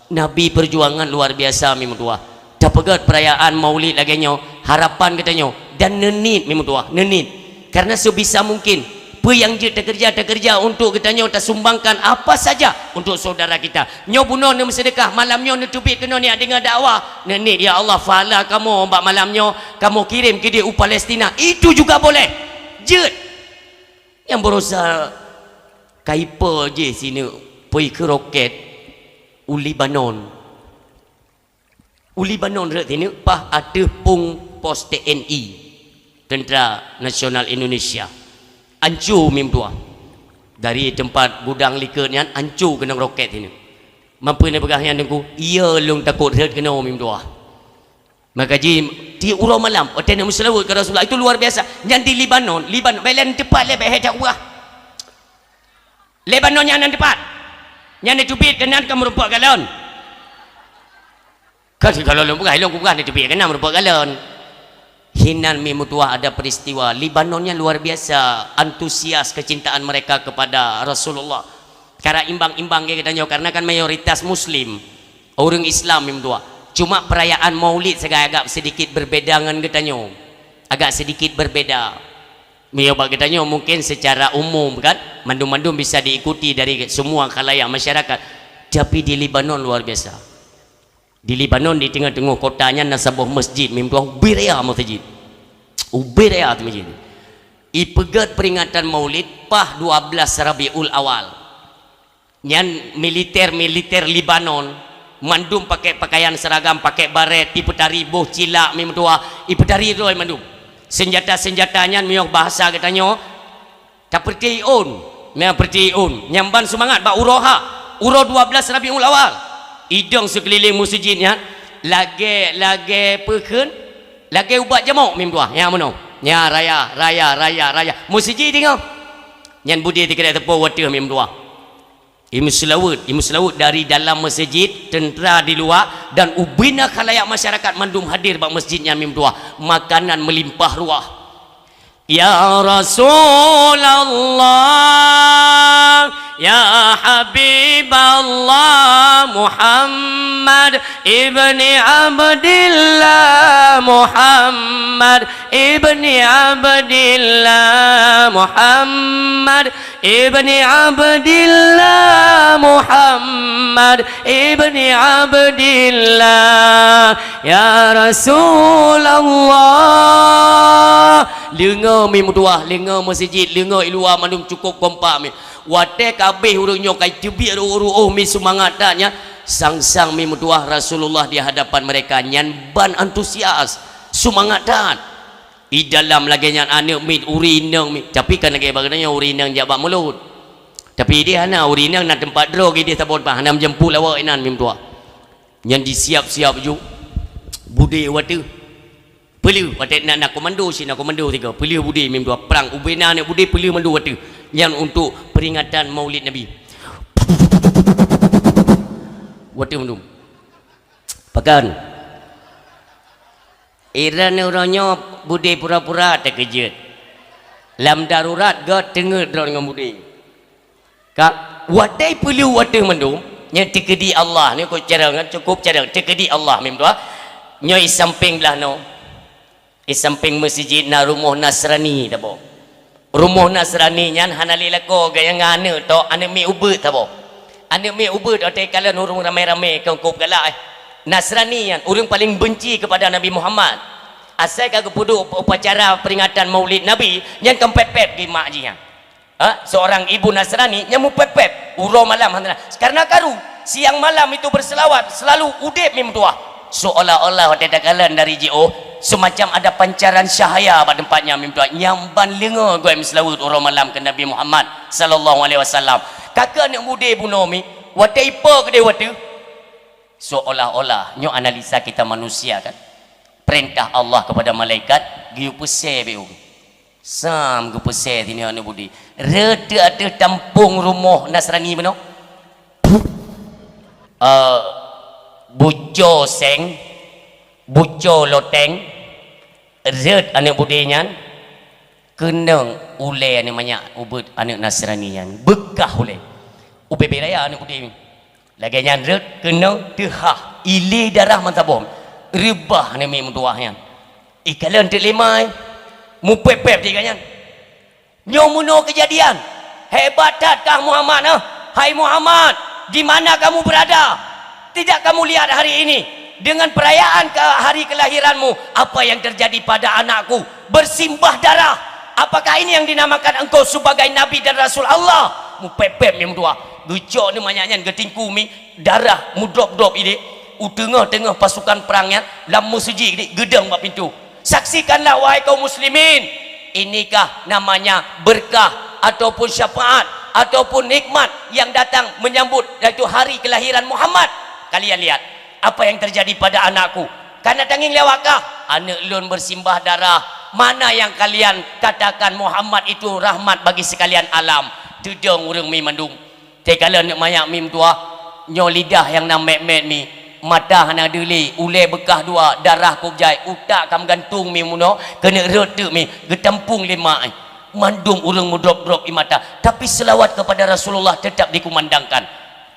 Nabi perjuangan luar biasa mi meutuah. Tapeugét perayaan Maulid lagée nyoe, harapan geutanyoe dan neunit mi meutuah, neunit. Karena sebisa mungkin, peue nyang jeuet takeureuja, takeureuja untuk geutanyoe, tasumbangkan apa saja untuk saudara kita. Nyoe bunoe neumeuseudeukah, malam nyoe neuteubiet keunoe neujak deungoe dakwah. Neunit, "Ya Allah, pahala kamoe bak malam nyoe, kamoe kirém keudeh u Palestina." Itu juga boleh. Jeuet. Nyang beurasa kaipo jih sineuk peue keu roket u Lebanon. U Lebanon rot sineuk paih ateueh pong pos T N I, Tentara Nasional Indonesia. Anco mi meutuah. Dari teumpat gudang likot nyan anco keunong roket sineuk. Mampu neupeugah nyan Teungku, iya lôn takot rhot keunoe meutuah. Maka ji tiep uroe malam, watèe neumeuseulaweuet keu Rasulullah, itu luar biasa. Nyan di Lebanon, Lebanon, bèk lé neuteupat lé, bèk hai that ubah. Lebanon nyan nan teupat. Nyan neuteubiet keunan ka meurumpok galon. Kan kalau lôn peugah, lôn kupeugah neuteubiet keunan meurumpok galon. Hinan mi meutuah ada peristiwa. Lebanon nyan luar biasa antusias kecintaan mereka kepada Rasulullah. Cara imbang-imbang geutanyoe, karena kan mayoritas muslim, ureuëng Islam mi meutuah. Cuma perayaan Maulid sagai agak sedikit berbeda ngon geutanyoe. Agak sedikit berbeda. Meunyoe bak geutanyoe mungkin secara umum kan, mandum-mandum bisa diikuti dari semua khalayak masyarakat. Tapi di Lebanon luar biasa. Di Lebanon, di teungoh-teungoh kota nyan na saboh masjid, mi meutuah ubé raya masjid. Ubé raya teuk masjid. Ipeugét peringatan Maulid paih dua belas Rabiul Awal. Nyan militer-militer Lebanon, mandum pakai pakaian seragam, pakai baret, ipeutari boh cilak mi meutuah, ipeutari droe mandum. Senjata-senjata nyan meunyoe bahasa geutanyoe, tapeureuti ôn, meupeureuti ôn. Nyan ban seumangat bak uroe ha, uroe dua belas Rabiul Awal. Idong sikeulileng meuseujid nyan lagèe, lagèe peue kheun, lagèe ubat jamok mi meutuah. Nyan meunoe. Nyan raya, raya, raya, raya. Meuseujid deungoe. Nyan beudé teukeudeh teupeu watèe mi meutuah. Imeuseulaweuet, imeuseulaweuet dari dalam masjid, tentara di luwa, dan ubé na khalayak masyarakat mandum hadir bak masjid nyan mi meutuah. Makanan meulimpah ruah. Ya Rasulullah, ya Habiballah, Muhammad ibni Abdillah, Muhammad ibni Abdillah, Muhammad ibni Abdillah, Muhammad ibni Abdillah, ya Rasulullah. Leungoe mi meutuah, leungoe meuseujid, leungoe i luwa mandum cukup kompak mi. Watèe ka abéh ureuëng nyoe ka iteubiet ruôh-ruôh mi seumangat that nyan, sang-sang mi meutuah Rasulullah di hadapan mereka nyan ban antusias, seumangat that. I dalam lagèe nyan aneuk miet, ureueng inong miet. Tapi kan lagèe bak geutanyoe ureueng inong jak bak mulod. Tapi idéh hana, ureueng inong na teumpat droe idéh saboh teumpat, hana meujampu lawak inan mi meutuah. Nyan disiap-siap ju budé u ateueh. Peuleueh, watèe na, na komando, si na komando sigoe. Peuleueh budé mi meutuah, prang. Ubé na aneuk budé, peuleueh mandum u ateueh. Nyan untuk peringatan Maulid Nabi. U ateueh mandum. Pakon? Iran uroe nyoe budé pura-pura teukeujeuet. Lam darurat göt teungeut droe ngon budé. Ka, watèe peuleueh u ateueh mandum, nyan teukeudi Allah. Nyoe cukôp carông, cukôp carông. Teukeudi Allah mi meutuah. Nyoe i sampéng blaih noe. I sampéng meuseujid na rumoh Nasrani saboh. Rumoh Nasrani nyan hana lé lakoe geuh nyan ngon aneuk tok, aneuk miet ubeut saboh. Aneuk miet ubeut watèe kalon ureueng ramé-ramé keu kôb galak, eh. Nasrani nyan ureueng paléng beunci keupada Nabi Muhammad. Asai ka geupeuduek upacara peringatan Maulid Nabi, nyan ka meupép-pép di mak jih nyan. Ha? Seorang ibu Nasrani nyang meupép-pép uroe malam hana. Karena karu, siang malam itu berselawat, selalu udép mi meutuah. Seolah-olah watèe takalon dari jiôh, semacam ada pancaran cahaya bak teumpat nyan mi meutuah. Nyan ban leungoe geuh meuseulaweuet uroe malam keu Nabi Muhammad sallallahu alaihi wasallam. Ka keuh aneuk mudé bunoe mi, watèe ipo keudéh watèe. Seolah-olah, nyoe analisa kita manusia kan. Perintah Allah kepada malaikat, geuyue peusé beu. Sam geupeusé sinoe aneuk budi. Reuteuk ateueh tampông rumoh Nasrani bunoe. Eh, buco seng, buco loteng, rhot aneuk budi nyan, keunong ulèe aneuk manyak ubit aneuk Nasrani nyan. Beukah ulèe. Ubé-bé raya aneuk budi. Lagèe nyan rhot keunong teuhah, ilé darah meusaboh, reubah aneuk miet meutuwah nyan. Ikalon teuk lé ma, mupép-pép tinggai nyan. Nyoe meunoe keujadian. Hebat that kah Muhammad, eh? Hai Muhammad, di mana kamu berada? Tidak kamu lihat hari ini, dengan perayaan ke, hari kelahiranmu, apa yang terjadi pada anakku? Bersimbah darah. Apakah ini yang dinamakan engkau sebagai nabi dan rasul Allah? Mupép-pép mi meutuwah. Geucok ni manyak nyan geutingku mi, darah mudrop-drop idéh. U teungoh-teungoh pasukan perang nyan, lam meuseujid idéh, geudong bak pintoe. Saksikanlah, wahai kaum muslimin, inikah namanya berkah ataupun syafaat, ataupun nikmat yang datang menyambut, yaitu hari kelahiran Muhammad. Kalian lihat apa yang terjadi pada anakku. Karena tangieng lewat kah, aneuk lôn bersimbah darah. Mana yang kalian katakan Muhammad itu rahmat bagi sekalian alam? Teudong ureuëng mi mandum. Teukalon aneuk manyak mi meutuah, nyoe lidah nyang na mét-mét mi, mata hana deuli, ulée beukah dua, darah kôb jai, utak ka meugantung mi meunoe, keuneuk rhot teuk mi, geutampong lé mak. Mandum ureuëng meudrop-drop ie mata, tapi seulaweuet kepada Rasulullah tetap dikumandangkan.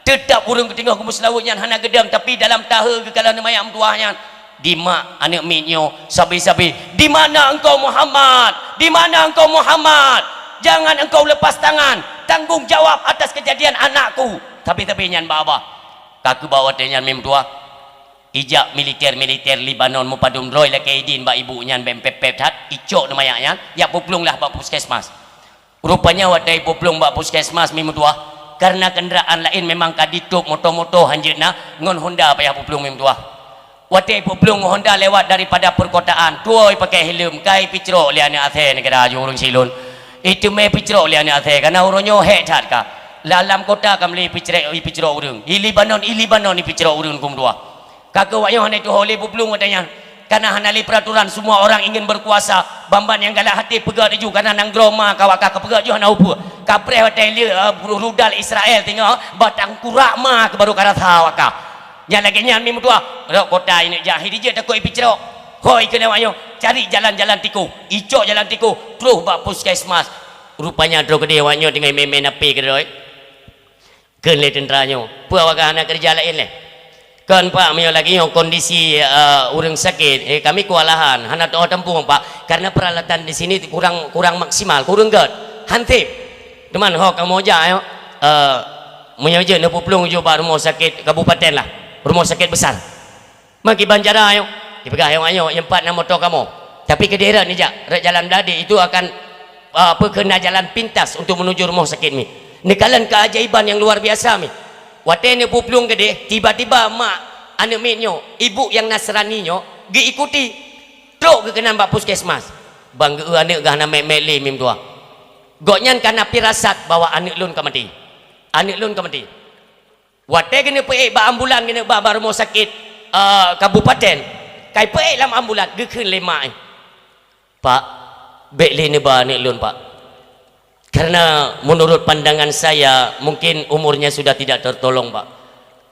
Tetap ureuëng geuteungoh geumeuseulaweuet nyan hana geudong, tapi dalam tahe geukalon aneuk manyak meutuah nyan, dimak aneuk miet nyoe sabe-sabe, "Di mana engkau Muhammad? Di mana engkau Muhammad? Jangan engkau lepas tangan, tanggung jawab atas kejadian anakku." Sabe-sabe nyan bak babah. Ka keuh bak watée nyan mi meutuah, ijak militer-militer Lebanon meupadum droe lakée idin bak ibu nyan, bèk pép-pép that, icok aneuk manyak nyan, jak peuplueng lah bak puskesmas. Rupanya watée peuplueng bak puskesmas mi meutuah, karena kendaraan laén memang ka ditôb, moto-moto hanjeuet na, ngon Honda payah peuplueng mi meutuah. Watée peuplueng ngon Honda lewat daripada perkotaan, tuwoe pakai helm, ka ipicrok lé aneuk asée neugara ju ureuëng silon. Iteumé picrok lé aneuk asée, karena uroe nyoe hék that ka. Lam kota ka meulé picrek, ipicrok ureuëng. I Lebanon, i Lebanon ipicrok ureuëng ku meutuah. Ka keuh awak nyoe hana tuho lé peuplueng watée nyan. Karena hana lé peraturan, semua orang ingin berkuasa. Ban-ban nyang galak até peugah laju, karena nanggroe ma ka awak ka peugah laju hana upeue. Ka preh watée lé, eh, rudal Israel teungoh, batang kurak ma keuh baru ka rasa awak ka. Nyang lagée nyan mi meutuah, rot kota ineuk jak, hi dijeuet takot ipicrok. Hôi keuneuk awak nyoe, cari jalan-jalan tikus. Icok jalan tikus, troh bak puskesmas. Rupanya troh keudeh awak nyoe teungoh mé-mé napi keudroe. Kheun lé teuntra nyoe, "Peue awak hana keureuja laén lé?" "Kon, Pak, meunyoe lagée nyoe kondisi, eh, ureuëng sakét, eh, kami kewalahan, hana teuoh tampung, Pak, karena peralatan di sini kurang, kurang maksimal, kurang gét, hansip. Teuma ho kamoe jak nyoe, eh, meunyoe jeuet neupeuplueng ju bak rumoh sakét kabupaten lah, rumoh sakét besar." Meukiban cara nyoe, dipeugah nyoe, "Nyoe, nyang pat na moto kamoe. Tapi keudeh rot neujak, rot jalan Bladé, itu akan, ah, apa, kena jalan pintas untuk menuju rumoh sakét mi." Neukalon keajaiban nyang luar biasa mi. Watée neupeuplueng keudeh, tiba-tiba mak aneuk miet nyoe, ibu nyang Nasrani nyoe, geuikuti, trok geukeunan bak puskesmas. Ban geu-eu aneuk gah na mét-mét lé mi meutuah. Gobnyan ka na pirasat bahwa aneuk lôn ka maté. Aneuk lôn ka maté. Watée geuneuk peuék bak ambulan, geuneuk ba bak rumoh sakét, eh, kabupaten, kai peuék lam ambulan, geukheun lé mak, "Pak, bék lé neuba aneuk lôn, Pak. Karena menurut pandangan saya, mungkin umurnya sudah tidak tertolong, Pak.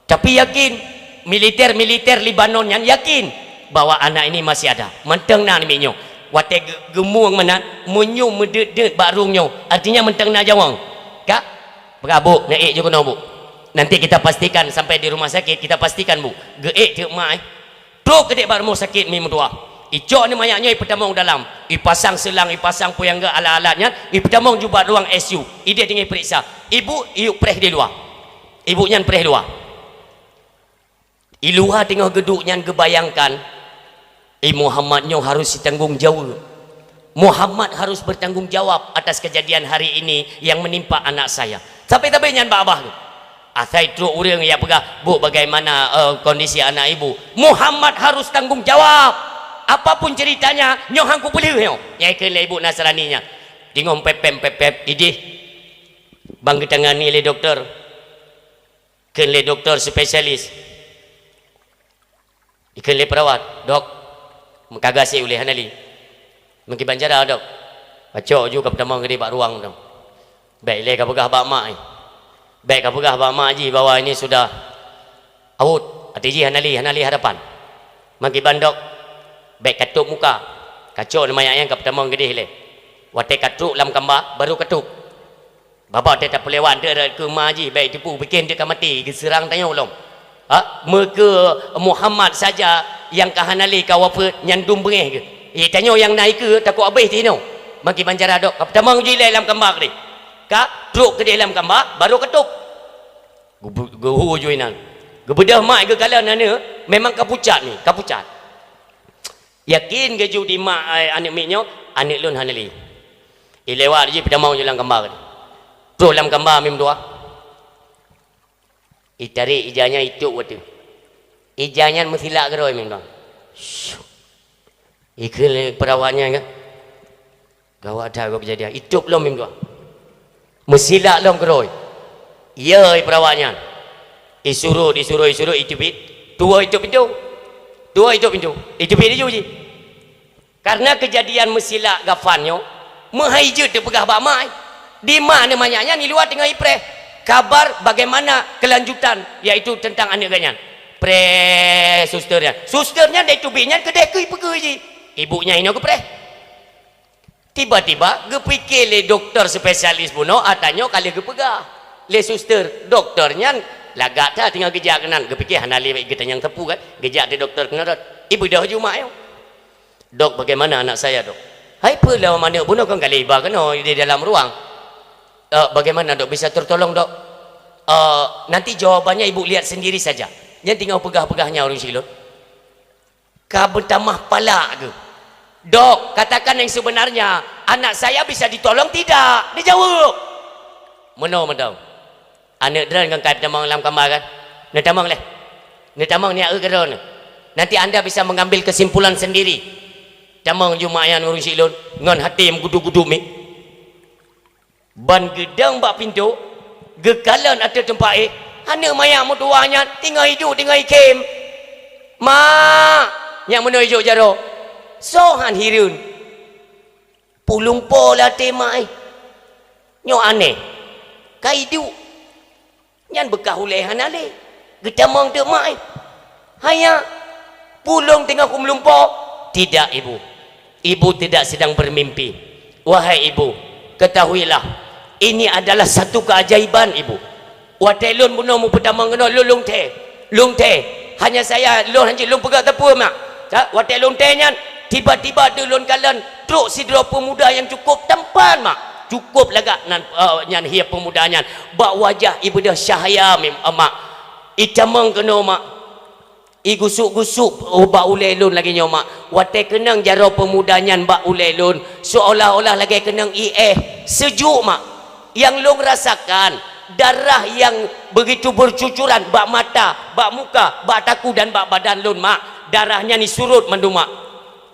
Tapi yakin, militer-militer Lebanon nyan yakin bahwa anak ini masih ada." Mantong na nibak nyoe. Watée geu-, geumueng meunan, meunyoe meudeuet-deuet bak rueng nyoe, artinya mantong na nyawöng. Ka? Peugah, "Bu, neuék ju keunoe, Bu. Nanti kita pastikan sampai di rumah sakit, kita pastikan, Bu." Geuék teuk mak, eh. Trok keudeh bak rumoh sakét mi meutuah. Icok aneuk manyak nyoe ipeutamong dalam. Ipasang seulang, ipasang peue nyang gét alat-alat nyan, ipeutamong ju bak ruang I C U. Ideh teungoh iperiksa. Ibu, iyup preh di luwa. Ibu nyan preh luwa. I luwa teungoh geuduek nyan geubayangkan, "Eh, Muhammad nyoe harus sitanggong jaweueb. Muhammad harus bertanggung jawab atas kejadian hari ini yang menimpa anak saya." Sabe-sabe nyan bak babah tu. Asai trok ureuëng nyang peugah, "Bu, bagaimana, eh, kondisi anak ibu?" "Muhammad harus tanggung jawab. Apapun ceritanya, nyoe han kupeulheueh nyoe." Nyang kheun lé ibu Nasrani nyan. Teungoh pép-pép, pép-pép, ideh. Ban geutangani lé dokto. Kheun lé dokto spesialis. Ikheun lé perawat, "Dok, meukaga sit ulée hana lé." "Meukiban cara, Dok?" "Pacok ju kapeutamong keudeh bak ruang tu." "Bék lé kapeugah bak mak, eh. Bék kapeugah bak mak jih bahwa ini sudah awot, até jih hana lé, hana lé harapan. Meukiban, Dok, bék katôb muka. Kacok aneuk manyak nyan kapeutamong keudeh lé. Watée katrok lam kamba, baru katôb." Babah teuh tapeulewat, teuh rot keu ma jih, bék teupeu piké teuh ka maté, geuseurang tanyoe lom. Ha? Meukeue Muhammad saja nyang ka hana lé ka wafeuet, nyan dum beungéh geuh. Eh, tanyoe nyang na ikeue takot abéh tinoe. Meukiban cara, Dok, kapeutamong ju ilée lam kamba keudeh. Katrok keudeh lam kamba, baru katôb. Geubu-, geuhu ju inan. Geubeudôh mak geukalon aneuk, memang ka pucat ni, ka pucat. Yakin geuh ju di mak, eh, aneuk miet nyoe, "Aneuk lôn hana lé." Ilewat jih peutamong ju lam kamba. Troh lam kamba mi meutuah. Itarek ija nyan itôb watée. Ija nyan meusilak keudroe mi meutuah. Ikheun lé perawat nyan kan. Gawat that gob kejadian. Itôb lom mi meutuah. Meusilak lom keudroe. Yoi, perawat nyan. Isurot, isurot, isurot, iteubiet. Tuwoe itôp pintoe. Tuwoe itôp pintoe. Iteubiet laju jih. Karena keujadian meusilak Gafan nyoe, meuhai jeuet teupeugah bak mak, eh. Di mak aneuk manyak nyan di luwa teungoh ipreh. Kabar bagaimana kelanjutan, yaitu teuntang aneuk geuh nyan. Preh suster nyan. Suster nyan dai teubiet nyan keudeh keu ipeugah jih. Ibu nyan inoe geupreh. Tiba-tiba geupike lé dokto spesialis bunoe, ata nyoe ka lheueh geupeugah lé suster. Dokto nyan lagak that teungoh geujak keunan, geupike hana lé geutanyong sapeue kan, geujak di dokto keunan rot. Ibeudôh ju mak nyoe. "Dok, bagaimana anak saya, Dok?" "Hai, peue lom aneuk bunoe kan ka lheueh iba keunoe di dalam ruang." "Eh, bagaimana, Dok? Bisa tertolong, Dok?" "Eh, nanti jawabannya Ibu lihat sendiri saja." Nyan teungoh peugah-peugah nyan ureueng silon. Ka meutamah palak geuh. "Dok, katakan yang sebenarnya, anak saya bisa ditolong tidak?" Dijaweueb. Meunoe mantong. Aneuk droeneuh kan ka tamong lam kama kan? Neutamong lé. Neutamong nyak eu keudroe neuh. Nanti anda bisa mengambil kesimpulan sendiri. Tamong ju mak nyan ureueng silon ngon até meugudu-gudu mi. Ban geudong bak pintoe, geukalon ateueh teumpat éh, aneuk manyak meutuwah nyan teungoh iduek teungoh ikhém. "Mak!" Nyak meunoe ijok jaroe. Soe han hireuen. Pulumpo lam até mak éh. Nyoe aneh. Ka iduek. Nyan beukah ulée hana lé. Geutamong teuk mak, eh. "Haya, pulông teungoh kumeulumpo." "Tidak, Ibu. Ibu tidak sedang bermimpi. Wahai Ibu, ketahuilah, ini adalah satu keajaiban, Ibu. Watée lôn bunoe meupeutamong keunoe, lôn lông thée. Lông thée. Hanya saya, lôn hanjeuet lôn peugah teupeu, Mak. Ka, watée lông thée nyan, tiba-tiba deuh lôn kalon trok sidroe peumuda nyang cukup tampan, Mak. Cukup lagak nan, eh, nyan hié peumuda nyan. Bak wajah ibeudôh cahya mim-, eh, Mak. Itamong keunoe, Mak. Igusuk-gusuk, oh, bak ulée lôn lagée nyoe, Mak. Watée keunong jaroe peumuda nyan bak ulée lôn, seolah-olah lagée keunong ié. Sejuk, Mak. Nyang lôn rasakan, darah nyang begitu bercucuran bak mata, bak muka, bak takue dan bak badan lôn, Mak. Darah nyan isurot mandum, Mak.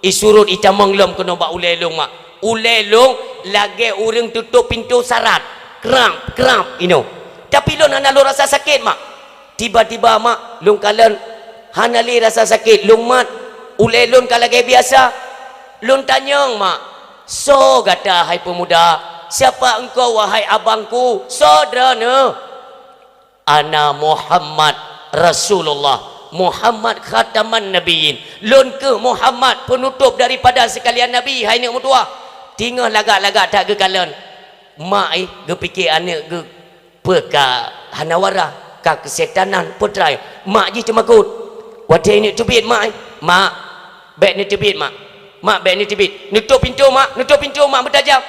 Isurot itamong lom keunoe bak ulée lôn, Mak. Ulée lôn lagée ureuëng tutôp pintoe sarat. Krab, krab, inoe. Tapi lôn hana lôn rasa sakét, Mak. Tiba-tiba, Mak, lôn kalon hana lé rasa sakét, lôn mat. Ulée lôn ka lagée biasa. Lôn tanyong, Mak, "Soe gata, hai peumuda? Siapa engkau, wahai abangku? Soe droeneuh?" "Ana Muhammad Rasulullah, Muhammad khataman nabiyyin." "Lôn kheueh Muhammad, peunutôp daripada seukalian nabi, hai neuk meutuwah." Teungoh lagak-lagak that geukalon. Mak, eh, geupike aneuk geuh peue ka hana wara, ka keusetanan, peue teurai. Mak jih teumakot. Watée neuk teubiet, Mak, eh. "Mak, bék neuteubiet, Mak. Mak, bék neuteubiet. Neutôp pintoe, Mak. Neutôp pintoe, Mak, meutajam.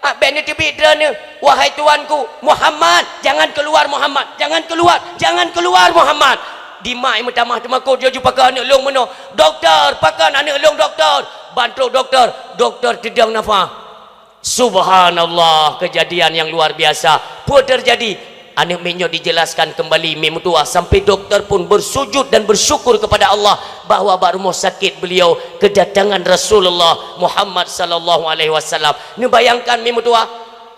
Ah, bék neuteubiet droeneuh. Wahai tuanku, Muhammad, jangan keluar, Muhammad. Jangan keluar, jangan keluar, Muhammad." Di mak meutamah teumakot, jih pakai aneuk lông meunoe. "Doktor, pakon aneuk lông, Doktor?" Ban trok doktor, doktor teudong nafah. Subhanallah, kejadian yang luar biasa. Peue terjadi? Aneuk miet nyoe dijelaskan kembali, mi meutuwah, sampai doktor pun bersujud dan bersyukur kepada Allah bahwa bak rumoh sakit beliau kedatangan Rasulullah Muhammad sallallahu alaihi wasallam. Neubayangkan, mi meutuwah,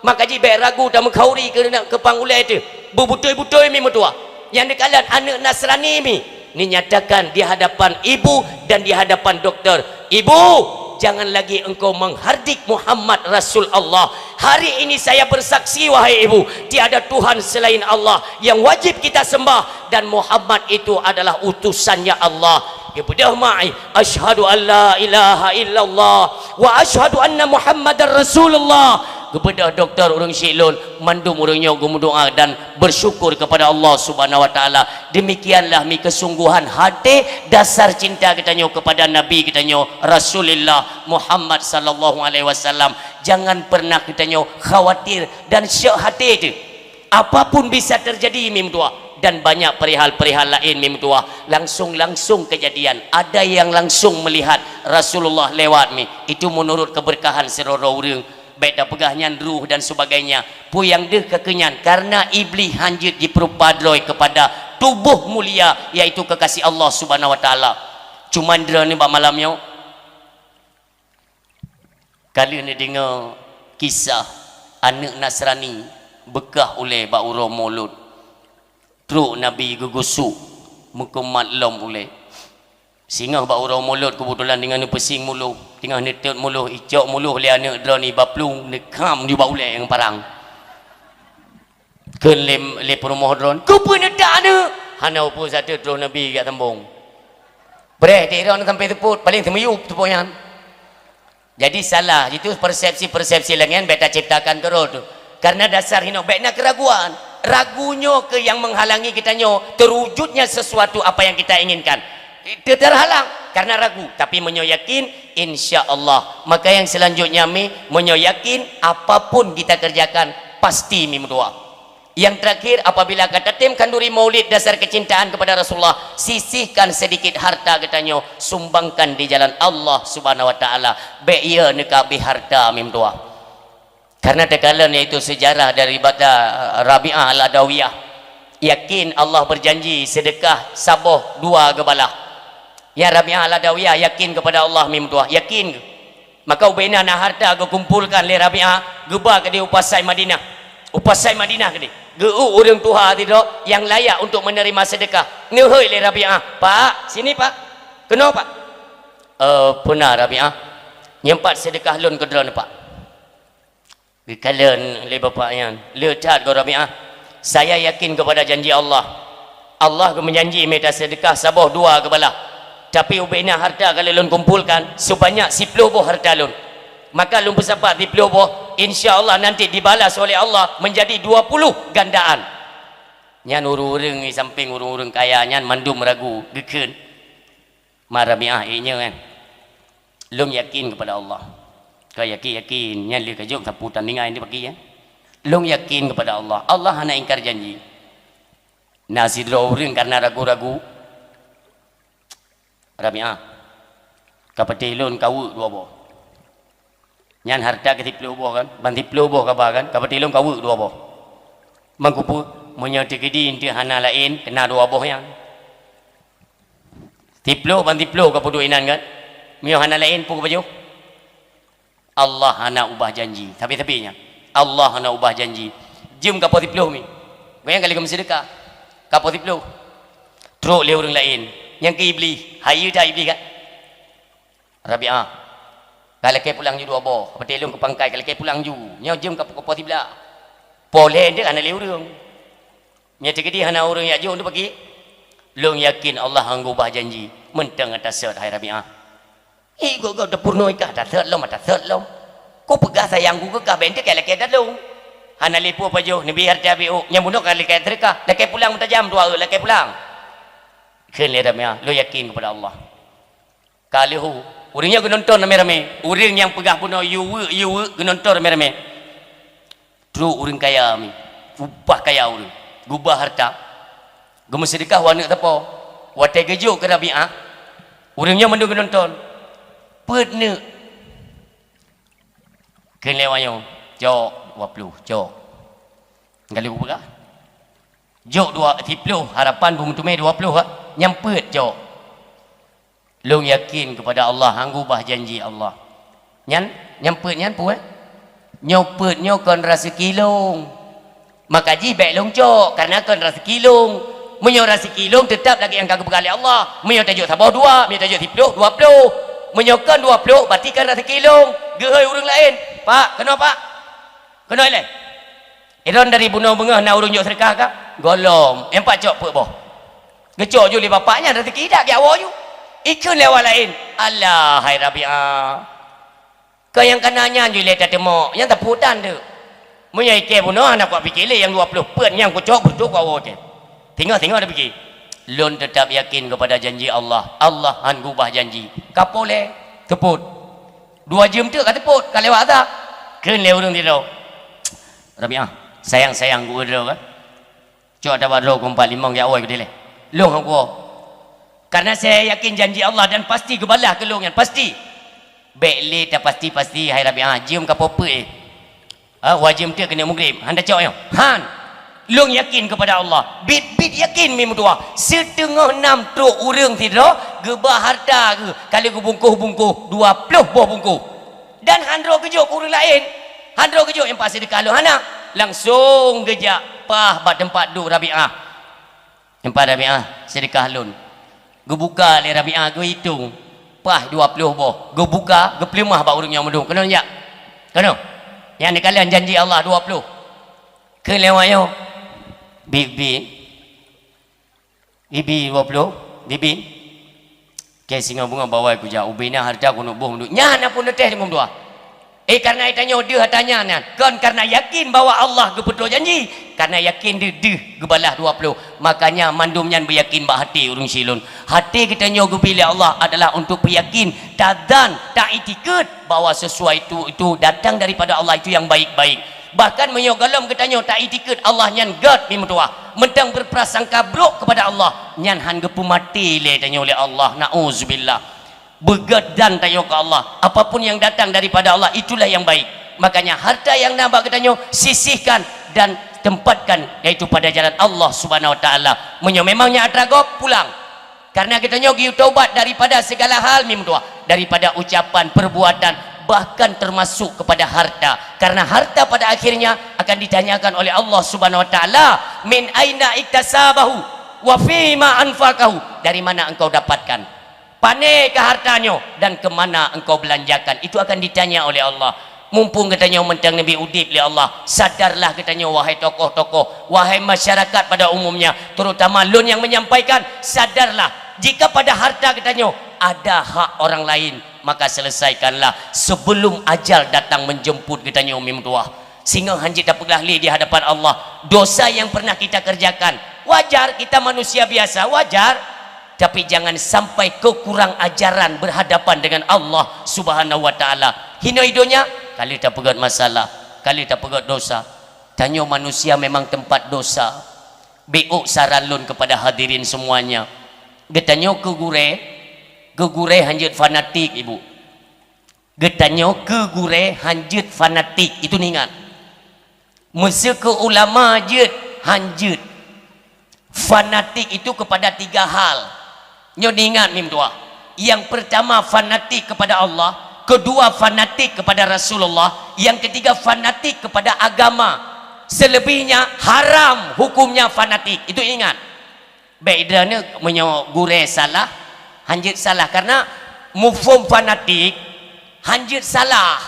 maka jih bék ragu dan meukhauri keu, keu pang ulée teuh. Beubutôi-butôi, mi meutuwah. Nyang neukalon aneuk Nasrani, mi. Dinyatakan di hadapan ibu dan di hadapan doktor, "Ibu, jangan lagi engkau menghardik Muhammad Rasul Allah. Hari ini saya bersaksi, wahai ibu, tiada Tuhan selain Allah yang wajib kita sembah, dan Muhammad itu adalah utusannya Allah." Geubeudôh mak, "Asyhadu an la ilaha illallah wa asyhadu anna Muhammadar Rasulullah." Geubeudôh doktor ureuëng syiek lôn, mandum ureuëng nyoe geumeudoá dan bersyukur kepada Allah Subhanahu wa Taala. Demikianlah mi kesungguhan hati dasar cinta kita nyoe kepada Nabi kita nyoe, Rasulullah Muhammad sallallahu alaihi wasallam. Jangan pernah kita nyoe khawatir dan syok hati tu. Apapun bisa terjadi, mi meutuwah, dan banyak perihal-perihal lain, mi meutuwah. Langsung-langsung kejadian. Ada yang langsung melihat Rasulullah lewat, mi. Itu menurut keberkahan sidroe-droe ureuëng. Bék tapeugah nyan ruh dan sebagainya. Peue nyang deuh ka keu nyan, karena Iblih hanjeuet jipeurupa droe kepada tuboh mulia, yaitu kekasih Allah Subhanahu wa Taala. Cuman droeneuh bak malam nyoe, ka lheueh neudeungoe kisah aneuk Nasrani Beukah ulée bak uroe Mulod. Trok Nabi geugusuk, meukumat lom ulée. Singoh bak uroe Mulod keubeutulan teungoh neupeusieng muloh, teungoh neutot muloh, icok muloh lé aneuëk droeneuh bak plueng, neukham nibak ulée nyang parang. Kheun lé, lé peurumoh droeneuh, "Keupeue neutot aneuëk?" Hana upeue sateue troh Nabi geujak sambong. Preh di droeneuh sampai teupot, paleng teumiyueb teupot nyan. Jadi salah, itu persepsi-persepsi lagée nyan bék taciptakan keudroe tu. Karena dasar hinoe bék na keraguan. Ragu nyoe keuh yang menghalangi kita nyoe terwujudnya sesuatu apa yang kita inginkan. Itu terhalang karena ragu. Tapi meunyoe yakin, insya Allah. Maka yang selanjutnya mi, meunyoe yakin, apapun kita kerjakan, pasti mi meudoa. Yang terakhir, apabila ka tatem khanduri maulid dasar kecintaan kepada Rasulullah, sisihkan sedikit harta geutanyoe, sumbangkan di jalan Allah Subhanahu wa Taala. Bék iya neuka abéh harta meudoa. Karena teukalon yaitu sejarah daripada Rabi'ah Al-Adawiyah. Yakin Allah berjanji sedekah saboh dua geubalah. Ya Rabi'ah Al-Adawiyah yakin kepada Allah meudoa, yakin. Maka ubena na harta geukumpolkan lé Rabi'ah, geuba keudeh u pasai Madinah. U pasai Madinah keudeh. Geu-uek ureuëng tuha sidroe nyang layak untuk menerima sedekah. Neuhôi lé Rabi'ah, "Pak, sini Pak. Keunoe Pak." "Eh, peuna Rabi'ah? Nyang pat sedekah lôn keudroe Pak." Geukalon lé bapak nyan, "Le that goe Rabi'ah, saya yakin kepada janji Allah. Allah geumeujanji mita sedekah saboh dua geubalah. Tapi ubena harta ka lôn kumpolkan sebanyak siploh boh harta lôn. Maka lôn peusapat siploh boh, insya Allah nanti dibalas oleh Allah menjadi dua puluh gandaan." Nyan ureuëng-ureuëng di samping ureuëng-ureuëng kaya nyan mandum ragu, geukheun. Ma Rabi'ah, "Eh, nyoe kan. Lôn yakin kepada Allah." Ka yakin-yakin, nyan lé ka jok sapu tandingan di pagi, ya. "Lôn yakin kepada Allah. Allah hana ingkar janji." Na sidroe ureuëng karena ragu-ragu, "Rabi'ah, ka patéh lôn kaweuek dua boh. Nyan harta ka siploh boh kan, ban siploh boh kaba kan, ka patéh lôn kaweuek dua boh." "Mangkupeue, meunyoe teukeudi eunteuk hana laén, keunan dua boh nyan." Siploh ban siploh ka peuduek inan kan? Meunyoe hana laén peue ka pajoh? Allah hana ubah janji. Sabe-sabe nyan. Allah hana ubah janji. Jeuem ka poh siploh mi. Gobnyan ka lheueh geumeuseudekah. Ka poh siploh. Trok lé ureuëng laén. Nyang keu Iblih. Hayeue that Iblih kan? "Rabi'ah, ka lakée pulang ju dua boh. Patéh lôn keu pangkai, ka lakée pulang ju. Nyoe jeuem ka poh siblaih." Poh lhée deuek hana lé ureuëng. Nyan teukeudi hana ureuëng jak jok untuk pagi. Lôn yakin Allah hana ubah janji. Mantong ata sot, hai Rabi'ah. Ih, gok-gok teupurnoe kah ata sot lom, ata sot lom. Ku peugah sayang ku keu kah, bèk teuka lakée dalong. Hana lé peue pajoh, neubi hareuta biôk. Nyang bunoe ka lakée teuka, lakée pulang meutajam dua, lakée pulang. Kheun lé Rabi'ah, lôn yakin kepada Allah. Ka lheueh, ureuëng nyan geunonton ramé-ramé. Ureuëng nyang peugah bunoe, "Yue weuek, yue weuek," geunonton ramé-ramé. Trok ureuëng kaya mi, upah kaya ureuëng, geuba hareuta, geumeuseudekah u aneuëk sapo. Watée geujok keu Rabi'ah, ureuëng nyan mandum geunonton. Peuet neuk. Kheun lé awak nyoe, "Cok, dua ploh, cok." Galak kupeugah. Jok dua, siploh, harapan beumeuteumé dua ploh, ha? Nyang peuet, cok. Lôn yakin kepada Allah, hana ubah janji Allah. Nyan, nyang peuet nyan peue? Nyoe peuet nyoe kon raseuki lôn. Maka jih bèk lôn cok, karena kon raseuki lôn. Meunyoe raseuki lôn, teutap lagèe nyang ka geupeugah lé Allah. Meunyoe tajok saboh dua, meunyoe tajok siploh, dua ploh. Meunyoe kon dua ploh, berarti kon raseuki lôn. Geuhôi ureuëng laén, "Pak, keunoe, Pak. Keunoe ilèe." Idong dari bunoe beungoh na ureuëng jok seudeukah ka? Gohlom, nyang pat cok peuet boh. Geucok ju lé bapak nyan, raseuki dak geujak woe ju. Ikheun lé awak laén, "Alah, hai Rabi'ah. Keu nyang kana nyan ju ilèe tateumok, nyang tapeutan teuk. Meunyoe ikèe bunoe hana kupiké lé nyang dua ploh peuet nyang kucok beutôi kuwoe kèe." Singoh-singoh tapike. Lôn teutap yakin kepada janji Allah. Allah hana ubah janji. Ka poh lhèe, teupot. Dua jeuem teuk ka teupot, ka lewat ata. Kheun lé ureuëng sidroe, "Rabi'ah, sayang-sayang geuh droe kan? Cok ata bak droe keu empat limong jak woe keudeh lé. Lôn hana kuwoe. Karena saya yakin janji Allah dan pasti geubalah keu lôn nyan, pasti." Bèk lé tapasti-pasti, hai Rabi'ah, jeuem ka poh peuet. Ha, wajéb teuk keuneuk mugrib. Han tacok nyoe. Han. Lôn yakin kepada Allah. Bit-bit yakin mi meutuah. Siteungoh nam trok ureuëng sidroe, geuba hareuta geuh, ka lheueh geubungkoh-bungkoh, dua ploh boh bungkoh. Dan han droe geujok keu ureuëng laén. Han droe geujok nyang pat seudeukah lôn hana. Langsong geujak paih bak teumpat duek Rabi'ah. Teumpat Rabi'ah, "Seudeukah lôn." Geubuka lé Rabi'ah, geuitong, paih dua ploh boh. Geubuka, geupeuleumah bak ureuëng nyang mandum. "Keunoe jak. Keunoe. Nyan neukalon janji Allah dua ploh." Keu lewat nyoe, "Bi, bi, bi, bi dua ploh, bi, bi." Keu singoh beungoh bak awai kujak, ubena hareuta keuneuk boh mandum. Nyan na pun neuteh deungon dua. Eh, kareuna tanyoe deuh hareuta nyan, nyan. Kon kareuna yakin bahwa Allah geupeutuwoe janji, kareuna yakin deuh, deuh geubalah dua ploh. Makanya mandum nyan beuyakin bak até ureuëng syiek lôn. Até geutanyoe geubri lé Allah adalah untuk peuyakin, tazan, taiktikeuet bahwa sesuatu itu datang daripada Allah, itu yang baik-baik. Bahkan meunyoe gohlom geutanyoe taiktikeuet Allah nyan gét meutuwah, mantong beuprasangka brok kepada Allah, nyan han geupeumaté lé tanyoe lé Allah. Nauzubillah. Beugét zan tanyoe keu Allah. Apapun yang datang daripada Allah, itulah yang baik. Makanya harta yang na bak geutanyoe, sisihkan dan tempatkan, yaitu pada jalan Allah Subhanahu Wa Taala. Meunyoe memang nyan atra gob, pulang. Karena geutanyoe geuyue taubat daripada segala hal meutuwah, daripada ucapan, perbuatan, bahkan termasuk kepada harta. Karena harta pada akhirnya akan ditanyakan oleh Allah Subhanahu Wa Taala, "Min aina iktasabahu wa fima anfaqahu?" Dari mana engkau dapatkan? Pane kah harta nyoe dan ke mana engkau belanjakan? Itu akan ditanya oleh Allah. Mumpung geutanyoe mantong neubri udeb lé Allah, sadarlah geutanyoe, wahai tokoh-tokoh, wahai masyarakat pada umumnya, terutama lôn nyang menyampaikan, sadarlah, jika pada harta geutanyoe ada hak orang lain, maka selesaikanlah sebelum ajal datang menjemput geutanyoe meutuwah. Singoh hanjeuet tapeugah lé di hadapan Allah dosa yang pernah kita kerjakan. Wajar, kita manusia biasa, wajar. Tapi jangan sampai keu kurang ajaran berhadapan dengan Allah Subhanahu Wa Taala. Hinoe donya, ka lheueh tapeugét masalah, ka lheueh tapeugét dosa. Tanyoe manusia memang tempat dosa. Bék saran lôn kepada hadirin semuanya. Geutanyoe keu gurée, keu gurée hanjeuet fanatik, Ibu. Geutanyoe keu gurée hanjeuet fanatik, itu niingat. Meuseu keu ulama jeuet, hanjeuet. Fanatik itu kepada tiga hal. Nyoe niingat meutuwah. Yang pertama fanatik kepada Allah, kedua fanatik kepada Rasulullah, yang ketiga fanatik kepada agama. Selebihnya haram hukumnya fanatik. Itu ingat. Bék droeneuh meunyoe gurée salah, hanjeuet salah. Karena mufhom fanatik, hanjeuet salah.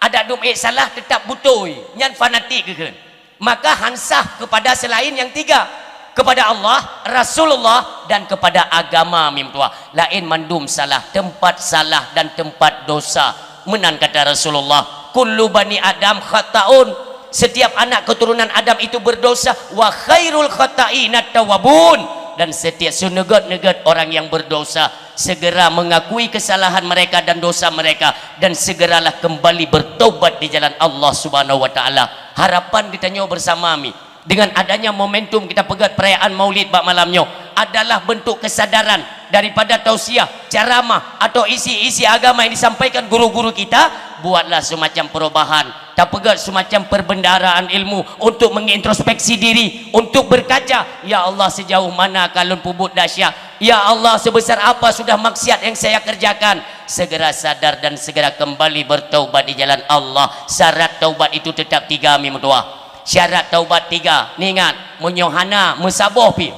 Adak dum ék salah, teutap beutôi. Nyan fanatik geukheun. Maka han sah kepada selain yang tiga. Kepada Allah, Rasulullah, dan kepada agama meutuwah. Laén mandum salah, tempat salah dan tempat dosa. Meunan kata Rasulullah, "Kullu bani Adam khata'un." Setiap anak keturunan Adam itu berdosa. "Wa khairul khata'inat tawwabun." Dan setiap seuneugét-neugét orang yang berdosa segera mengakui kesalahan mereka dan dosa mereka dan segeralah kembali bertaubat di jalan Allah Subhanahu Wa Taala. Harapan geutanyoe bersama mi, dengan adanya momentum kita peugét perayaan Maulid bak malam nyoe adalah bentuk kesadaran daripada tausiah, ceramah atau isi-isi agama yang disampaikan guru-guru kita, buatlah semacam perubahan, tapeugét semacam perbendaharaan ilmu untuk mengintrospeksi diri, untuk berkaca, "Ya Allah, sejauh mana ka lôn peubuet dahsyat? Ya Allah, sebesar apa sudah maksiat yang saya kerjakan?" Segera sadar dan segera kembali bertaubat di jalan Allah. Syarat taubat itu tetap tiga, mi meutuwah. Syarat taubat tiga. Niingat, meunyoe hana, meusaboh pi.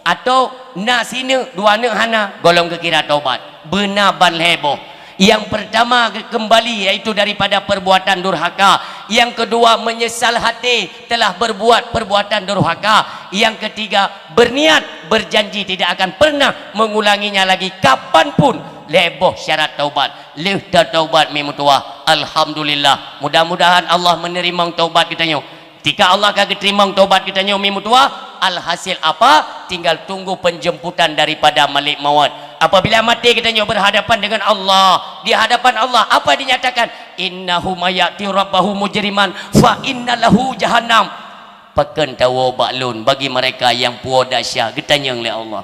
Atau na sineuk, dua neuk hana, gohlom geukira taubat. Beuna ban lhée boh. Yang pertama, kembali, yaitu daripada perbuatan durhaka. Yang kedua, menyesal hati telah berbuat perbuatan durhaka. Yang ketiga, berniat, berjanji tidak akan pernah mengulanginya lagi kapanpun. Lhée boh syarat taubat. Lheueh tataubat mi meutuwah. Alhamdulillah. Mudah-mudahan Allah menerima taubat geutanyoe. Tika Allah ka geuteurimong tobat geutanyoe mi meutuwah, alhasil apa? Tinggal tunggu penjemputan daripada Malik Maut. Apabila maté geutanyoe berhadapan dengan Allah, di hadapan Allah apa dinyatakan? "Innahu may ya'ti rabbahu mujriman fa inna lahu jahannam." Pakon tawoe bak Lôn bagi mereka yang puwoe dahsyat, geutanyong lé Allah.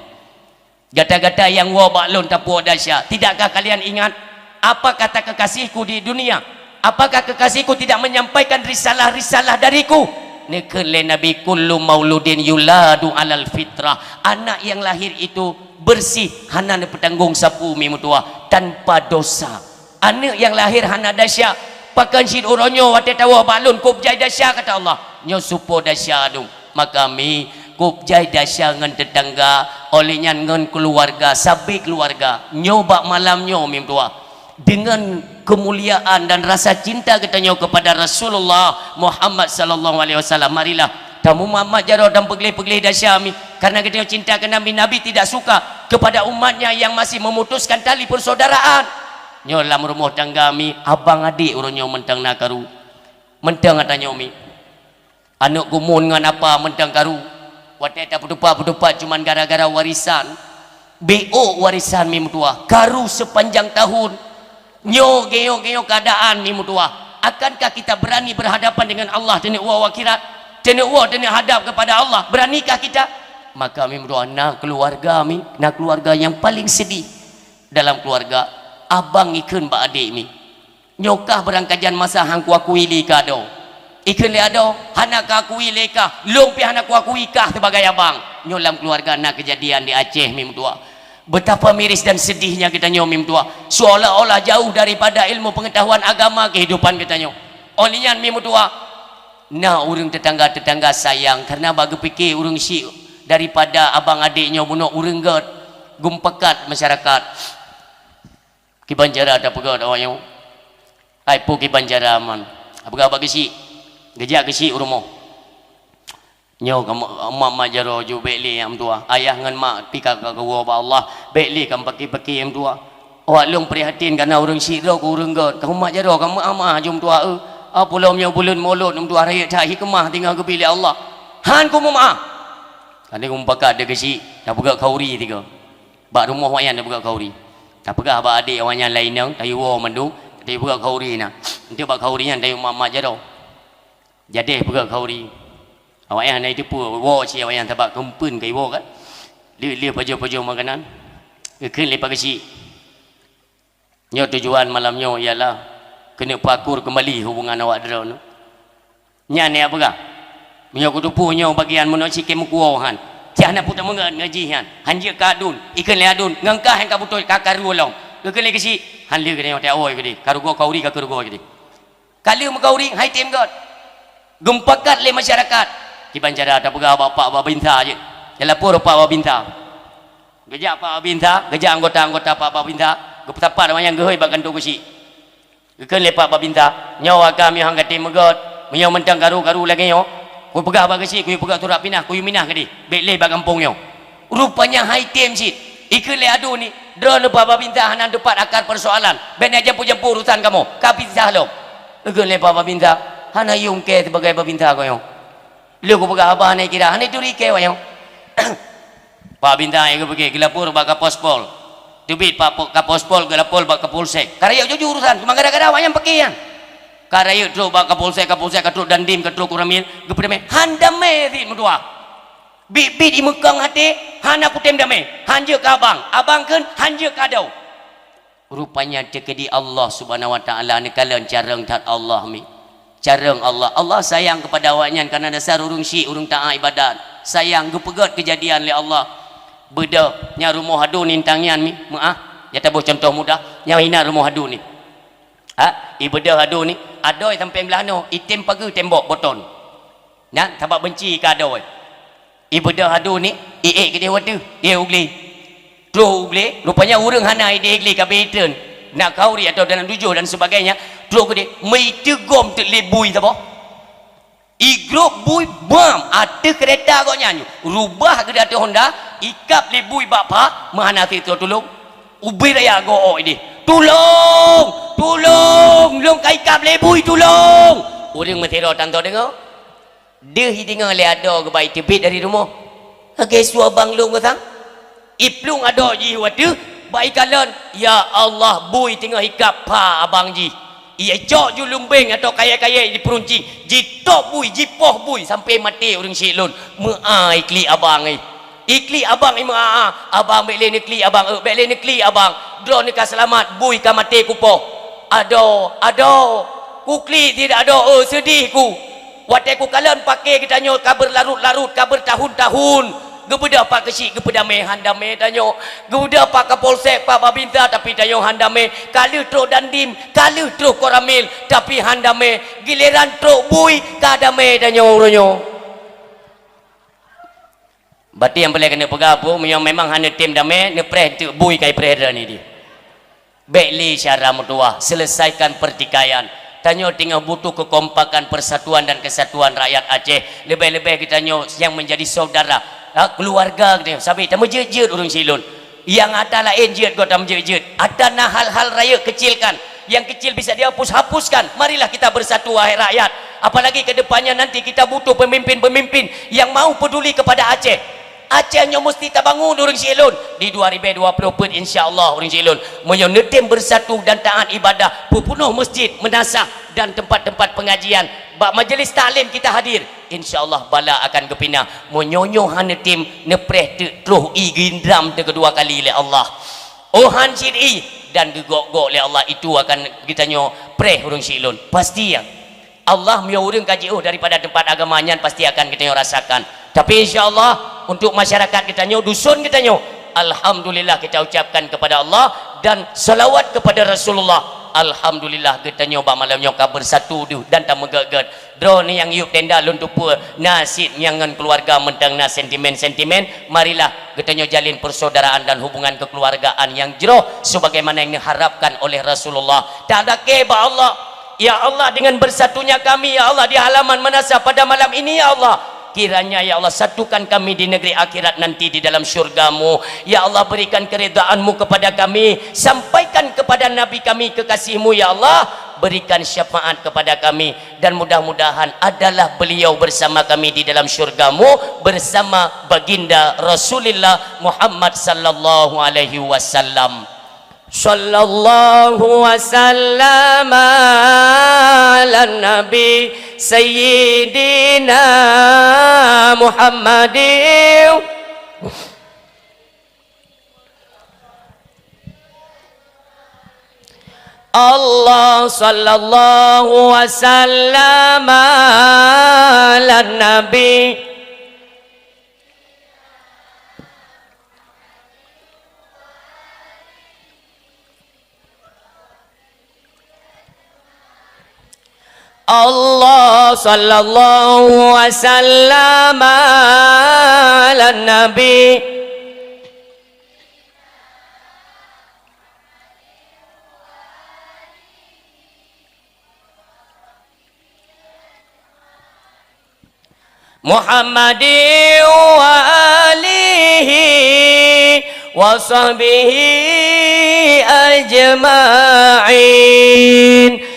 Gata-gata nyang woe bak Lôn tapuwoe dahsyat, tidakkah kalian ingat apa kata kekasih-Ku di dunia? Apakah kekasih-Ku tidak menyampaikan risalah-risalah dari-Ku? Neukheun lé Nabi, "Kullu mauludin yuladu alal fitrah." Anak yang lahir itu bersih, hana neupeutanggong sapeue mi meutuwah, tanpa dosa. Aneuk nyang lahé hana dahsyat, pakon cit uroe nyoe watée tawoe bak Lôn kôb jai dahsyat, kata Allah. Nyoe supo dahsyat dum. Maka mi, kub jai dahsyat ngon teutangga, oleh nyan ngon keuluwarga, sabe keuluwarga. Nyoe bak malam nyoe mi meutuah. Dengan kemuliaan dan rasa cinta geutanyoe kepada Rasulullah Muhammad sallallahu alaihi wasallam, marilah tamumat-mat jaroe dan peugleh-peugleh dahsyat mi. Karena geutanyoe cinta keu Nabi, Nabi tidak suka kepada umatnya yang masih memutuskan tali persaudaraan. Nyoe lam rumoh tangga mi, abang adek uroe nyoe mantong na karu. Mantong ata nyoe mi. Aneuk geumun ngon apa mantong karu. Watée tapeutupat-peutupat cuman gara-gara warisan. Beu warisan mi meutuah, karu sepanjang tahun. Nyoe geuyue-geuyue keadaan mi meutuah. Akankah kita berani berhadapan dengan Allah, taneuk woe akhirat? Taneuk woe, taneuk hadap kepada Allah. Beranikah kita? Maka mi meutuah, na keluarga mi, na keluarga yang paling sedih dalam keluarga. Abang ikheun bak adek mi. Nyoe kah beurangkajan masa han kuakui lé kah adoe. Ikheun lé adoe, hana kah akui lé kah, lôn pih hana kuakui kah sibagai abang. Nyoe lam keuluwarga na keujadian di Aceh mi meutuah. Betapa miris dan sedihnya geutanyoe mi meutuah. Seolah-olah jauh daripada ilmu pengetahuan agama kehidupan geutanyoe. Óh lheueh nyan mi meutuah, na ureuëng tetangga-tetangga sayang karena bak geupike ureuëng syik daripada abang adek nyoe bunoe ureuëng gét geumpakat masyarakat. Kiban cara tapeugah awak nyoe? Hai peue kiban cara man? Tapeugah bak geusyik. Geujak geusyik u rumoh. Nyoe ka ma-, mak-mak jaroe ju bék lé nyang meutuah. Ayah ngon mak pih ka, ka geuwoe bak Allah, bék lé ka meupaké-paké nyang meutuah. Awak lôn prihatin kana ureuëng syik droe keu ureuëng gét. Ka mak jaroe ka meu'ah-meu'ah ju meutuah eu. Apulom nyoe buleuen Molot meutuah rayeuk that hikmah tinggai geubi lé Allah. Han ku meu'ah. Kani ku mupakat deuh geusyik, tapeugah khauri tiga. Bak rumoh awak nyan tapeugah khauri. Tapeugah bak adek awak nyan laén nyoe, tayue woe mandum, tayue peugah khauri na. Enteuk bak khauri nyan tayue mak-mak jaroe. Jadeh peugah khauri. Awak nyan hana jiteupeue, woe cit awak nyan sabab keumpeuen ka jiwoe kan. Lheueh-lheueh pajoh-pajoh makanan. Geukheun lé Pak Geusyik. Nyoe tujuan malam nyoe ialah keuneuk peuakur keumbali hubungan awak droeneuh. Nyan nyang peugah, meunyoe kuteupeu nyoe bagian meunoe cit keu meukuwoe han, cit hana peue tameungon ngon jih nyan, han jeuet keu adun, ikheun lé adun, ngon kah nyang ka beutôi ka karu lom. Geukheun lé Geusyik, han lé geutanyoe teuawai keudeh, ka rugoe khauri ka keurugoe keudeh. Ka lheueh meukauri, hai tem gét. Geumpakat lé masyarakat. Kiban cara tapeugah bak Pak Babinsa jeuet. Talapor Pak Babinsa. Geujak Pak Babinsa, geujak anggota-anggota Pak Babinsa, geupeusapat awak nyan geuhôi bak kantô Geusyik. Geukheun lé Pak Babinsa, "Nyoe akan meuhang gata meugét, meunyoe mantong karu-karu lagée nyoe, kupeugah bak Geusyik kuyue peugah surat pinah, kuyue minah keudeh, bék lé bak gampông nyoe." Rupanya hai tem cit. Ikheun lé adun ni, "Droeneuh Pak Babinsa hana teupat akar peusoalan. Bék na jampu-jampu urusan kamoe. Ka pisah lom." Ikheun lé Pak Babinsa, "Hana yum kée sibagai Babinsa keu nyoe. Lheueh kupeugah haba hana kira, hana turi kée awak nyoe." Pak Babinsa nyang geupike geulapor bak Kapospol. Teubiet Pak Po-, Kapospol geulapor bak Kapolsek. Ka rayeuk juju urusan, cuma gara-gara awak nyan paké nyan. Ka rayeuk trok bak Kapolsek, Kapolsek ka trok Dandim, ka trok Koramil, geupeudamé. Han damé cit meutuah. Biet-biet imeukong até, hana kutem damé. Han jeuet keu abang, abang kheun han jeuet keu adoe. Rupanya teukeudi Allah Subhanahu wa Taala neukalon carông that Allah mi. Carông Allah. Allah sayang kepada awak nyan karena dasar ureuëng syik, ureuëng taat ibadat. Sayang geupeugét keujadian lé Allah. Beudôh, nyang rumoh adun nintang nyan mi, meu'ah. Nyang taboh contoh mudah, nyang inan rumoh adun ni. Ha, ibeudôh adun ni, adoe sampoe blah noe, item pageue tembok boton. Nyan sabab beunci keu adoe. Ibeudôh adun ni, iék keudeh u ateueh, iék u glé. Troh u glé, rupanya ureuëng hana ideh glé ka beuteun, na khauri atawa dalam tujoh dan sebagainya, troh keudeh, meuiteugom teuk lé bui saboh. Igrôp bui bam ateueh keureta gobnyan nyoe, rubah geuda ateueh honda, ikab lé bui bak pha, meuhana sit tulông. Ubé raya goe ideh, "Tulông! Tulông! Lôn ka ikab lé bui, tulông!" Ureuëng meusidroe tanto deungoe. Deuh ideungoe lé adoe geuba iteubiet dari rumoh. Lagée su abang lôn geusang. Iplueng adoe jih u ateueh, bak ikalon, ya Allah, bui teungoh ikab pha abang jih. Icok ju lumbeng atau kayée-kayée jipeuruncing, jitôb bui, jipoh bui sampoe maté ureuëng syik lôn. Meu'ah iklik abang, eh. Iklik abang imeu'ah-ah, "Abang, bék lé neuklik abang, eu, bék lé neuklik abang. Droeneuh ka seulamat, bui ka maté kupoh." "Adoe, adoe, kuklik tidak adoe, eu, seudeh ku. Watée kukalon paké geutanyoe ka beurlarot-larot, ka beurtahun-tahun, Geubeudôh Pak Keuchik, geupeudamé, han damé tanyoe. Geubeudôh Pak Kapolsek, Pak Babinsa, tapi tanyoe han damé. Ka lheueh trok Dandim, ka lheueh trok Koramil, tapi han damé. Gileran trok bui, ka damé tanyoe uroe nyoe. Berarti nyang peureulée keuneuk peugah, Abu, meunyoe memang hana tem damé, neupreh teuk bui kai preh droeneuh di. Bék lé syara meutuwah, selesaikan pertikaian. Tanyoe teungoh butuh kekompakan, persatuan dan kesatuan rakyat Aceh. Leubeh-leubeh geutanyoe nyang menjadi saudara, ha, keluarga geutanyoe. Sabe tameujeuet-jeuet ureuëng silon. Nyang ata laén jeuet goe tameujeuet-jeuet. Ata na hal-hal rayeuk kecilkan. Yang kecil bisa dihapus, hapuskan. Marilah kita bersatu, wahai rakyat. Apalagi ke depannya nanti kita butuh pemimpin-pemimpin yang mau peduli kepada Aceh. Aceh nyoe musti tabangun ureuëng silon. Di dua ribu dua puluh peuet, insya Allah, ureuëng silon. Meunyoe neutem bersatu dan taat ibadah, peupunoh masjid, meunasah dan tempat-tempat pengajian, bak majelis taklim kita hadir, insya Allah bala akan geupinah. Meunyoe nyoe hana tem, neupreh teuk troh ié geundram teukeudua kali lé Allah. Oh han cit ié dan geugok-gok lé Allah, itu akan geutanyoe preh ureuëng silon. Pasti ya. Allah meunyoe ureuëng ka jiôh daripada tempat agama nyan pasti akan geutanyoe rasakan. Tapi insya Allah untuk masyarakat geutanyoe, dusun geutanyoe, alhamdulillah kita ucapkan kepada Allah dan salawat kepada Rasulullah. Alhamdulillah geutanyoe bak malam nyoe ka bersatu deuh dan tameugét-gét. Droeneuh nyang yub tenda lôn teupeue na cit nyang ngon keluarga mantong na sentimen-sentimen. Marilah geutanyoe jalin persaudaraan dan hubungan kekeluargaan yang jroh sebagaimana yang diharapkan oleh Rasulullah. Tadakée bak Allah, ya Allah, dengan bersatunya kami, ya Allah, di halaman meunasah pada malam ini, ya Allah, kiranya, ya Allah, satukan kami di negeri akhirat nanti di dalam syurga-Mu. Ya Allah, berikan keridhaan-Mu kepada kami, sampaikan kepada Nabi kami kekasih-Mu, ya Allah, berikan syafaat kepada kami, dan mudah-mudahan adalah beliau bersama kami di dalam syurga-Mu bersama Baginda Rasulullah Muhammad sallallahu alaihi wasallam. Sallallahu wasallam ala nabi sayyidina Muhammadin. Allah sallallahu wasallam ala nabi. Allah sallallahu wasallam ala nabi. Muhammadin wa alihi wa sahbihi ajma'in.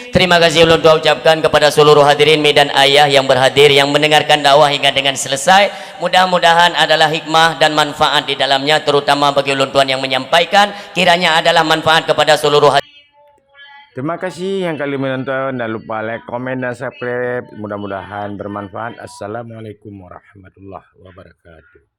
Terima kasih ulôn tuan ucapkan kepada seluruh hadirin mi dan ayah yang berhadir, yang mendengarkan dakwah hingga dengan selesai. Mudah-mudahan adalah hikmah dan manfaat di dalamnya, terutama bagi ulôn tuan yang menyampaikan. Kiranya adalah manfaat kepada seluruh hadirin. Terima kasih yang kalian menonton. Jangan lupa like, komen, dan subscribe. Mudah-mudahan bermanfaat. Assalamualaikum warahmatullahi wabarakatuh.